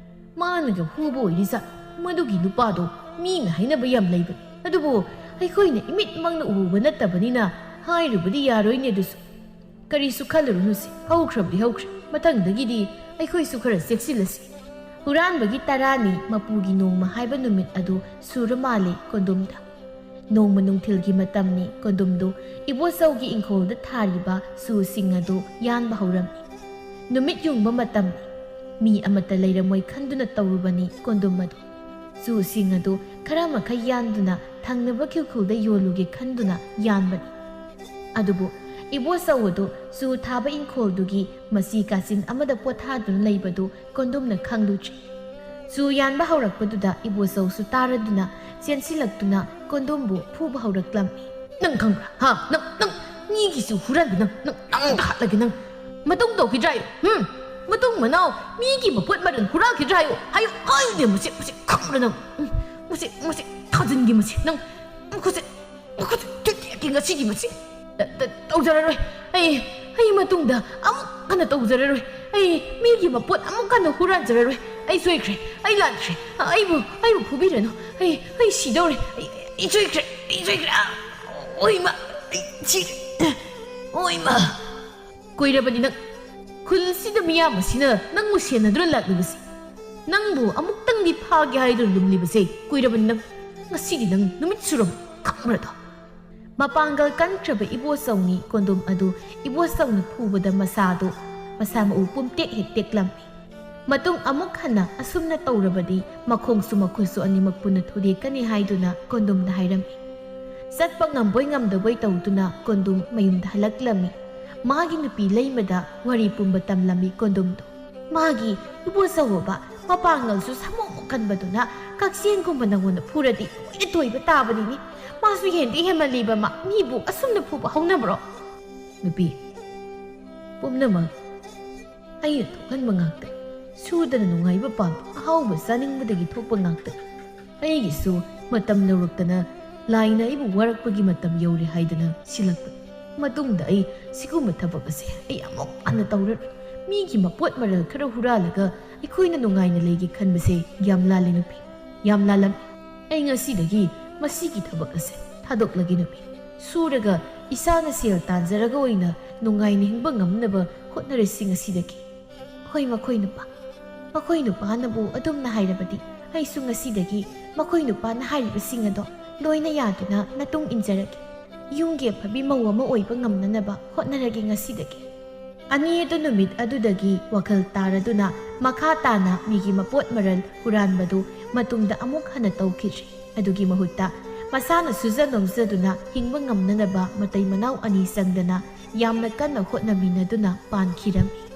ꯃꯥꯅꯒ ꯍꯨꯕ ꯑꯣꯏꯔꯤꯖꯥꯠ, ꯃꯗꯨꯒꯤ ꯅꯨꯄꯥꯗꯣ꯫ ꯃꯤꯅ ꯍꯥꯏꯅꯕ ꯌꯥꯝ ꯂꯩꯕꯅꯤ, ꯑꯗꯨꯕꯨ ꯑꯩꯈꯣꯏꯅ ꯏꯃꯤꯠꯃꯛꯅ ꯎꯕ ꯅꯠꯇꯕꯅꯤꯅ ꯍꯥꯏꯔꯨꯕꯗꯤ ꯌꯥꯔꯣꯏꯅꯦ꯫ ꯑꯗꯨꯁꯨ ꯀꯔꯤꯁꯨ ꯈꯜꯂꯨꯔꯨꯅꯨꯁꯦ, ꯍꯧꯈ꯭ꯔꯕꯗꯤ ꯍꯧꯈ꯭ꯔꯦ꯫ ꯃꯊꯪꯗꯒꯤꯗꯤ ꯑꯩꯈꯣꯏꯁꯨ ꯈꯔ ꯆꯦꯛꯁꯤꯜꯂꯁꯤ꯫" ꯍꯨꯔꯥꯟꯕꯒꯤ ꯇꯔꯥꯅꯤ ꯃꯄꯨꯒꯤ ꯅꯣꯡꯃ ꯍꯥꯏꯕ ꯅꯨꯃꯤꯠ ꯑꯗꯨ ꯁꯨꯔ ꯃꯥꯜꯂꯦ ꯀꯣꯟꯗꯣꯝꯗ꯫ ꯅꯣꯡꯃ ꯅꯨꯡꯊꯤꯜꯒꯤ ꯃꯇꯝꯅꯤ꯫ ꯀꯣꯟꯗꯣꯝꯗꯨ ꯏꯕꯣꯆꯧꯒꯤ ꯏꯪꯈꯣꯜꯗ ꯊꯥꯔꯤꯕ ꯆꯨꯁꯤꯡ ꯑꯗꯨ ꯌꯥꯟꯕ ꯍꯧꯔꯝꯃꯤ꯫ ꯅꯨꯃꯤꯠ ꯌꯨꯡꯕ ꯃꯇꯝꯅꯤ꯫ ꯃꯤ ꯑꯃꯠꯇ ꯂꯩꯔꯝꯃꯣꯏ ꯈꯟꯗꯨꯅ ꯇꯧꯔꯨꯕꯅꯤ ꯀꯣꯟꯗꯣꯝ ꯑꯗꯨ꯫ ꯆꯨꯁꯤꯡ ꯑꯗꯨ ꯈꯔ ꯃꯈꯩ ꯌꯥꯟꯗꯨꯅ ꯊꯪꯅꯕ ꯈꯨꯜꯈꯨꯜꯗ ꯌꯣꯜꯂꯨꯒꯦ ꯈꯟꯗꯨꯅ ꯌꯥꯟꯕꯅꯤ꯫ ꯑꯗꯨꯕꯨ ꯏꯕꯣꯆꯧ ꯑꯗꯨ ꯆꯨ ꯊꯥꯕ ꯏꯪꯈꯣꯜꯗꯨꯒꯤ ꯃꯆꯤ ꯀꯥꯆꯤꯟ ꯑꯃꯗ ꯄꯣꯊꯥꯗꯨꯅ ꯂꯩꯕꯗꯨ ꯀꯣꯟꯗꯨꯝꯅ ꯈꯪꯂꯨꯗ꯭ꯔꯤ꯫ ꯆꯨ ꯌꯥꯟꯕ ꯍꯧꯔꯛꯄꯗꯨꯗ ꯏꯕꯣꯆꯧꯁꯨ ꯇꯥꯔꯗꯨꯅ ꯆꯦꯟꯁꯤꯜꯂꯛꯇꯨꯅ ꯀꯣꯟꯗꯨꯝꯕꯨ ꯐꯨꯕ ꯍꯧꯔꯛꯂꯝꯃꯤ꯫ "ꯅꯪ ꯈꯪꯕ꯭ꯔꯥ? ꯍꯥ? ꯅꯪ, ꯅꯪ, ꯃꯤꯒꯤ ꯆꯨ ꯍꯨꯔꯥꯟꯕ ꯅꯪ, ꯅꯪ, ꯅꯪꯗ ꯍꯥꯠꯂꯒꯦ ꯅꯪ꯫ ꯃꯇꯨꯡ ꯇꯧꯈꯤꯗ꯭ꯔꯥ ꯍꯥꯏꯌꯨ? ꯍꯨꯝ? ꯃꯇꯨꯡ ꯃꯅꯥꯎ ꯃꯤꯒꯤ ꯃꯄꯣꯠ ꯃꯔꯜ ꯍꯨꯔꯥꯟꯈꯤꯗ꯭ꯔꯥ ꯍꯥꯏꯌꯨ? ꯍꯥꯏꯌꯨ, ꯍꯥꯏꯌꯨꯅꯦ, ꯃꯁꯤ, ꯃꯁꯤ ꯈꯪꯕ꯭ꯔꯥ ꯅꯪ? ꯎꯝ, ꯃꯁꯤ, ꯃꯁꯤ ꯊꯥꯖꯤꯟꯒꯦ ꯃꯁꯤ꯫ ꯅꯪ, ꯎꯝ, ꯈꯨꯠꯁꯦ, ꯈꯨꯠꯁꯦ ꯇꯦꯛꯀꯦ ꯉꯁꯤꯒꯤ ꯃꯁꯤ꯫ ꯇ-, ꯇ-, ꯇꯧꯖꯔꯔꯣꯏ꯫ ꯑꯩ, ꯑꯩ ꯃꯇꯨꯡꯗ ꯑꯃꯨꯛ ꯍꯟꯅ ꯇꯧꯖꯔꯔꯣꯏ꯫ ꯑꯩ ꯃꯤꯒꯤ ꯃꯄꯣꯠ ꯑꯃꯨꯛ ꯍꯟꯅ ꯍꯨꯔꯥꯟꯖꯔꯔꯣꯏ꯫ ꯑꯩ ꯁꯣꯏꯈ꯭ꯔꯦ꯫ ꯑꯩ ꯂꯥꯟꯈ꯭ꯔꯦ꯫ ꯑꯩꯕꯨ, ꯑꯩꯕꯨ ꯐꯨꯕꯤꯔꯅꯨ꯫ ꯑꯩ, ꯑꯩ ꯁꯤꯗꯧꯔꯦ꯫ ꯑꯩ, ꯑꯩ ꯁꯣꯏꯈ꯭ꯔꯦ꯫ ꯑꯩ ꯁꯣꯏꯈ꯭ꯔꯦ꯫ ꯑꯥ, ꯑꯣꯏꯃ, ꯑꯩ ꯁꯤꯔꯦ꯫ ꯑꯣꯏꯃ꯫ ꯀꯨꯏꯔꯕꯅꯤ ꯅꯪ, ꯈꯨꯜꯁꯤꯗ ꯃꯤꯌꯥꯝ ꯑꯁꯤꯅ ꯅꯪꯕꯨ ꯁꯦꯟꯅꯗꯨꯅ ꯂꯥꯛꯂꯤꯕꯁꯤ꯫ ꯅꯪꯕꯨ ꯑꯃꯨꯛꯇꯪꯗꯤ ꯐꯥꯒꯦ ꯍꯥꯏꯗꯨꯅ ꯂꯨꯝꯂꯤꯕꯁꯦ ꯀꯨꯏꯔꯕꯅꯤ ꯅꯪ꯫ ꯉꯁꯤꯗꯤ ꯅꯪ ꯅꯨꯃꯤꯠ ꯁꯨꯔꯝ ꯈꯪꯕ꯭ꯔꯗꯣ?" ꯃꯄꯥꯡꯒꯜ ꯀꯟꯈ꯭ꯔꯕ ꯏꯕꯣꯆꯧꯅꯤ ꯀꯣꯟꯗꯣꯝ ꯑꯗꯨ ꯏꯕꯣꯆꯧꯅ ꯐꯨꯕꯗ ꯃꯁꯥꯗꯨ, ꯃꯁꯥ ꯃꯎ ꯄꯨꯝꯇꯦꯛ ꯍꯦꯛ ꯇꯦꯛꯂꯝꯃꯤ꯫ ꯃꯇꯨꯡ ꯑꯃꯨꯛ ꯍꯟꯅ ꯑꯁꯨꯝꯅ ꯇꯧꯔꯕꯗꯤ ꯃꯈꯣꯡꯁꯨ ꯃꯈꯨꯠꯁꯨ ꯑꯅꯤꯃꯛ ꯄꯨꯟꯅ ꯊꯨꯗꯦꯛꯀꯅꯤ ꯍꯥꯏꯗꯨꯅ ꯀꯣꯟꯗꯣꯝꯗ ꯍꯥꯏꯔꯝꯃꯤ꯫ ꯆꯠꯄ ꯉꯝꯕꯣꯏ ꯉꯝꯗꯕꯣꯏ ꯇꯧꯗꯨꯅ ꯀꯣꯟꯗꯣꯝ ꯃꯌꯨꯝꯗ ꯍꯜꯂꯛꯂꯝꯃꯤ꯫ ꯃꯥꯒꯤ ꯅꯨꯄꯤ ꯂꯩꯃꯗ ꯋꯥꯔꯤ ꯄꯨꯝꯕ ꯇꯝꯂꯝꯃꯤ ꯀꯣꯟꯗꯣꯝꯗꯣ꯫ ꯃꯥꯒꯤ ꯏꯕꯣꯆꯧꯕ ꯃꯄꯥꯡꯒꯜꯁꯨ ꯁꯥꯃꯨꯃꯨꯛ ꯀꯟꯕꯗꯨꯅ ꯀꯛꯆꯦꯡꯒꯨꯝꯕ ꯅꯪꯉꯣꯟꯗ ꯐꯨꯔꯗꯤ ꯂꯣꯏꯅ ꯇꯣꯏꯕ ꯇꯥꯕꯅꯤꯅꯦ꯫ ꯃꯥꯁꯨ ꯍꯦꯟꯗꯤ ꯍꯦꯟꯃꯜꯂꯤꯕ ꯃꯥ, ꯃꯤꯕꯨ ꯑꯁꯨꯝꯅ ꯐꯨꯕ ꯍꯧꯅꯕ꯭ꯔꯣ? ꯅꯨꯄꯤ, ꯄꯨꯝꯅꯃꯛ ꯑꯩꯅ ꯊꯣꯛꯍꯟꯕ ꯉꯥꯛꯇꯅꯤ꯫ ꯁꯨꯗꯅ ꯅꯨꯡꯉꯥꯏꯕ ꯄꯥꯝꯕ, ꯑꯍꯥꯎꯕ ꯆꯥꯅꯤꯡꯕꯗꯒꯤ ꯊꯣꯛꯄ ꯉꯥꯛꯇꯅꯤ꯫ ꯑꯩꯒꯤꯁꯨ ꯃꯇꯝ ꯂꯧꯔꯛꯇꯅ ꯂꯥꯏꯅ ꯑꯩꯕꯨ ꯋꯥꯔꯛꯄꯒꯤ ꯃꯇꯝ ꯌꯧꯔꯦ ꯍꯥꯏꯗꯅ ꯁꯤꯜꯂꯛꯄꯅꯤ꯫ ꯃꯇꯨꯡꯗ ꯑꯩ ꯁꯤꯒꯨꯝꯕ ꯊꯕꯛ ꯑꯁꯦ ꯑꯩ ꯑꯃꯨꯛ ꯍꯟꯅ ꯇꯧꯔꯔꯣꯏ꯫ ꯃꯤꯒꯤ ꯃꯄꯣꯠ ꯃꯔꯜ ꯈꯔ ꯍꯨꯔꯥꯜꯂꯒ ꯑꯩꯈꯣꯏꯅ ꯅꯨꯡꯉꯥꯏꯅ ꯂꯩꯒꯦ ꯈꯟꯕꯁꯦ ꯌꯥꯝ ꯂꯥꯜꯂꯦ ꯅꯨꯄꯤ, ꯌꯥꯝ ꯂꯥꯜꯂꯝꯃꯤ꯫ ꯑꯩ ꯉꯁꯤꯗꯒꯤ ꯃꯁꯤꯒꯤ ꯊꯕꯛ ꯑꯁꯦ ꯊꯥꯗꯣꯛꯂꯒꯦ ꯅꯨꯄꯤ꯫ ꯁꯨꯔꯒ ꯏꯁꯥꯅ ꯁꯦꯜ ꯇꯥꯟꯖꯔꯒ ꯑꯣꯏꯅ ꯅꯨꯡꯉꯥꯏꯅ ꯍꯤꯡꯕ ꯉꯝꯅꯕ ꯍꯣꯠꯅꯔꯁꯤ ꯉꯁꯤꯗꯒꯤ꯫ ꯍꯣꯏ, ꯃꯈꯣꯏ ꯅꯨꯄꯥ, ꯃꯈꯣꯏ ꯅꯨꯄꯥꯅꯕꯨ ꯑꯗꯨꯝꯅ ꯍꯥꯏꯔꯕꯗꯤ ꯑꯩꯁꯨ ꯉꯁꯤꯗꯒꯤ ꯃꯈꯣꯏ ꯅꯨꯄꯥꯅ ꯍꯥꯏꯔꯤꯕꯁꯤꯡ ꯑꯗꯣ ꯂꯣꯏꯅ ꯌꯥꯗꯨꯅ ꯅꯇꯨꯡ ꯏꯟꯖꯔꯒꯦ꯫ ꯌꯨꯝꯒꯤ ꯑꯐꯕꯤ ꯃꯧ ꯑꯃ ꯑꯣꯏꯕ ꯉꯝꯅꯅꯕ ꯍꯣꯠꯅꯔꯒꯦ ꯉꯁꯤꯗꯒꯤ꯫ ꯑꯅꯤ ꯑꯗꯨ ꯅꯨꯃꯤꯠ ꯑꯗꯨꯗꯒꯤ ꯋꯥꯈꯜ ꯇꯥꯔꯗꯨꯅ ꯃꯈꯥ ꯇꯥꯅ ꯃꯤꯒꯤ ꯃꯄꯣꯠ ꯃꯔꯜ ꯍꯨꯔꯥꯟꯕꯗꯨ ꯃꯇꯨꯡꯗ ꯑꯃꯨꯛ ꯍꯟꯅ ꯇꯧꯈꯤꯗ꯭ꯔꯤ꯫ ꯑꯗꯨꯒꯤ ꯃꯍꯨꯠꯇ ꯃꯁꯥꯅ ꯁꯨꯖ ꯅꯣꯝꯖꯗꯨꯅ ꯍꯤꯡꯕ ꯉꯝꯅꯅꯕ ꯃꯇꯩ ꯃꯅꯥꯎ ꯑꯅꯤ ꯆꯪꯗꯅ ꯌꯥꯝꯅ ꯀꯟꯅ ꯍꯣꯠꯅꯃꯤꯟꯅꯗꯨꯅ ꯄꯥꯟꯈꯤꯔꯝꯃꯤ꯫